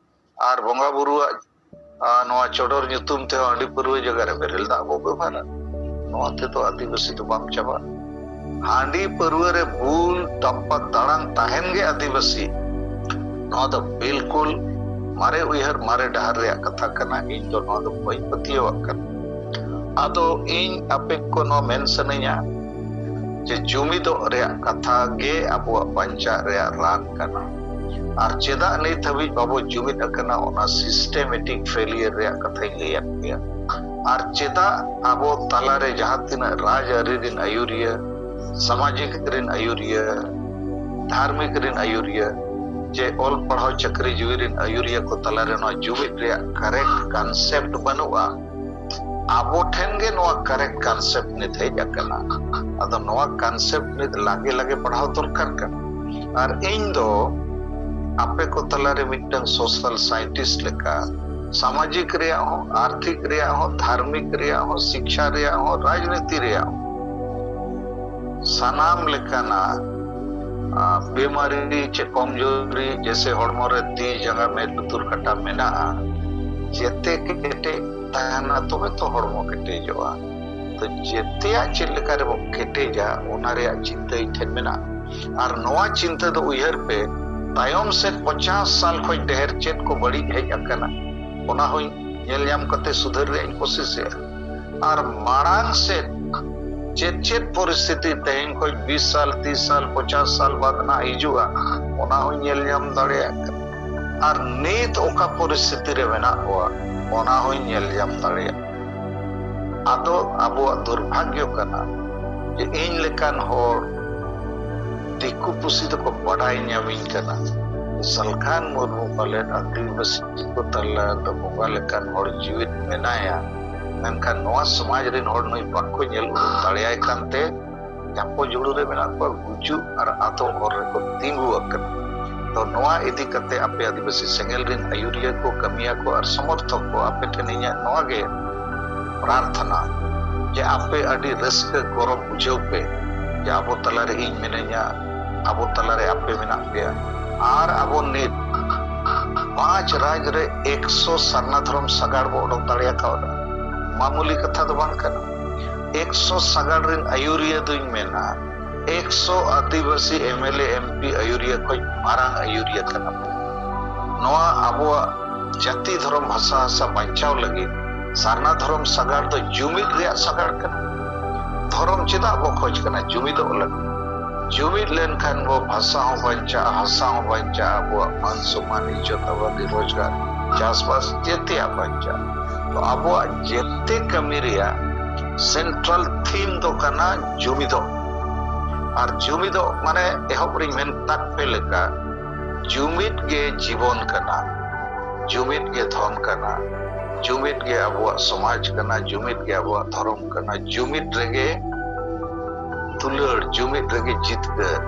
ᱟᱨ ᱵᱚᱸᱜᱟ ᱵᱩᱨᱩᱣᱟᱜ, ᱟ, ᱱᱚᱣᱟ ᱪᱚᱰᱚᱨ ᱧᱩᱛᱩᱢ ᱛᱮᱦᱚᱸ ᱦᱟᱺᱰᱤ ᱯᱟᱹᱨᱣᱟᱹ ᱡᱟᱭᱜᱟ ᱨᱮ ᱵᱮᱨᱮᱞ ᱫᱟᱜ ᱵᱚ ᱵᱮᱵᱷᱟᱨᱟ᱾ ᱱᱚᱣᱟ ᱛᱮᱫᱚ ᱟᱹᱫᱤᱵᱟᱹᱥᱤ ᱫᱚ ᱵᱟᱢ ᱪᱟᱵᱟᱜᱼᱟ᱾ ᱦᱟᱺᱰᱤ ᱯᱟᱹᱨᱣᱟᱹ ᱨᱮ ᱵᱩᱞ ᱴᱟᱯᱯᱟ ᱫᱟᱬᱟᱱ ᱛᱟᱦᱮᱱ ᱜᱮ ᱟᱹᱫᱤᱵᱟᱹᱥᱤ᱾ ᱱᱚᱣᱟ ᱫᱚ ᱵᱤᱞᱠᱩᱞ ᱢᱟᱨᱮ ᱩᱭᱦᱟᱹᱨ, ᱢᱟᱨᱮ ᱰᱟᱦᱟᱨ ᱨᱮᱭᱟᱜ ᱠᱟᱛᱷᱟ ᱠᱟᱱᱟ᱾ ᱤᱧ ᱫᱚ ᱱᱚᱣᱟ ᱫᱚ ᱵᱟᱹᱧ ᱯᱟᱹᱛᱭᱟᱹᱣᱟᱜ ᱠᱟᱱᱟ᱾ ᱟᱫᱚ ᱤᱧ ᱟᱯᱮ ᱠᱚ ᱱᱚᱣᱟ ᱢᱮᱱ ᱥᱟᱱᱟᱧᱟ ᱡᱮ ᱡᱩᱢᱤᱫᱚᱜ ᱨᱮᱭᱟᱜ ᱠᱟᱛᱷᱟ ᱜᱮ ᱟᱵᱚᱣᱟᱜ ᱵᱟᱧᱪᱟᱜ ᱨᱮᱭᱟᱜ ᱨᱟᱱ ᱠᱟᱱᱟ᱾ ᱟᱨ ᱪᱮᱫᱟᱜ ᱱᱤᱛ ᱦᱟᱹᱵᱤᱡ ᱵᱟᱵᱚ ᱡᱩᱢᱤᱫ ᱟᱠᱟᱱᱟ, ᱚᱱᱟ systematic failure ᱨᱮᱭᱟᱜ ᱠᱟᱛᱷᱟᱧ ᱞᱟᱹᱭᱟᱫ ᱯᱮᱭᱟ᱾ ᱟᱨ ᱪᱮᱫᱟᱜ ᱟᱵᱚ ᱛᱟᱞᱟᱨᱮ ᱡᱟᱦᱟᱸ ᱛᱤᱱᱟᱹᱜ ᱨᱟᱡᱽᱟᱹᱨᱤ ᱨᱮᱱ ᱟᱹᱭᱩᱨᱤᱭᱟᱹ, ᱥᱟᱢᱟᱡᱤᱠ ᱨᱮᱱ ᱟᱹᱭᱩᱨᱤᱭᱟᱹ, ᱫᱷᱟᱨᱢᱤᱠ ᱨᱮᱱ ᱟᱹᱭᱩᱨᱤᱭᱟᱹ, ᱡᱮ ᱚᱞ ᱯᱟᱲᱦᱟᱣ ᱪᱟᱹᱠᱨᱤ ᱡᱤᱣᱤ ᱨᱮᱱ ᱟᱹᱭᱩᱨᱤᱭᱟᱹ ᱠᱚ ᱛᱟᱞᱟᱨᱮ ᱱᱚᱣᱟ ᱡᱩᱢᱤᱫ ᱨᱮᱭᱟᱜ correct concept ᱵᱟᱹᱱᱩᱜᱼᱟ, ᱟᱵᱚ ᱴᱷᱮᱱ ᱜᱮ ᱱᱚᱣᱟ correct concept ᱱᱤᱛ ᱦᱮᱡ ᱟᱠᱟᱱᱟ᱾ ᱟᱫᱚ ᱱᱚᱣᱟ concept ᱱᱤᱛ ᱞᱟᱜᱮ ᱞᱟᱜᱮ ᱯᱟᱲᱦᱟᱣ ᱫᱚᱨᱠᱟᱨ ᱠᱟᱱᱟ᱾ ᱟᱨ ᱤᱧ ᱫᱚ ᱟᱯᱮ ᱠᱚ ᱛᱟᱞᱟᱨᱮ ᱢᱤᱫᱴᱟᱝ social scientist ᱞᱮᱠᱟ ᱥᱟᱢᱟᱡᱤᱠ ᱨᱮᱭᱟᱜ ᱦᱚᱸ, ᱟᱨᱛᱷᱤᱠ ᱨᱮᱭᱟᱜ ᱦᱚᱸ, ᱫᱷᱟᱨᱢᱤᱠ ᱨᱮᱭᱟᱜ ᱦᱚᱸ, ᱥᱤᱠᱪᱷᱟ ᱨᱮᱭᱟᱜ ᱦᱚᱸ, ᱨᱟᱡᱽᱱᱤᱛᱤ ᱨᱮᱭᱟᱜ ᱦᱚᱸ, ᱥᱟᱱᱟᱢ ᱞᱮᱠᱟᱱᱟᱜ, ᱟ, ᱵᱤᱢᱟᱨᱤ ᱪᱮ ᱠᱚᱢᱡᱳᱨᱤ, ᱡᱮᱥᱮ ᱦᱚᱲᱢᱚ ᱨᱮ ᱛᱤ, ᱡᱟᱸᱜᱟ, ᱢᱮᱫ, ᱞᱩᱛᱩᱨ, ᱠᱟᱴᱟ ᱢᱮᱱᱟᱜᱼᱟ, ᱡᱮᱛᱮ ᱠᱮᱴᱮᱡ ᱛᱟᱦᱮᱱᱟ, ᱛᱚᱵᱮ ᱛᱚ ᱦᱚᱲᱢᱚ ᱠᱮᱴᱮᱡᱚᱜᱼᱟ᱾ ᱛᱚ ᱡᱮᱛᱮᱭᱟᱜ ᱪᱮᱫ ᱞᱮᱠᱟ ᱨᱮᱵᱚ ᱠᱮᱴᱮᱡᱟ, ᱚᱱᱟ ᱨᱮᱭᱟᱜ ᱪᱤᱱᱛᱟᱹ ᱤᱧ ᱴᱷᱮᱱ ᱢᱮᱱᱟᱜᱼᱟ᱾ ᱟᱨ ᱱᱚᱣᱟ ᱪᱤᱱᱛᱟᱹ ᱫᱚ ᱩᱭᱦᱟᱹᱨ ᱯᱮ, ᱛᱟᱭᱚᱢ ᱥᱮᱫ ᱯᱚᱪᱟᱥ ᱥᱟᱞ ᱠᱷᱚᱱ ᱰᱷᱮᱨ ᱪᱮᱫ ᱠᱚ ᱵᱟᱹᱲᱤᱡ ᱦᱮᱡ ᱟᱠᱟᱱᱟ, ᱚᱱᱟ ᱦᱚᱸᱧ ᱧᱮᱞ ᱧᱟᱢ ᱠᱟᱛᱮ ᱥᱩᱫᱷᱟᱹᱨ ᱨᱮᱭᱟᱜ ᱤᱧ ᱠᱳᱥᱤᱥᱮᱜᱼᱟ᱾ ᱟᱨ ᱢᱟᱲᱟᱝ ᱥᱮᱫ ᱪᱮᱫ ᱪᱮᱫ ᱯᱚᱨᱤᱥᱛᱷᱤᱛᱤ ᱛᱮᱦᱮᱧ ᱠᱷᱚᱱ ᱵᱤᱥ ᱥᱟᱞ, ᱛᱤᱥ ᱥᱟᱞ, ᱯᱚᱪᱟᱥ ᱥᱟᱞ ᱵᱟᱫ ᱱᱟᱜ ᱦᱤᱡᱩᱜᱼᱟ, ᱚᱱᱟ ᱦᱚᱸᱧ ᱧᱮᱞ ᱧᱟᱢ ᱫᱟᱲᱮᱭᱟᱜ ᱠᱟᱱᱟ᱾ ᱟᱨ ᱱᱤᱛ ᱚᱠᱟ ᱯᱚᱨᱤᱥᱛᱷᱤᱛᱤ ᱨᱮ ᱢᱮᱱᱟᱜ ᱠᱚᱣᱟ, ᱚᱱᱟ ᱦᱚᱸᱧ ᱧᱮᱞ ᱧᱟᱢ ᱫᱟᱲᱮᱭᱟᱜ ᱠᱟᱱᱟ᱾ ᱟᱫᱚ ᱟᱵᱚᱣᱟᱜ ᱫᱩᱨᱵᱷᱟᱜᱽᱭᱚ ᱠᱟᱱᱟ ᱡᱮ ᱤᱧ ᱞᱮᱠᱟᱱ ᱦᱚᱲ ᱫᱤᱠᱩ ᱯᱩᱥᱤ ᱫᱚᱠᱚ ᱵᱟᱰᱟᱭ ᱧᱟᱢᱤᱧ ᱠᱟᱱᱟ, ᱥᱟᱞᱠᱷᱟᱱ ᱢᱩᱨᱢᱩ ᱯᱟᱞᱮᱫ ᱟᱹᱫᱤᱵᱟᱹᱥᱤ ᱠᱚ ᱛᱟᱞᱟ ᱨᱮᱫᱚ ᱵᱚᱸᱜᱟ ᱞᱮᱠᱟᱱ ᱦᱚᱲ ᱡᱤᱣᱤᱫ ᱢᱮᱱᱟᱭᱟ, ᱢᱮᱱᱠᱷᱟᱱ ᱱᱚᱣᱟ ᱥᱚᱢᱟᱡᱽ ᱨᱮᱱ ᱦᱚᱲ ᱱᱩᱭ ᱵᱟᱠᱚ ᱧᱮᱞ ᱩᱨᱩᱢ ᱫᱟᱲᱮᱭᱟᱭ ᱠᱟᱱᱛᱮ ᱪᱟᱯᱚ ᱡᱩᱲᱩ ᱨᱮ ᱢᱮᱱᱟᱜ ᱠᱚᱣᱟ, ᱜᱩᱡᱩᱜ ᱟᱨ ᱟᱫᱚᱜ ᱦᱚᱨ ᱨᱮᱠᱚ ᱛᱤᱸᱜᱩ ᱟᱠᱟᱱᱟ᱾ ᱛᱚ ᱱᱚᱣᱟ ᱤᱫᱤ ᱠᱟᱛᱮ ᱟᱯᱮ ᱟᱹᱫᱤᱵᱟᱹᱥᱤ ᱥᱮᱸᱜᱮᱞ ᱨᱮᱱ ᱟᱹᱭᱩᱨᱤᱭᱟᱹ ᱠᱚ, ᱠᱟᱹᱢᱤᱭᱟᱹ ᱠᱚ ᱟᱨ ᱥᱚᱢᱚᱨᱛᱷᱚᱠ ᱠᱚ, ᱟᱯᱮ ᱴᱷᱮᱱ ᱤᱧᱟᱹᱜ ᱱᱚᱣᱟ ᱜᱮ ᱯᱨᱟᱨᱛᱷᱚᱱᱟ ᱡᱮ ᱟᱯᱮ ᱟᱹᱰᱤ ᱨᱟᱹᱥᱠᱟᱹ ᱜᱚᱨᱚᱵᱽ ᱵᱩᱡᱷᱟᱹᱣ ᱯᱮ ᱡᱮ ᱟᱵᱚ ᱛᱟᱞᱟᱨᱮ ᱤᱧ ᱢᱤᱱᱟᱹᱧᱟ, ᱟᱵᱚ ᱛᱟᱞᱟᱨᱮ ᱟᱯᱮ ᱢᱮᱱᱟᱜ ᱯᱮᱭᱟ᱾ ᱟᱨ ᱟᱵᱚ ᱱᱤᱛ ᱯᱟᱸᱪ ᱨᱟᱡᱽ ᱨᱮ ᱮᱠᱥᱚ ᱥᱟᱨᱱᱟ ᱫᱷᱚᱨᱚᱢ ᱥᱟᱜᱟᱲ ᱵᱚ ᱚᱰᱚᱠ ᱫᱟᱲᱮ ᱟᱠᱟᱣᱫᱟ᱾ ᱢᱟᱢᱩᱞᱤ ᱠᱟᱛᱷᱟ ᱫᱚ ᱵᱟᱝ ᱠᱟᱱᱟ᱾ ᱮᱠᱥᱚ ᱥᱟᱜᱟᱲ ᱨᱮᱱ ᱟᱹᱭᱩᱨᱤᱭᱟᱹ ᱫᱩᱧ ᱢᱮᱱᱟ, ᱮᱠᱥᱚ ᱟᱹᱫᱤᱵᱟᱹᱥᱤ M L A, M P ᱟᱹᱭᱩᱨᱤᱭᱟᱹ ᱠᱷᱚᱱ ᱢᱟᱨᱟᱝ ᱟᱹᱭᱩᱨᱤᱭᱟᱹ ᱠᱟᱱᱟ ᱵᱚᱱ᱾ ᱱᱚᱣᱟ ᱟᱵᱚᱣᱟᱜ ᱡᱟᱹᱛᱤ, ᱫᱷᱚᱨᱚᱢ, ᱵᱷᱟᱥᱟ, ᱦᱟᱥᱟ ᱵᱟᱧᱪᱟᱣ ᱞᱟᱹᱜᱤᱫ ᱥᱟᱨᱱᱟ ᱫᱷᱚᱨᱚᱢ ᱥᱟᱜᱟᱲ ᱫᱚ ᱡᱩᱢᱤᱫ ᱨᱮᱭᱟᱜ ᱥᱟᱜᱟᱲ ᱠᱟᱱᱟ᱾ ᱫᱷᱚᱨᱚᱢ ᱪᱮᱫᱟᱜ ᱵᱚ ᱠᱷᱚᱡᱽ ᱠᱟᱱᱟ? ᱡᱩᱢᱤᱫᱚᱜ ᱞᱟᱹᱜᱤᱫ᱾ ᱡᱩᱢᱤᱫ ᱞᱮᱱᱠᱷᱟᱱ ᱵᱚ ᱵᱷᱟᱥᱟ ᱦᱚᱸ ᱵᱟᱧᱪᱟᱜᱼᱟ, ᱦᱟᱥᱟ ᱦᱚᱸ ᱵᱟᱧᱪᱟᱜᱼᱟ, ᱟᱵᱚᱣᱟᱜ ᱢᱟᱹᱱ ᱥᱚᱢᱢᱟᱱ, ᱤᱡᱽᱡᱚᱛ, ᱟᱵᱟᱫᱤ, ᱨᱳᱡᱽᱜᱟᱨ, ᱪᱟᱥᱵᱟᱥ ᱡᱮᱛᱮᱭᱟᱜ ᱵᱟᱧᱪᱟᱜᱼᱟ᱾ ᱛᱚ ᱟᱵᱚᱣᱟᱜ ᱡᱮᱛᱮ ᱠᱟᱹᱢᱤ ᱨᱮᱭᱟᱜ central theme ᱫᱚ ᱠᱟᱱᱟ ᱡᱩᱢᱤᱫᱚᱜ᱾ ᱟᱨ ᱡᱩᱢᱤᱫᱚᱜ ᱢᱟᱱᱮ ᱮᱦᱚᱵ ᱨᱤᱧ ᱢᱮᱱ ᱛᱟᱠ ᱯᱮ ᱞᱮᱠᱟ, ᱡᱩᱢᱤᱫ ᱜᱮ ᱡᱤᱵᱚᱱ ᱠᱟᱱᱟ, ᱡᱩᱢᱤᱫ ᱜᱮ ᱫᱷᱚᱱ ᱠᱟᱱᱟ, ᱡᱩᱢᱤᱫ ᱜᱮ ᱟᱵᱚᱣᱟᱜ ᱥᱚᱢᱟᱡᱽ ᱠᱟᱱᱟ, ᱡᱩᱢᱤᱫ ᱜᱮ ᱟᱵᱚᱣᱟᱜ ᱫᱷᱚᱨᱚᱢ ᱠᱟᱱᱟ, ᱡᱩᱢᱤᱫ ᱨᱮᱜᱮ ᱫᱩᱞᱟᱹᱲ, ᱡᱩᱢᱤᱫ ᱨᱮᱜᱮ ᱡᱤᱛᱠᱟᱹᱨ᱾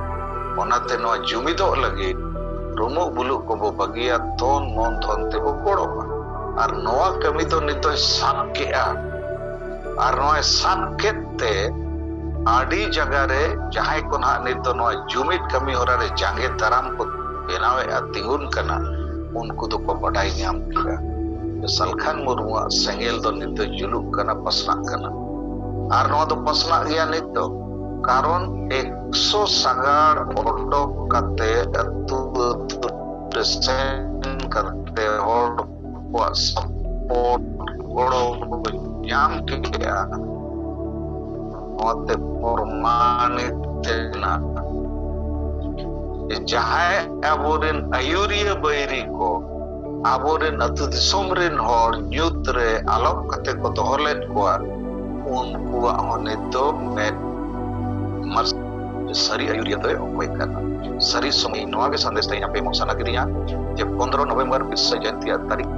ᱚᱱᱟᱛᱮ ᱱᱚᱣᱟ ᱡᱩᱢᱤᱫᱚᱜ ᱞᱟᱹᱜᱤᱫ ᱨᱩᱢᱩᱜ ᱵᱩᱞᱩᱜ ᱠᱚᱵᱚ ᱵᱟᱹᱜᱤᱭᱟ, ᱛᱚᱱ ᱢᱚᱱ ᱫᱷᱚᱱ ᱛᱮᱵᱚ ᱜᱚᱲᱚᱜᱼᱟ᱾ ᱟᱨ ᱱᱚᱣᱟ ᱠᱟᱹᱢᱤ ᱫᱚ ᱱᱤᱛ ᱫᱚᱭ ᱥᱟᱵ ᱠᱮᱜᱼᱟ᱾ ᱟᱨ ᱱᱚᱣᱟᱭ ᱥᱟᱵ ᱠᱮᱫ ᱛᱮ ᱟᱹᱰᱤ ᱡᱟᱭᱜᱟ ᱨᱮ ᱡᱟᱦᱟᱸᱭ ᱠᱚ ᱱᱟᱦᱟᱜ ᱱᱤᱛ ᱫᱚ ᱱᱚᱣᱟ ᱡᱩᱢᱤᱫ ᱠᱟᱹᱢᱤ ᱦᱚᱨᱟ ᱨᱮ ᱡᱟᱸᱜᱮ ᱫᱟᱨᱟᱢ ᱠᱚ ᱵᱮᱱᱟᱣᱮᱫᱼᱟ, ᱛᱤᱸᱜᱩᱱ ᱠᱟᱱᱟ, ᱩᱱᱠᱩ ᱫᱚᱠᱚ ᱵᱟᱰᱟᱭ ᱧᱟᱢ ᱠᱮᱫᱟ ᱡᱮ ᱥᱟᱞᱠᱷᱟᱱ ᱢᱩᱨᱢᱩᱣᱟᱜ ᱥᱮᱸᱜᱮᱞ ᱫᱚ ᱱᱤᱛ ᱫᱚ ᱡᱩᱞᱩᱜ ᱠᱟᱱᱟ, ᱯᱟᱥᱱᱟᱜ ᱠᱟᱱᱟ᱾ ᱟᱨ ᱱᱚᱣᱟ ᱫᱚ ᱯᱟᱥᱱᱟᱜ ᱜᱮᱭᱟ ᱱᱤᱛ ᱫᱚ, ᱠᱟᱨᱚᱱ ᱮᱠᱥᱚ ᱥᱟᱜᱟᱲ ᱚᱰᱚᱠ ᱠᱟᱛᱮ ᱟᱹᱛᱩ ᱟᱹᱛᱩ ᱨᱮ ᱥᱮᱱ ᱠᱟᱛᱮ ᱦᱚᱲ ᱠᱚᱣᱟᱜ support, ᱜᱚᱲᱚ ᱠᱚ ᱧᱟᱢ ᱠᱮᱜᱼᱟ᱾ ᱱᱚᱣᱟᱛᱮ ᱯᱨᱚᱢᱟᱱᱤᱛ ᱮᱱᱟ ᱡᱮ ᱡᱟᱦᱟᱸᱭ ᱟᱵᱚᱨᱮᱱ ᱟᱹᱭᱩᱨᱤᱭᱟᱹ ᱵᱟᱹᱭᱨᱤ ᱠᱚ ᱟᱵᱚᱨᱮᱱ ᱟᱹᱛᱩ ᱫᱤᱥᱚᱢ ᱨᱮᱱ ᱦᱚᱲ ᱧᱩᱛ ᱨᱮ ᱟᱞᱚᱯ ᱠᱟᱛᱮ ᱠᱚ ᱫᱚᱦᱚ ᱞᱮᱫ ᱠᱚᱣᱟ, ᱩᱱᱠᱩᱣᱟᱜ ᱦᱚᱸ ᱱᱤᱛ ᱫᱚ ᱢᱮᱫ ᱢᱟᱨᱥᱟᱞ᱾ ᱥᱟᱹᱨᱤ ᱟᱹᱭᱩᱨᱤᱭᱟᱹ ᱫᱚᱭ ᱚᱠᱚᱭ ᱠᱟᱱᱟ? ᱥᱟᱹᱨᱤ ᱥᱚᱢᱚᱭ ᱱᱚᱣᱟ ᱜᱮ ᱥᱟᱸᱫᱮᱥ ᱛᱮ ᱤᱧ ᱟᱯᱮ ᱮᱢᱚᱜ ᱥᱟᱱᱟ ᱠᱤᱫᱤᱧᱟ ᱡᱮ ᱯᱚᱱᱫᱽᱨᱚ ᱱᱚᱵᱷᱮᱢᱵᱚᱨ ᱵᱤᱨᱥᱟ ᱡᱚᱭᱚᱱᱛᱤᱭᱟᱜ ᱛᱟᱹᱨᱤᱠᱷ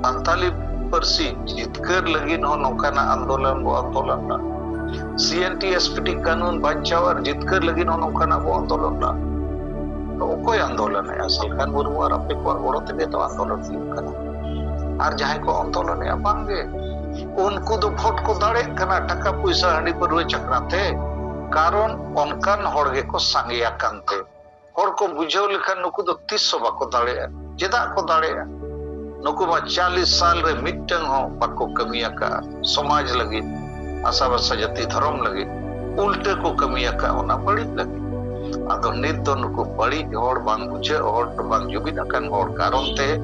ᱥᱟᱱᱛᱟᱞᱤ ᱯᱟᱹᱨᱥᱤ ᱡᱤᱛᱠᱟᱹᱨ ᱞᱟᱹᱜᱤᱫ ᱦᱚᱸ ᱱᱚᱝᱠᱟᱱᱟᱜ ᱟᱱᱫᱳᱞᱚᱱ ᱵᱚ ᱟᱱᱫᱳᱞᱚᱱᱟ᱾ ᱥᱤ N T S P T ᱠᱟᱹᱱᱩᱱ ᱵᱟᱧᱪᱟᱣ ᱟᱨ ᱡᱤᱛᱠᱟᱹᱨ ᱞᱟᱹᱜᱤᱫ ᱦᱚᱸ ᱱᱚᱝᱠᱟᱱᱟᱜ ᱵᱚ ᱟᱱᱫᱳᱞᱚᱱᱟ᱾ ᱛᱚ ᱚᱠᱚᱭ ᱟᱱᱫᱳᱞᱚᱱᱮᱜᱼᱟ? ᱥᱟᱞᱠᱷᱟᱱ ᱢᱩᱨᱢᱩ ᱟᱨ ᱟᱯᱮ ᱠᱚᱣᱟᱜ ᱜᱚᱲᱚ ᱛᱮᱜᱮ ᱛᱚ ᱟᱱᱫᱳᱞᱚᱱ ᱦᱩᱭᱩᱜ ᱠᱟᱱᱟ᱾ ᱟᱨ ᱡᱟᱦᱟᱸᱭ ᱠᱚ ᱟᱱᱫᱳᱞᱚᱱᱮᱜᱼᱟ, ᱵᱟᱝᱜᱮ, ᱩᱱᱠᱩ ᱫᱚ ᱵᱷᱳᱴ ᱠᱚ ᱫᱟᱲᱮᱜ ᱠᱟᱱᱟ ᱴᱟᱠᱟ ᱯᱚᱭᱥᱟ ᱦᱟᱺᱰᱤ ᱯᱟᱹᱨᱣᱟᱹ ᱪᱟᱠᱨᱟᱛᱮ᱾ ᱠᱟᱨᱚᱱ ᱚᱱᱠᱟᱱ ᱦᱚᱲ ᱜᱮᱠᱚ ᱥᱟᱸᱜᱮ ᱟᱠᱟᱱ ᱛᱮ᱾ ᱦᱚᱲ ᱠᱚ ᱵᱩᱡᱷᱟᱹᱣ ᱞᱮᱠᱷᱟᱱ ᱱᱩᱠᱩ ᱫᱚ ᱛᱤᱥ ᱦᱚᱸ ᱵᱟᱠᱚ ᱫᱟᱲᱮᱜᱼᱟ᱾ ᱪᱮᱫᱟᱜ ᱠᱚ ᱫᱟᱲᱮᱜᱼᱟ? ᱱᱩᱠᱩ ᱢᱟ ᱪᱟᱞᱤᱥ ᱥᱟᱞ ᱨᱮ ᱢᱤᱫᱴᱟᱝ ᱦᱚᱸ ᱵᱟᱠᱚ ᱠᱟᱹᱢᱤ ᱟᱠᱟᱫᱼᱟ ᱥᱚᱢᱟᱡᱽ ᱞᱟᱹᱜᱤᱫ, ᱟᱥᱟ ᱵᱷᱟᱥᱟ ᱡᱟᱹᱛᱤ ᱫᱷᱚᱨᱚᱢ ᱞᱟᱹᱜᱤᱫ᱾ ᱩᱞᱴᱟᱹ ᱠᱚ ᱠᱟᱹᱢᱤ ᱟᱠᱟᱫᱼᱟ ᱚᱱᱟ ᱵᱟᱹᱲᱤᱡ ᱞᱟᱹᱜᱤᱫ᱾ ᱟᱫᱚ ᱱᱤᱛ ᱫᱚ ᱱᱩᱠᱩ ᱵᱟᱹᱲᱤᱡ ᱦᱚᱲ, ᱵᱟᱝ ᱵᱩᱡᱷᱟᱹᱜ ᱦᱚᱲ, ᱵᱟᱝ ᱡᱩᱢᱤᱫ ᱟᱠᱟᱱ ᱦᱚᱲ ᱠᱟᱨᱚᱱ ᱛᱮ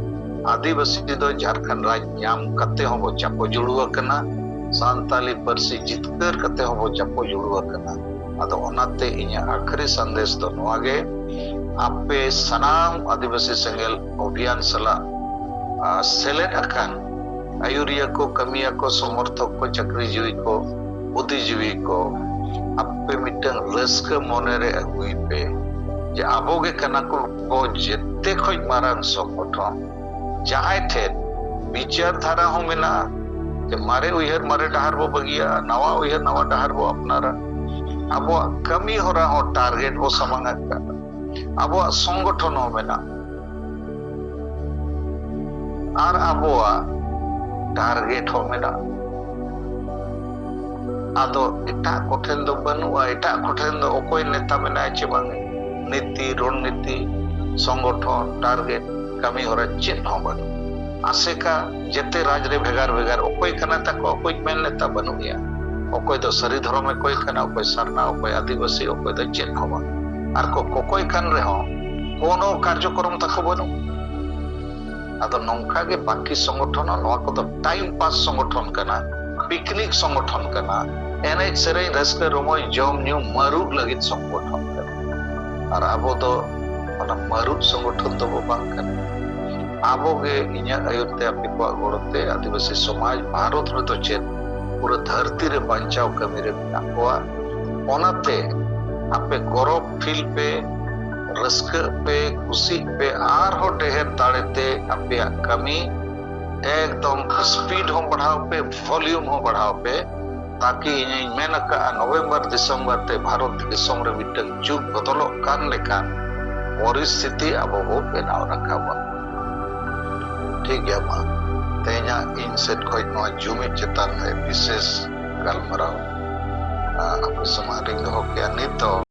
ᱟᱹᱫᱤᱵᱟᱹᱥᱤ ᱫᱚ ᱡᱷᱟᱲᱠᱷᱚᱸᱰ ᱨᱟᱡᱽ ᱧᱟᱢ ᱠᱟᱛᱮ ᱦᱚᱸᱵᱚ ᱪᱟᱯᱚ ᱡᱩᱲᱩ ᱟᱠᱟᱱᱟ᱾ ᱥᱟᱱᱛᱟᱞᱤ ᱯᱟᱹᱨᱥᱤ ᱡᱤᱛᱠᱟᱹᱨ ᱠᱟᱛᱮ ᱦᱚᱸᱵᱚ ᱪᱟᱯᱚ ᱡᱩᱲᱩ ᱟᱠᱟᱱᱟ᱾ ᱟᱫᱚ ᱚᱱᱟᱛᱮ ᱤᱧᱟᱹᱜ ᱟᱹᱠᱷᱤᱨᱤ ᱥᱟᱸᱫᱮᱥ ᱫᱚ ᱱᱚᱣᱟ ᱜᱮ, ᱟᱯᱮ ᱥᱟᱱᱟᱢ ᱟᱹᱫᱤᱵᱟᱹᱥᱤ ᱥᱮᱸᱜᱮᱞ ᱚᱵᱷᱤᱭᱟᱱ ᱥᱟᱞᱟᱜ, ᱟᱨ ᱥᱮᱞᱮᱫ ᱟᱠᱟᱱ ᱟᱹᱭᱩᱨᱤᱭᱟᱹ ᱠᱚ, ᱠᱟᱹᱢᱤᱭᱟᱹ ᱠᱚ, ᱥᱚᱢᱚᱨᱛᱷᱚᱠ ᱠᱚ, ᱪᱟᱹᱠᱨᱤᱡᱤᱵᱤ ᱠᱚ, ᱵᱩᱫᱷᱤᱡᱤᱵᱤ ᱠᱚ, ᱟᱯᱮ ᱢᱤᱫᱴᱟᱝ ᱨᱟᱹᱥᱠᱟᱹ ᱢᱚᱱᱮ ᱨᱮ ᱟᱹᱜᱩᱭ ᱯᱮ ᱡᱮ ᱟᱵᱚ ᱜᱮ ᱠᱟᱱᱟ ᱠᱚ ᱡᱮᱛᱮ ᱠᱷᱚᱡ ᱢᱟᱨᱟᱝ ᱥᱚᱝᱜᱚᱴᱷᱚᱱ, ᱡᱟᱦᱟᱸᱭ ᱴᱷᱮᱱ ᱵᱤᱪᱟᱨ ᱫᱷᱟᱨᱟ ᱦᱚᱸ ᱢᱮᱱᱟᱜᱼᱟ, ᱡᱮ ᱢᱟᱨᱮ ᱩᱭᱦᱟᱹᱨ ᱢᱟᱨᱮ ᱰᱟᱦᱟᱨ ᱵᱚ ᱵᱟᱹᱜᱤᱭᱟᱜᱼᱟ, ᱱᱟᱣᱟ ᱩᱭᱦᱟᱹᱨ ᱱᱟᱣᱟ ᱰᱟᱦᱟᱨ ᱵᱚ ᱟᱯᱱᱟᱨᱟ᱾ ᱟᱵᱚᱣᱟᱜ ᱠᱟᱹᱢᱤ ᱦᱚᱨᱟ ᱦᱚᱸ ᱴᱟᱨᱜᱮᱴ ᱵᱚ ᱥᱟᱢᱟᱝ ᱟᱠᱟᱫᱼᱟ, ᱟᱵᱚᱣᱟᱜ ᱥᱚᱝᱜᱚᱴᱷᱚᱱ ᱦᱚᱸ ᱢᱮᱱᱟᱜᱼᱟ᱾ ᱟᱨ ᱟᱵᱚᱣᱟᱜ ᱴᱟᱨᱜᱮᱴ ᱦᱚᱸ ᱢᱮᱱᱟᱜᱼᱟ᱾ ᱟᱫᱚ ᱮᱴᱟᱜ ᱠᱚᱴᱷᱮᱱ ᱫᱚ ᱵᱟᱹᱱᱩᱜᱼᱟ, ᱮᱴᱟᱜ ᱠᱚᱴᱷᱮᱱ ᱫᱚ ᱚᱠᱚᱭ ᱱᱮᱛᱟ ᱢᱮᱱᱟᱭ ᱪᱮ ᱵᱟᱝ, ᱱᱤᱛᱤ, ᱨᱚᱱᱱᱤᱛᱤ, ᱥᱚᱝᱜᱚᱴᱷᱚᱱ, ᱴᱟᱨᱜᱮᱴ, ᱠᱟᱹᱢᱤ ᱦᱚᱨᱟ ᱪᱮᱫ ᱦᱚᱸ ᱵᱟᱹᱱᱩᱜ᱾ ᱟᱥᱮᱠᱟ ᱡᱮᱛᱮ ᱨᱟᱡᱽ ᱨᱮ ᱵᱷᱮᱜᱟᱨ ᱵᱷᱮᱜᱟᱨ, ᱚᱠᱚᱭ ᱠᱟᱱᱟ ᱛᱟᱠᱚ, ᱚᱠᱚᱭ ᱢᱮᱱ ᱱᱮᱛᱟ ᱵᱟᱹᱱᱩᱜ ᱮᱭᱟ, ᱚᱠᱚᱭ ᱫᱚ ᱥᱟᱹᱨᱤ ᱫᱷᱚᱨᱚᱢ ᱮ ᱠᱚᱭ ᱠᱟᱱᱟ, ᱚᱠᱚᱭ ᱥᱟᱨᱱᱟ, ᱚᱠᱚᱭ ᱟᱹᱫᱤᱵᱟᱹᱥᱤ, ᱚᱠᱚᱭ ᱫᱚ ᱪᱮᱫ ᱦᱚᱸ ᱵᱟᱝ᱾ ᱟᱨ ᱠᱚ ᱠᱚᱠᱚᱭ ᱠᱟᱱ ᱨᱮᱦᱚᱸ ᱠᱳᱱᱳ ᱠᱟᱨᱡᱚᱠᱨᱚᱢ ᱛᱟᱠᱚ ᱵᱟᱹᱱᱩᱜ᱾ ᱟᱫᱚ ᱱᱚᱝᱠᱟ ᱜᱮ ᱵᱟᱹᱠᱤ ᱥᱚᱝᱜᱚᱴᱷᱚᱱ ᱦᱚᱸ, ᱱᱚᱣᱟ ᱠᱚᱫᱚ ᱴᱟᱭᱤᱢ ᱯᱟᱥ ᱥᱚᱝᱜᱚᱴᱷᱚᱱ ᱠᱟᱱᱟ, ᱯᱤᱠᱱᱤᱠ ᱥᱚᱝᱜᱚᱴᱷᱚᱱ ᱠᱟᱱᱟ, ᱮᱱᱮᱡ ᱥᱮᱨᱮᱧ ᱨᱟᱹᱥᱠᱟᱹ ᱨᱚᱢᱚᱡᱽ ᱡᱚᱢ ᱧᱩ ᱢᱟᱹᱨᱩᱵ ᱞᱟᱹᱜᱤᱫ ᱥᱚᱝᱜᱚᱴᱷᱚᱱ ᱠᱟᱱᱟ᱾ ᱟᱨ ᱟᱵᱚ ᱫᱚ ᱚᱱᱟ ᱢᱟᱹᱨᱩᱵ ᱥᱚᱝᱜᱚᱴᱷᱚᱱ ᱫᱚᱵᱚ ᱵᱟᱝ ᱠᱟᱱᱟ᱾ ᱟᱵᱚ ᱜᱮ ᱤᱧᱟᱹᱜ ᱟᱹᱭᱩᱨ ᱛᱮ, ᱟᱯᱮ ᱠᱚᱣᱟᱜ ᱜᱚᱲᱚ ᱛᱮ ᱟᱹᱫᱤᱵᱟᱹᱥᱤ ᱥᱚᱢᱟᱡᱽ ᱵᱷᱟᱨᱚᱛ ᱨᱮᱫᱚ ᱪᱮᱫ, ᱯᱩᱨᱟᱹ ᱫᱷᱟᱹᱨᱛᱤ ᱨᱮ ᱵᱟᱧᱪᱟᱣ ᱠᱟᱹᱢᱤ ᱨᱮ ᱢᱮᱱᱟᱜ ᱠᱚᱣᱟ᱾ ᱚᱱᱟᱛᱮ ᱟᱯᱮ ᱜᱚᱨᱚᱵᱽ ᱯᱷᱤᱞ ᱯᱮ, ᱨᱟᱹᱥᱠᱟᱹᱜ ᱯᱮ, ᱠᱩᱥᱤᱜ ᱯᱮ, ᱟᱨᱦᱚᱸ ᱰᱷᱮᱨ ᱫᱟᱲᱮ ᱛᱮ ᱟᱯᱮᱭᱟᱜ ᱠᱟᱹᱢᱤ ᱮᱠᱫᱚᱢ ᱥᱯᱤᱰ ᱦᱚᱸ ᱵᱟᱲᱦᱟᱣ ᱯᱮ, ᱵᱷᱚᱞᱤᱭᱩᱢ ᱦᱚᱸ ᱵᱟᱲᱦᱟᱣ ᱯᱮ, ᱛᱟᱠᱤ ᱤᱧᱤᱧ ᱢᱮᱱ ᱟᱠᱟᱫᱼᱟ ᱱᱚᱵᱷᱮᱢᱵᱚᱨ ᱰᱤᱥᱮᱢᱵᱚᱨ ᱛᱮ ᱵᱷᱟᱨᱚᱛ ᱫᱤᱥᱚᱢ ᱨᱮ ᱢᱤᱫᱴᱟᱝ ᱡᱩᱜᱽ ᱵᱚᱫᱚᱞᱚᱜ ᱠᱟᱱ ᱞᱮᱠᱟᱱ ᱯᱚᱨᱤᱥᱛᱷᱤᱛᱤ ᱟᱵᱚ ᱵᱚ ᱵᱮᱱᱟᱣ ᱨᱟᱠᱟᱵᱟ᱾ ᱴᱷᱤᱠ ᱜᱮᱭᱟ, ᱢᱟ ᱛᱮᱦᱮᱧᱟᱜ ᱤᱧ ᱥᱮᱫ ᱠᱷᱚᱱ ᱱᱚᱣᱟ ᱡᱩᱢᱤᱫ ᱪᱮᱛᱟᱱ ᱨᱮ ᱵᱤᱥᱮᱥ ᱜᱟᱞᱢᱟᱨᱟᱣ, ᱟ, ᱟᱯᱮ ᱥᱟᱢᱟᱝ ᱨᱤᱧ ᱫᱚᱦᱚ ᱠᱮᱜᱼᱟ᱾ ᱱᱤᱛ ᱫᱚ